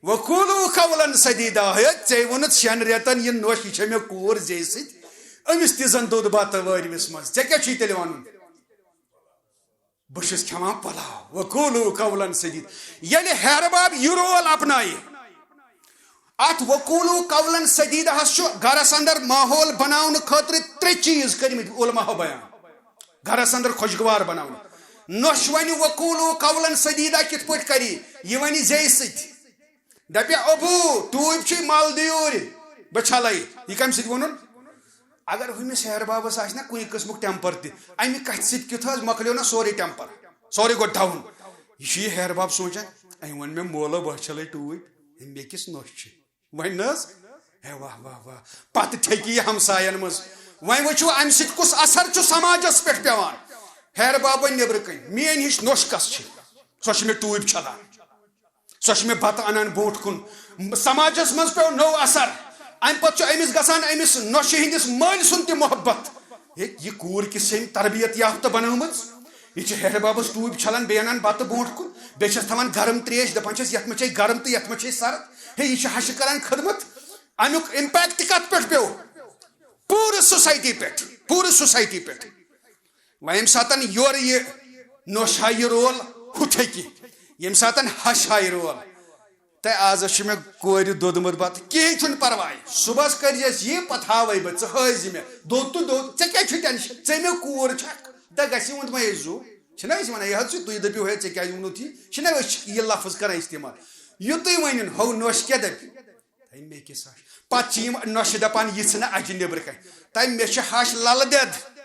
وقولوا قولا سدیدا، ہے، ژےٚ ووٚنُتھ شٮ۪ن رٮ۪تَن یہِ نۄش، یہِ چھےٚ مےٚ کوٗر زیٚیہِ سۭتۍ، أمِس تہِ زَن دوٚد بَتہٕ وٲرۍوِس منٛز، ژےٚ کیٛاہ چھُے تیٚلہِ وَنُن؟ بہٕ چھُس کھٮ۪وان پۄلاو۔ وقولوا قولا سدید۔ ییٚلہِ ہیرٕ باب یہِ role اپنایہِ، اتھ وقولوا قولا سدیداہس چھُ گرس اندر ماحول بناونہٕ خٲطرٕ ترٛےٚ چیٖز کٔرمٕتۍ علماہو بیان۔ گرس اندر خۄشگوار بناونہٕ۔ نۄشہِ ونہِ وقولوا قولا سدیدا کِتھ پٲٹھۍ کرِ؟ یہِ ونہِ زیٚیہِ سۭتۍ۔ دپہِ، ابو، ٹوٗپۍ چھُے مل دِیوٗرۍ، بہٕ چھلے۔ یہِ کمہِ سۭتۍ ووٚنُن؟ اگر ہُمِس ہیہر بابس آسہِ نا کُنہِ قٕسمُک temper تہِ، امہِ کتھِ سۭتۍ کیُتھ حظ مۄکلیو نا سورُے temper، سورُے گوٚو down۔ یہِ چھُ یہِ ہیہر باب سونٛچان، أمۍ ووٚن مےٚ مولو بہٕ چھلے ٹوٗپۍ، أمۍ مےٚ کِس نۄش چھِ۔ وۄنۍ نہ حظ؟ ہے واہ واہ واہ، پتہٕ ٹھیٚکہِ یہِ ہمساین منٛز۔ وۄنۍ وٕچھِو امہِ سۭتۍ کُس اثر چھُ سماجس پٮ۪ٹھ پٮ۪وان۔ ہیہر باب وۄنۍ نیٚبرٕ کنۍ، میٲنۍ ہِش نۄش کس چھِ؟ سۄ چھِ مےٚ ٹوٗپۍ چھلان۔ سۄ چھِ مےٚ بتہٕ انان برونٛٹھ کُن۔ سماجس منٛز پیوٚو نوٚو اثر۔ امہِ پتہٕ چھُ أمِس گژھان أمِس نۄشہِ ہٕنٛدِس مٲلۍ سُنٛد تہِ محبت۔ ہے، یہِ کوٗر کِژھ چھےٚ أمۍ تربیت یافتہٕ بنٲومٕژ۔ یہِ چھِ ہیہر بابس ٹوٗپۍ چھلان، بیٚیہِ انان بتہٕ برونٛٹھ کُن، بیٚیہِ چھس تھاوان گرم تریش، دپان چھس، یتھ منٛز چھے گرم تہٕ یتھ منٛز چھے سرد۔ ہے، یہِ چھِ ہشہِ کران خدمت۔ امیُک impact کتھ پٮ۪ٹھ پیوٚو؟ پوٗرٕ society پٮ۪ٹھ، پوٗرٕ society پٮ۪ٹھ۔ وۄنۍ ییٚمہِ ساتَن یورٕ یہِ نوٚش ہا یہِ role ہُتھے کہِ، ییٚمہِ ساتَن ہَش ہا یہِ role، تہٕ آز چھُ مےٚ کورِ دوٚدمُت بَتہٕ، کِہیٖنۍ چھُنہٕ پَرواے، صُبحَس کٔرۍزٮ۪س یہِ، پَتہٕ ہاوَے بہٕ، ژٕ ہٲوزِ مےٚ، دوٚد تہٕ دوٚد، ژےٚ کیٛاہ چھُے tension؟ ژےٚ مےٚ کوٗر چھَکھ، تہٕ گژھِ ووٚنمُت مےٚ زُو، چھِنہ أسۍ وَنان، یہِ حظ چھُ تُہۍ دٔپِو ہے ژےٚ کیٛازِ ووٚنُتھ یہِ، چھِنہ أسۍ چھِ یہِ لفظ کَران استعمال، یُتُے ؤنِن، ہو نوٚش کیٛاہ دَپہِ؟ تَمہِ کِس ہَش۔ پَتہٕ چھِ یِم نۄشہِ دَپان، یہِ ژھٕنہ اَجہِ نیٚبرٕ کَنہِ۔ تَمہِ مےٚ چھِ ہَش لَلہٕ دٮ۪د۔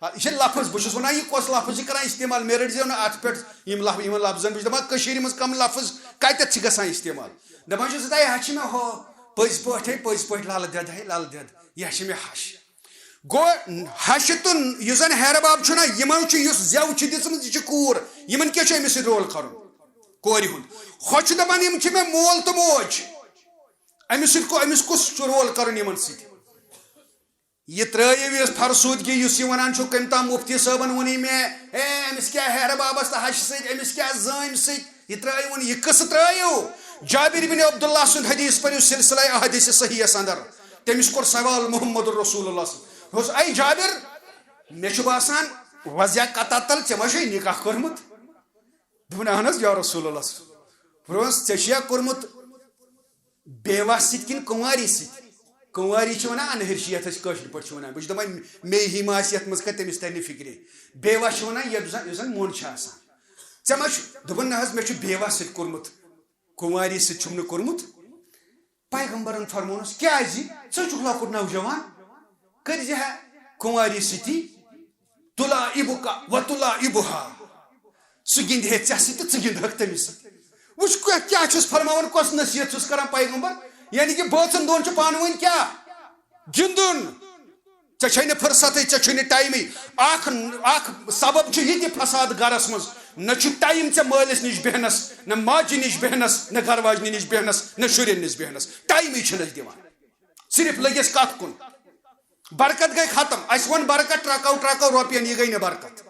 آ، یہِ چھِ لفظ، بہٕ چھُس وَنان، یہِ کۄس لفظ چھِ کَران استعمال؟ مےٚ رٔٹۍزیو نہٕ اَتھ پٮ۪ٹھ، یِم لف-، یِمَن لفظن، بہٕ چھُس دَپان، کٔشیٖرِ منٛز کَم لفظ کَتٮ۪تھ چھِ گژھان استعمال؟ دَپان چھُس، ہے، ہَش چھِ مےٚ ہُہ، پٔزۍ پٲٹھۍ، ہے، پٔزۍ پٲٹھۍ لَلہٕ دٮ۪د، ہے، لَلہٕ دٮ۪د، یہِ ہَش چھِ مےٚ ہَش۔ گوٚو، ہَشہِ تہٕ یُس زَن ہیرٕ باب چھُنہ، یِمَن چھُ، یُس زٮ۪و چھِ دِژمٕژ، یہِ چھِ کوٗر، یِمَن کیٛاہ چھُ أمِس سۭتۍ role کَرُن؟ کورِ ہُنٛد۔ ہۄ چھُ دَپان، یِم چھِ مےٚ مول تہٕ موج۔ أمِس سۭتۍ کو أمِس کُس چھُ رول کرُن یِمن سۭتۍ؟ یہِ ترٲیِو یہِ فرسودگی یُس یہِ ونان چھُ، کٔمۍ تام مفتی صٲبن ووٚنُے مےٚ، ہے، أمِس کیٛاہ ہیرٕ بابس تہٕ ہشہِ سۭتۍ، أمِس کیٛاہ زٲمۍ سۭتۍ؟ یہِ ترٲیِوُن، یہِ قصہٕ ترٲیِو۔ جابر بن عبداللہ سُنٛد حدیث پٔرِو سلسلہ احادیث صحیحس اندر۔ تٔمِس کوٚر سوال محمد رسول اللہ صلی اللہ علیہ وسلم۔ دوٚپُس، اے جابر، مےٚ چھُ باسان وضع قطع تل ژےٚ ما چھُے نکاح کوٚرمُت؟ دوٚپُن، اہن حظ یا رسول اللہ۔ فرموس، ژےٚ چھُیا کوٚرمُت بیوہ سۭتۍ کِنہٕ کُنواری سۭتۍ؟ کُنواری چھِ وَنان اَنہٕرۍ چھِ، یَتھ أسۍ کٲشِر پٲٹھۍ چھِ وَنان۔ بہٕ چھُس دَپان، مے ہی ما آسہِ یَتھ منٛز کانٛہہ، تٔمِس تَرِ نہٕ فِکرے۔ بیوہ چھِ وَنان یَتھ زَن، یُس زَن موٚنٛڈ چھُ آسان۔ ژےٚ ما چھُ؟ دوٚپُن، نہ حظ، مےٚ چھُ بیوہ سۭتۍ کوٚرمُت، کُنواری سۭتۍ چھُم نہٕ کوٚرمُت۔ پیغمبرن فرمونس، کیازِ؟ ژٕ چھُکھ لۄکُٹ نوجوان، کٔرۍ زِ ہا کُنواری سۭتی، تُلہ اِبُکا و تُلہ اِبُہا۔ سُہ گِنٛدِ ہے ژےٚ سۭتۍ تہٕ ژٕ گِنٛدہکھ تٔمِس سۭتۍ۔ وٕچھ، کیٛاہ، کیٛاہ چھُس فرماوان، کۄس نصیحت چھُس کران پیغمبر؟ یعنی کہِ بٲژن دۄن چھُ پانہٕ ؤنۍ کیٛاہ؟ گِنٛدُن۔ ژےٚ چھے نہٕ فرصتٕے، ژےٚ چھُے نہٕ ٹایمٕے۔ اکھ، اکھ سبب چھُ یہِ تہِ فساد گرس منٛز، نہ چھُ ٹایم ژےٚ مٲلِس نِش بیہنس، نہ ماجہِ نِش بیہنس، نہ گرٕ واجنہِ نِش بیہنس، نہ شُرٮ۪ن نِش بیہنس، ٹایمٕے چھِنہٕ أسۍ دِوان۔ صرف لٔگۍ أسۍ کتھ کُن۔ برکت گٔے ختم۔ اسہِ ووٚن برکت ٹرکو ٹرکو رۄپین، یہِ گٔے نہٕ برکت۔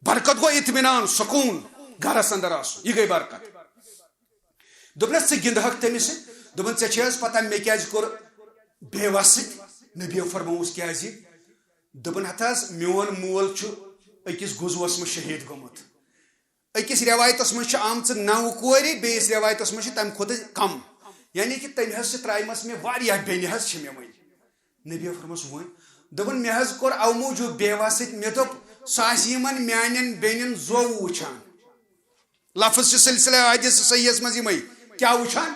برکت گوٚو اطمینان، سکوٗن، گرس اندر آسُن، یہِ گٔے برکت۔ دوٚپنس، ژٕ گِنٛدہکھ تٔمِس سۭتۍ؟ دوٚپُن، ژےٚ چھے حظ پتہ مےٚ کیازِ کوٚر بیوس سۭتۍ؟ نبیو فرمووُس، کیازِ؟ دوٚپُن، ہتہٕ حظ، میون مول چھُ أکِس غزوس منٛز شہید گوٚمُت۔ أکِس رٮ۪وایتَس منٛز چھِ آمژٕ نَو کورِ، بیٚیِس رٮ۪وایتَس منٛز چھِ تَمہِ کھۄتہٕ کَم۔ یعنی کہِ تٔمۍ حظ چھِ ترٛایمَژٕ مےٚ واریاہ بیٚنہِ حظ چھِ مےٚ وۄنۍ۔ نبی فرموس وۄنۍ۔ دوٚپُن، مےٚ حظ کوٚر اَوٕ موٗجوٗب بیوَس سۭتۍ، مےٚ دوٚپ، سُہ آسہِ یِمَن میٛانٮ۪ن بیٚنٮ۪ن زوٚو وٕچھان۔ لفظ چھِ سلسلہ حدیث صحیحَس منٛز یِمَے۔ کیٛاہ وٕچھان؟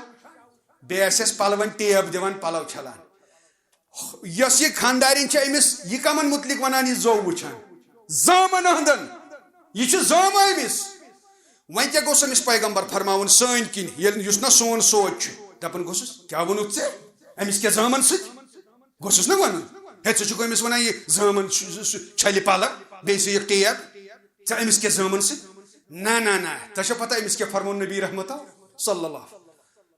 بیٚیہِ آسٮ۪س پَلوَن ٹیب دِوان، پَلو چھَلان۔ یۄس یہِ خاندارِنۍ چھےٚ أمِس، یہِ کمن مُتعلِق ونان یہِ زو وٕچھان؟ زامن ہٕنٛدن۔ یہِ چھِ زامہٕ أمِس۔ وۄنۍ کیٛاہ گوٚژھ أمِس پیغمبر فرماوُن سٲنۍ کِنۍ، ییٚلہِ یُس نہ سون سونچ چھُ؟ دپان گوٚژھُس، کیٛاہ ووٚنُتھ ژےٚ أمِس کیٛاہ زامن سۭتۍ؟ گوٚژھُس نہ ونُن، ہے، ژٕ چھُکھ أمِس ونان یہِ زامن چھُ، سُہ، سُہ چھلہِ پلو، بیٚیہِ سُہ یہِ ٹیب، ژےٚ أمِس کیٛاہ زامن سۭتۍ؟ نہ، نہ، نہ، ژےٚ چھےٚ پتہ أمِس کیٛاہ فرموو نبی رحمتہ صلی اللہ؟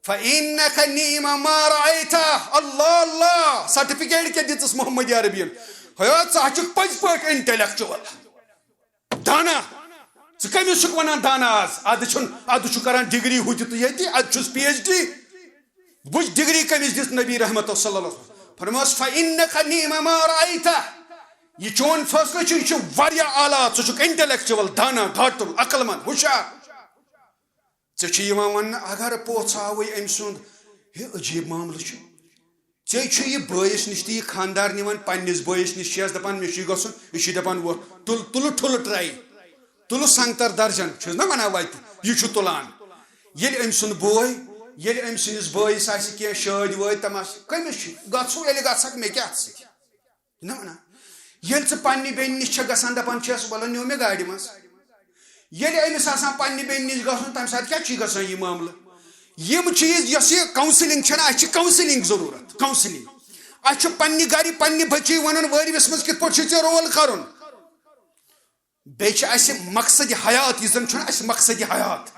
فإنك نعم ما رأيت۔ اللہ، اللہ، سرٹیفکیٹ کیٛاہ دِژٕس محمد عربین؟ ہے، ژٕ ہا چھُکھ پٔزۍ پٲٹھۍ انٹلیکچوئل۔ دانا۔ ژٕ کٔمِس چھُکھ وَنان دانا آز؟ اَدٕ چھُن، اَدٕ چھُ کران ڈگری ہُتہِ تہٕ ییٚتہِ، اَدٕ چھُس پی ایچ ڈی۔ وٕچھ ڈگری کٔمِس دِژ نبی رحمتہ صلی اللہ علیہ وسلم۔ فرمٲس، فإنك نعم ما رأيت۔ یہِ چون فٲصلہٕ چھُ، یہِ چھُ واریاہ اعلیٰ، ژٕ چھُکھ انٹلیکچوئل، دانا، دھاتُل، عقل مند، ہُشار۔ ژےٚ چھُ یِوان وننہٕ، اگر پوٚژھ آوٕے أمۍ سُنٛد، ہے، عجیٖب معاملہٕ چھُ۔ ژےٚ چھُ یہِ بٲیِس نِش تہٕ یہِ خانٛدار نِوان پننِس بٲیِس نِش، چھِ یَس دَپان، مےٚ چھُے گژھُن، یہِ چھُے دَپان، وۄتھ، تُل، تُلہٕ ٹھُلہٕ ٹرٛے، تُلہٕ سنٛگتر درجن، چھُس نا وَنان وَتہِ، یہِ چھُ تُلان۔ ییٚلہِ أمۍ سُنٛد بوے، ییٚلہِ أمۍ سٕنٛدِس بٲیِس آسہِ کینٛہہ شٲدۍ وٲدۍ تماشہٕ، کٔمِس چھُ؟ گژھو ییٚلہِ گژھکھ، مےٚ کیٛاہ اَتھ سۭتۍ؟ نہ وَنان۔ ییٚلہِ ژٕ پننہِ بیٚنہِ نِش چھَکھ گژھان، دَپان چھَس، وَلہٕ نیوٗ مےٚ گاڑِ منٛز۔ ییٚلہِ أمِس آسان پننہِ بیٚنہِ نِش گژھُن، تَمہِ ساتہٕ کیٛاہ چھُے گژھان یہِ معاملہٕ؟ یِم چیٖز، یۄس یہِ کاونسلنگ چھَنہ، اَسہِ چھِ کاونسلنگ ضروٗرت، کاونسلنگ۔ اَسہِ چھُ پننہِ گرِ پننہِ بچی وَنُن، وٲرۍوِس منٛز کِتھ پٲٹھۍ چھُے ژےٚ رول کَرُن۔ بیٚیہِ چھِ اَسہِ مقصد حیات، یہِ زَن چھُنہ اَسہِ مقصد حیات۔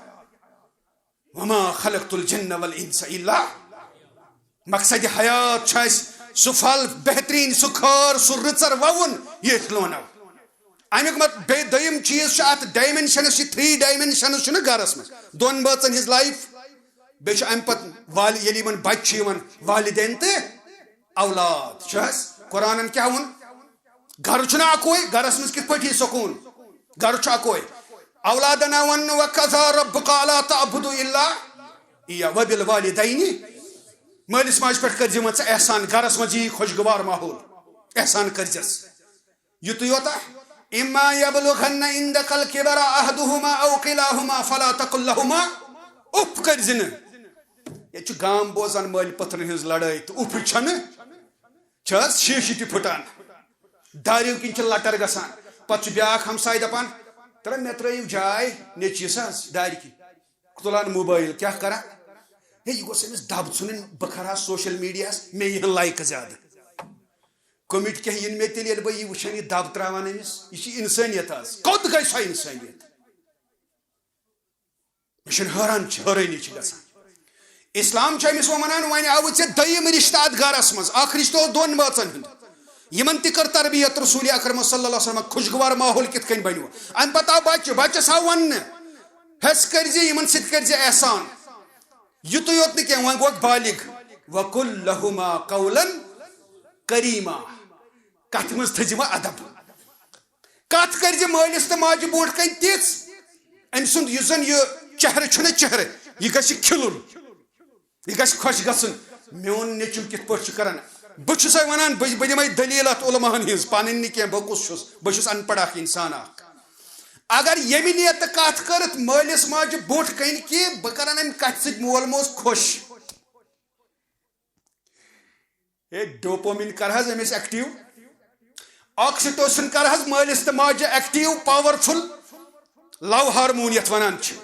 وما خلقت الجن والانس الا۔ مقصد حیات چھُ اَسہِ سُہ پھل بہتریٖن، سُہ خٲر، سُہ رٕژر وَوُن، یہِ أسۍ لونو۔ اَمیُک مط-، بیٚیہِ دوٚیِم چیٖز چھُ اَتھ ڈایمینشنس، یہِ تھری ڈایمینشنس چھُنہ گرس منٛز، دۄن بٲژن ہٕنٛز لایف۔ بیٚیہِ چھُ اَمہِ پتہٕ والہِ، ییٚلہِ یِمن بچہِ چھِ یِوان، والدین تہٕ اولاد چھُ حظ۔ قرآنن کیٛاہ ووٚن؟ گرٕ چھُنہ اکوے، گرس منٛز کِتھ پٲٹھۍ یی سکوٗن؟ گرٕ چھُ اکوے۔ اولادنا ون وقضى ربك الا تعبدوا الا اياه وبالوالدين۔ مٲلِس ماجہِ پٮ۪ٹھ کٔرزِ وۄنۍ ژٕ احسان، گرس منٛز یی خۄشگوار ماحول، احسان کٔرزٮ۪س۔ یُتُے یوتا، اما يبلغن عندك الكبر احدهما او كلاهما فلا تقل لهما اف، کٔرزِ نہٕ۔ ییٚتہِ چھُ گام بوزان مٲلۍ پٔتھرن ہٕنٛز لڑٲے تہٕ اف چھنہٕ۔ چھِ حظ شیٖشہٕ تہِ پھٕٹان، داریو کِنۍ چھِ لٹر گژھان۔ پتہٕ چھُ بیٛاکھ ہمساے دپان، ترٛےٚ مےٚ ترٛٲیِو جاے نیٚچوِس حظ دارِ کِنۍ۔ تُلان موبایل، کیٛاہ کران؟ ہے، یہِ گوٚژھ أمِس دب ژھٕنُن، بہٕ کرٕ ہا سوشل میڈیاہس، مےٚ یِہن لایکہٕ زیادٕ۔ کوٚمِٹۍ کیٛاہ یِن مےٚ تیٚلہِ، ییٚلہِ بہٕ یہِ وٕچھن، یہِ دب ترٛاوان أمِس؟ یہِ چھِ انسٲنیت حظ، کوٚت گٔے سۄ انسٲنیت؟ مےٚ چھُنہٕ حٲران چھِ، حٲرٲنی چھِ گژھان۔ اسلام چھُ أمِس وۄنۍ وَنان، وۄنۍ آوُ ژےٚ دوٚیِم رِشتہٕ اَتھ گَرَس منٛز۔ اَکھ رِشتہٕ اوس دۄن بٲژَن ہُنٛد۔ یِمَن تہِ کٔر تربیت رسول اکرم صلی اللہ علیہ وسلم، خوشگوار ماحول کِتھ کٔنۍ بَنیو۔ اَمہِ پَتہٕ آو بَچہِ، بَچَس آو وَننہٕ، حس کٔرۍ زِ یِمَن سۭتۍ کٔرۍ زِ احسان۔ یُتُے یوت نہٕ کینٛہہ، وۄنۍ گوٚکھ بالغ۔ وَقُل لَهُمَا قَوْلًا كَرِيمًا۔ کَتھِ منٛز تھٲیزِ وۄنۍ ادب۔ کَتھ کٔرزِ مٲلِس تہٕ ماجہِ برونٛٹھ کَنہِ تِژھ، أمۍ سُنٛد یُس زَن یہِ چہرٕ چھُنہ چہرٕ، یہِ گژھِ کھِلُن، یہِ گژھِ خۄش گژھُن۔ میون نیٚچُو کِتھ پٲٹھۍ چھُ کران؟ بہٕ چھُسے وَنان، بہٕ بہٕ دِمے دٔلیٖل اَتھ علماہَن ہِنٛز، پَنٕنۍ نہٕ کینٛہہ، بہٕ کُس چھُس؟ بہٕ چھُس اَن پَڑھ اَکھ اِنسان اَکھ۔ اگر ییٚمہِ نیتہٕ کَتھ کٔرٕتھ مٲلِس ماجہِ برونٛٹھ کَنہِ کہِ بہٕ کرن اَمہِ کَتھِ سۭتۍ مول موج خۄش، ہے، ڈوپامین کر حظ أمِس ایکٹیو، آکسیٹوسن کر حظ مٲلِس تہٕ ماجہِ ایکٹیو، پاورفل لو ہارمون یتھ ونان چھِ۔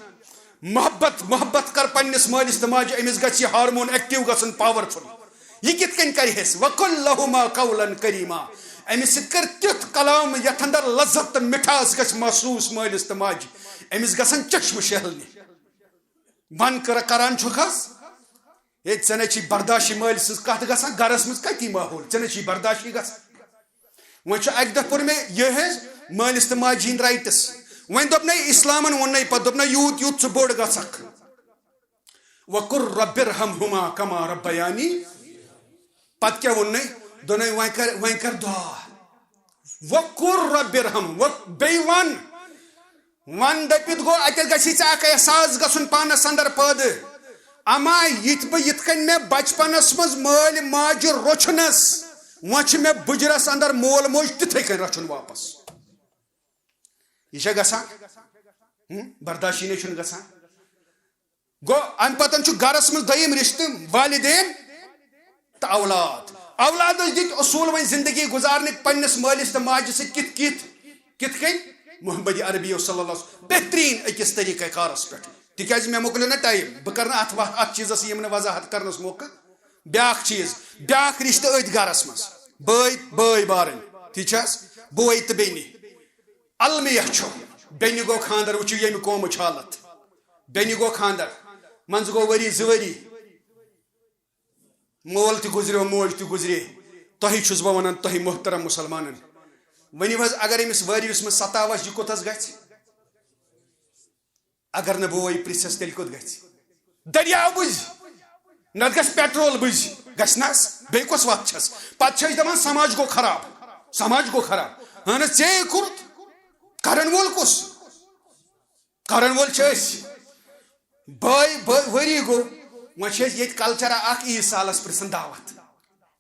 محبت، محبت کر پننِس مٲلِس تہٕ ماجہِ، أمِس گژھِ یہِ ہارمون ایکٹیو گژھُن، پاورفل۔ یہِ کِتھ کٔنۍ کرِ حِس؟ وَقُل لَهُمَا قَوْلًا كَرِيمًا۔ أمِس سۭتۍ کر تیُتھ کلام یتھ اندر لذت تہٕ مِٹھاس گژھِ محسوس مٲلِس تہٕ ماجہِ۔ أمِس گژھن چشمہٕ شہلنہِ۔ وَن کر-، کران چھُکھ حظ؟ ہے، ژےٚ نَے چھی برداشی مٲلۍ سٕنٛز کَتھ گژھان، گَرَس منٛز کَتی ماحول، ژےٚ نَے چھی برداشی گژھان۔ وۄنۍ چھُ اَکہِ دۄہ پوٚر مےٚ یہِ حظ مٲلِس تہٕ ماجہِ ہِنٛدۍ رایٹٕس۔ وۄنۍ دوٚپ نَے اِسلامَن ووٚن نَے پَتہٕ، دوٚپ نَے یوٗت یوٗت ژٕ بوٚڑ گژھکھ۔ وَقُل رَبِّ ارْحَمْهُمَا كَمَا رَبَّيَانِي۔ پَتہٕ کیٛاہ ووٚن نَے؟ دوٚپ نَے وۄنۍ کَر، وَقُل رَبِّ ارْحَمْ، وۄنۍ بیٚیہِ وَن۔ وَن دٔپِتھ گوٚو، اَتٮ۪تھ گژھی ژےٚ اَکھ احساس گژھُن پانَس اندر پٲدٕ۔ اما یِتھ بہٕ یِتھ کٔنۍ مےٚ بچپنس منٛز مٲلۍ ماجہِ روٚچھنس، وۄنۍ چھِ مےٚ بُجرس اندر مول موج تِتھَے کٔنۍ رچھُن واپس۔ یہِ چھا گژھان؟ ہم؟ برداشی نَے چھُنہٕ گژھان۔ گوٚو، اَمہِ پَتَن چھُ گَرَس منٛز دوٚیِم رِشتہٕ، والدین تہٕ اولاد۔ اولادَس دِتۍ اصوٗل وۄنۍ زِندگی گُزارنٕکۍ پنٛنِس مٲلِس تہٕ ماجہِ سۭتۍ کِتھ کِتھ؟ کِتھ کٔنۍ؟ محمد عربی صلی اللہ علیہ وسلم بہتریٖن أکِس طریٖقہ کارَس پٮ۪ٹھ۔ تِکیٛازِ مےٚ مۄکلیو نہ ٹایم، بہٕ کَرٕ نہٕ اَتھ وَ-، اَتھ چیٖزَس یِم نہٕ وضاحت کَرنَس موقعہٕ۔ بیٛاکھ چیٖز، بیٛاکھ رِشتہٕ أتھۍ گَرَس منٛز، بٲے بٲے بارٕنۍ، ٹھیٖک چھِ حظ؟ بوے تہٕ بیٚنہِ۔ المیہ چھُ، بیٚنہِ گوٚو خانٛدر، وٕچھِو ییٚمہِ قومٕچ حالت۔ بیٚنہِ گوٚو خانٛدر، منٛزٕ گوٚو ؤری زٕ ؤری، مول تہِ گُزریو، موج تہِ گُزرے۔ تۄہہِ چھُس بہٕ وَنان، تۄہہِ محترم مُسلمانن، ؤنِو حظ، اگر أمِس وٲرِوِس منٛز ستاو آسہِ، یہِ کوٚت حظ گژھِ؟ اگر نہٕ بوے پرٛژھٮ۪س، تیٚلہِ کوٚت گژھِ؟ دٔریاو بُزِ، نتہٕ گژھِ پیٹرول بُزِ، گژھِ نہ حظ؟ بیٚیہِ کۄس وَتھ چھَس؟ پَتہٕ چھِ أسۍ دَپان، سماج گوٚو خراب، سماج گوٚو خراب۔ اہن حظ، ژےٚ کوٚرُتھ، کرن وول کُس؟ کرن وول چھِ أسۍ۔ بٲے، بٲے، ؤری گوٚو، وۄنۍ چھِ أسۍ ییٚتہِ کلچرا اکھ عیٖد سالس پرٛژھان دعوت۔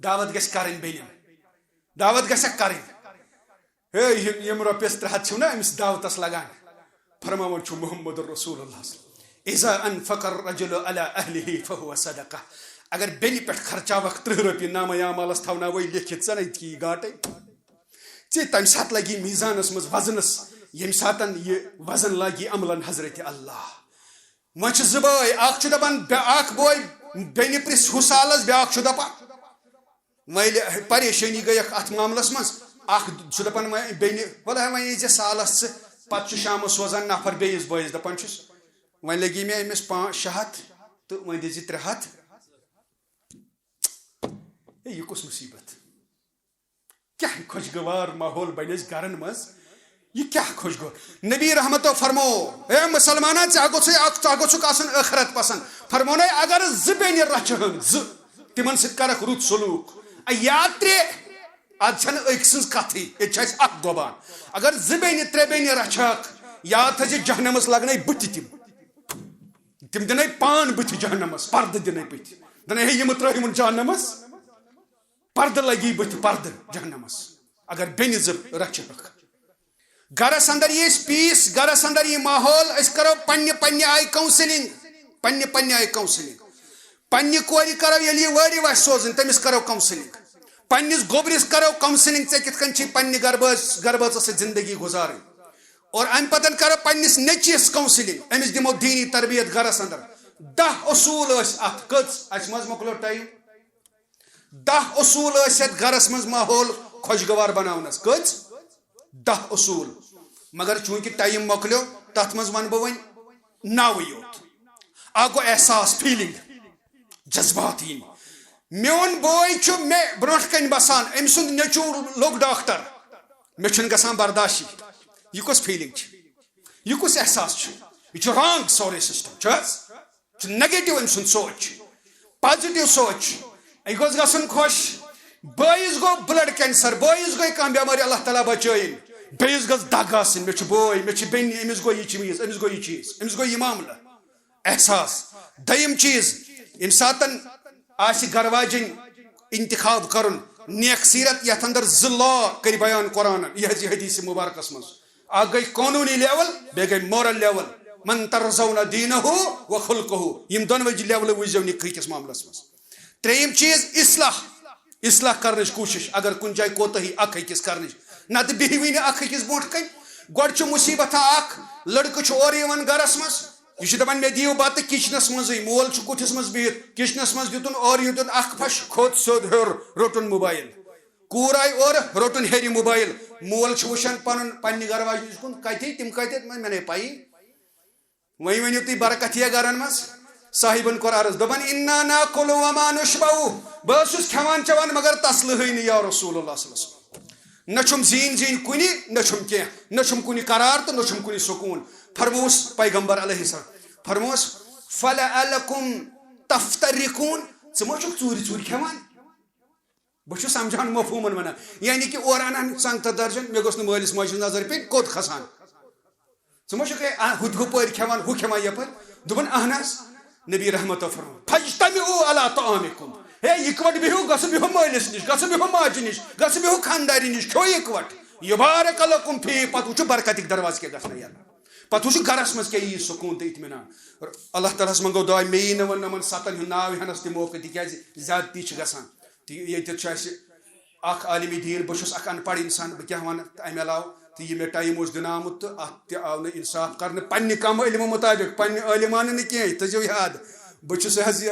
دعوت گژھِ کرٕنۍ بیٚنٮ۪ن، دعوت گژھکھ کرٕنۍ۔ ہے، یِم، یِم رۄپیَس ترٛےٚ ہَتھ چھِو نا أمِس دعوتَس لگان؟ فرماوان چھُ محمد رسول اللہ صلی اللہ علیہ وسلم، "اذا انفق الرجل علی اہلہ فہو صدقہ۔" اگر بیٚنہِ پٮ۪ٹھ خرچاوکھ ترٕٛہ رۄپیہِ، نامہ اعمالَس تھاوناوَے لیکھِتھ، ژٕ نَے کھیٚیہِ گاٹَے۔ ژےٚ تَمہِ ساتہٕ لگی میٖزانَس منٛز وزنَس، ییٚمہِ ساتَن یہِ وزن لگی عملن حضرت اللہ۔ وۄنۍ چھِ زٕ بٲے، اکھ چھُ دَپان، بے-، اکھ بوے بیٚنہِ پرٛژھ ہُہ سالَس، بیٛاکھ چھُ دَپان، وۄنۍ ییٚلہِ پریشٲنی گٔیَکھ اَتھ معاملَس منٛز، اَکھ چھُ دَپان وۄنۍ بیٚنہِ، وَلہٕ ہا وۄنۍ یی زِ سالَس ژٕ، پَتہٕ چھُ شامَس سوزان نفر بیٚیِس بٲیِس، دَپان چھُس، وۄنۍ لَگی مےٚ أمِس پانٛژھ شےٚ ہَتھ تہٕ وۄنۍ دِژ یہِ ترٛےٚ ہَتھ۔ ہے، یہِ کُس مُصیٖبت؟ کیٛاہ خۄشگوار ماحول بَنہِ اَسہِ گَرَن منٛز؟ یہِ کیٛاہ خۄش گوٚو؟ نبی رحمتو فرمو، اے مسلمانا، ژےٚ گوٚژھُے اکھ، ژےٚ گوٚژھُکھ آسُن ٲخرت پسند۔ فرمونَے، اگر زٕ بیٚنہِ رچھہٕ ہن، زٕ، تِمن سۭتۍ کرکھ رُت سلوٗک۔ اے یا ترٛےٚ، اتھ چھنہٕ أکۍ سٕنٛز کتھٕے، ییٚتہِ چھِ اَسہِ اکھ گۄبان۔ اگر زٕ بیٚنہِ، ترٛےٚ بیٚنہِ رچھکھ، یاد تھٲیزِ، جہنمس لگنے بٕتھِ تِم۔ تِم دِنے پان بٕتھِ جہنمس، پردٕ دِنے بٕتھِ۔ دَپنے، ہے، یِمہٕ ترٲوہِوُن جہنمس۔ پردٕ لگی بٕتھِ، پردٕ جہنمس، اگر بیٚنہِ زٕ رچھہکھ۔ گرس اندر یی اَسہِ پیس، گرس اندر یی ماحول، أسۍ کرو پننہِ پننہِ آیہِ کاؤنسلنگ، پننہِ پننہِ آیہِ کاؤنسلنگ۔ پننہِ کورِ کرو، ییٚلہِ یہِ وٲرِو آسہِ سوزٕنۍ، تٔمِس کرو کاؤنسلنگ۔ پننِس گوٚبرِس کرو کاؤنسلنگ، ژےٚ کِتھ کٔنۍ چھے پننہِ گربٲژ-، گربٲژس سۭتۍ زندگی گُزارٕنۍ۔ اور امہِ پتن کرو پننِس نیٚچوِس کاؤنسلنگ، أمِس دِمو دیٖنی تربیت گرس اندر۔ دَہ اصوٗل ٲسۍ اتھ، کٔژ؟ اسہِ منٛز مۄکلیو ٹایم۔ دَہ اصوٗل ٲسۍ یَتھ گَرَس منٛز ماحول خۄشگوار بَناونَس۔ کٔژ؟ دَہ اصوٗل۔ مگر چوٗنٛکہِ ٹایم مۄکلیو، تَتھ منٛز وَنہٕ بہٕ وۄنۍ ناوٕے یوت۔ اَکھ گوٚو احساس، فیٖلِنٛگ۔ جذبات یِنۍ۔ میون بوے چھُ مےٚ برونٛٹھ کنہِ بسان، أمۍ سُنٛد نیٚچوٗ لوٚگ ڈاکٹر، مےٚ چھُنہٕ گژھان برداشی۔ یہِ کۄس فیٖلِنٛگ چھِ؟ یہِ کُس احساس چھُ؟ یہِ چھُ رانگ سورُے سسٹم، چھُ حظ؟ یہِ چھُ نیگیٹو أمۍ سُنٛد سونٛچ، پازیٹو سونٛچ۔ یہِ گوٚژھ گژھُن خۄش۔ بٲیِس گوٚو بلڈ کینسر، بٲیِس گٔے کانٛہہ بٮ۪مٲرۍ، اللہ تعالیٰ بچٲیِن۔ بیٚیِس گٔژھ دگ آسٕنۍ، مےٚ چھُ بوے، مےٚ چھِ بیٚنہِ، أمِس گوٚو یہِ چیٖز، أمِس گوٚو یہِ چیٖز، أمِس گوٚو یہِ معاملہٕ۔ احساس۔ دوٚیِم چیٖز، ییٚمہِ ساتَن آسہِ گرٕ واجِنۍ انتخاب کرُن، نیک سیرت یتھ اندر زٕ لا کٔرۍ بیان قرآنن، یہِ حظ یہِ حدیث مبارکس منٛز۔ اکھ گٔے قانونی لیول، بیٚیہِ گٔے مورل لیول۔ من ترضون دینہ و خلقہ، یِم دۄنوے لیولہٕ وٕچھزیو نکاح کِس معاملس منٛز۔ ترٛیٚیِم چیٖز، اصلاح، اصلاح کرنٕچ کوٗشش۔ اگر کُنہِ جایہِ کوتاہی اکھ أکِس کرنٕچ، نتہٕ بِہِوٕے نہٕ اکھ أکِس برونٛٹھ کنہِ۔ گۄڈٕ چھُ مصیبتھا اکھ، لڑکہٕ چھُ اورٕ یِوان گرس منٛز، یہِ چھُ دپان، مےٚ دِیِو بتہٕ کچنس منٛزٕے۔ مول چھُ کُٹھِس منٛز بِہِتھ، کچنس منٛز دیُتُن اورٕ یوتُن اکھ پھش، کھوٚت سیوٚد ہیوٚر، روٚٹُن موبایل۔ کوٗر آیہِ اورٕ، روٚٹُن ہیٚرِ موبایل۔ مول چھُ وٕچھان پنُن، پننہِ گرٕ واجنہِ کُن، کتے تِم کتے، مےٚ، مےٚ نے پَیی۔ وۄنۍ ؤنِو تُہۍ، برکت یِیا گرن منٛز؟ صاحبن کوٚر عرض، دوٚپُن، انا ناکل وما نشبع، بہٕ حظ چھُس کھٮ۪وان چٮ۪وان مگر تسلہٕے نہٕ، یا رسول اللہ صلی اللہ علیہ وسلم۔ نہ چھُم زیٖنۍ زیٖنۍ کُنہِ، نہ چھُم کینٛہہ، نہ چھُم کُنہِ قرار تہٕ نہ چھُم کُنہِ سکوٗن۔ فرمووُس پیغمبر علیہ السلام، فرمووُس، فلعلکم تفترقون، ژٕ ما چھُکھ ژوٗرِ ژوٗرِ کھٮ۪وان؟ بہٕ چھُس سمجھان، مفہوٗمن ونان، یعنی کہِ اورٕ انان سنگتر درجن، مےٚ گوٚژھ نہٕ مٲلِس ماجہِ ہٕنٛز نظر پیٚنۍ، کوٚت کھسان؟ ژٕ ما چھُکھ ہے، آ، ہُتہِ ہُپٲرۍ کھٮ۪وان، ہُہ کھٮ۪وان یپٲرۍ؟ دوٚپُن، اہن حظ۔ نبی رحمتو فرموو، فاجتمعوا علی طعامکم، ہے، اِکوٹ بِہِو، گژھٕ بِہِو مٲلِس نِش، گژھٕ بِہِو ماجہِ نِش، گژھٕ بِہِو خاندارِ نِش، کھیوٚو اِکوٹ۔ یبارک لکم فیہ، پتہٕ وٕچھِو برکتٕکۍ دروازٕ کیٛاہ گژھنَے یلہٕ۔ پتہٕ وٕچھِو گرس منٛز کیٛاہ یِیہِ سکوٗن تہٕ اطمینان۔ اللہ تعالیٰ ہس منٛگو دعا، مےٚ یی نہٕ وۄنۍ یِمن ستن ہُنٛد ناو ہٮ۪نس تہِ موقعہٕ، تِکیٛازِ زیادتی چھِ گژھان۔ تہٕ ییٚتٮ۪تھ چھُ اَسہِ اکھ عالمِ دیٖن، بہٕ چھُس اکھ ان پڑھ انسان، بہٕ کیٛاہ وَنہٕ؟ تہٕ اَمہِ علاوٕ تہٕ یہِ مےٚ ٹایم اوس دِنہٕ آمُت تہٕ اَتھ تہِ آو نہٕ انصاف کرنہٕ پننہِ کم علمہٕ مُطابق، پننہِ عٲلمانہٕ نہٕ کینٛہہ، یہِ تھٲیزیو یاد۔ بہٕ چھُس یہِ حظ یہِ،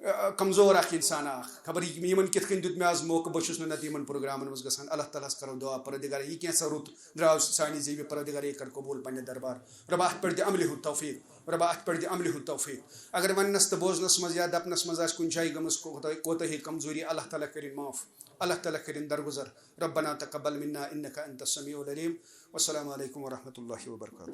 ٲ، کمزور اکھ انسان اکھ۔ خبر یہِ، یِمن کِتھ کٔنۍ دیُت مےٚ آز موقعہٕ، بہٕ چھُس نہٕ نتہٕ یِمن پروگرامن منٛز گژھان۔ اللہ تعالیٰ ہس کرو دعا، پروردگارا، یہِ کینٛژھا رُت درٛاو سانہِ زیوِ، پروردگارا، یہِ کر قبوٗل پننہِ دربار۔ رۄبا، اتھ پٮ۪ٹھ دِ عملہِ ہُنٛد توفیٖق۔ رۄبا، اتھ پٮ۪ٹھ دِ عملہِ ہُنٛد توفیٖق۔ اگر وننس تہٕ بوزنس منٛز یا دپنس منٛز آسہِ کُنہِ جایہِ گٔمٕژ کوتاہ-، کوتاہی، کمزوری، اللہ تعالیٰ کٔرِن معاف، اللہ تعالیٰ کٔرِن درگُزر۔ ربنا تقبل منا انک انت السمیع العلیم۔ والسلام علیکم ورحمۃ اللہ وبرکاتہ۔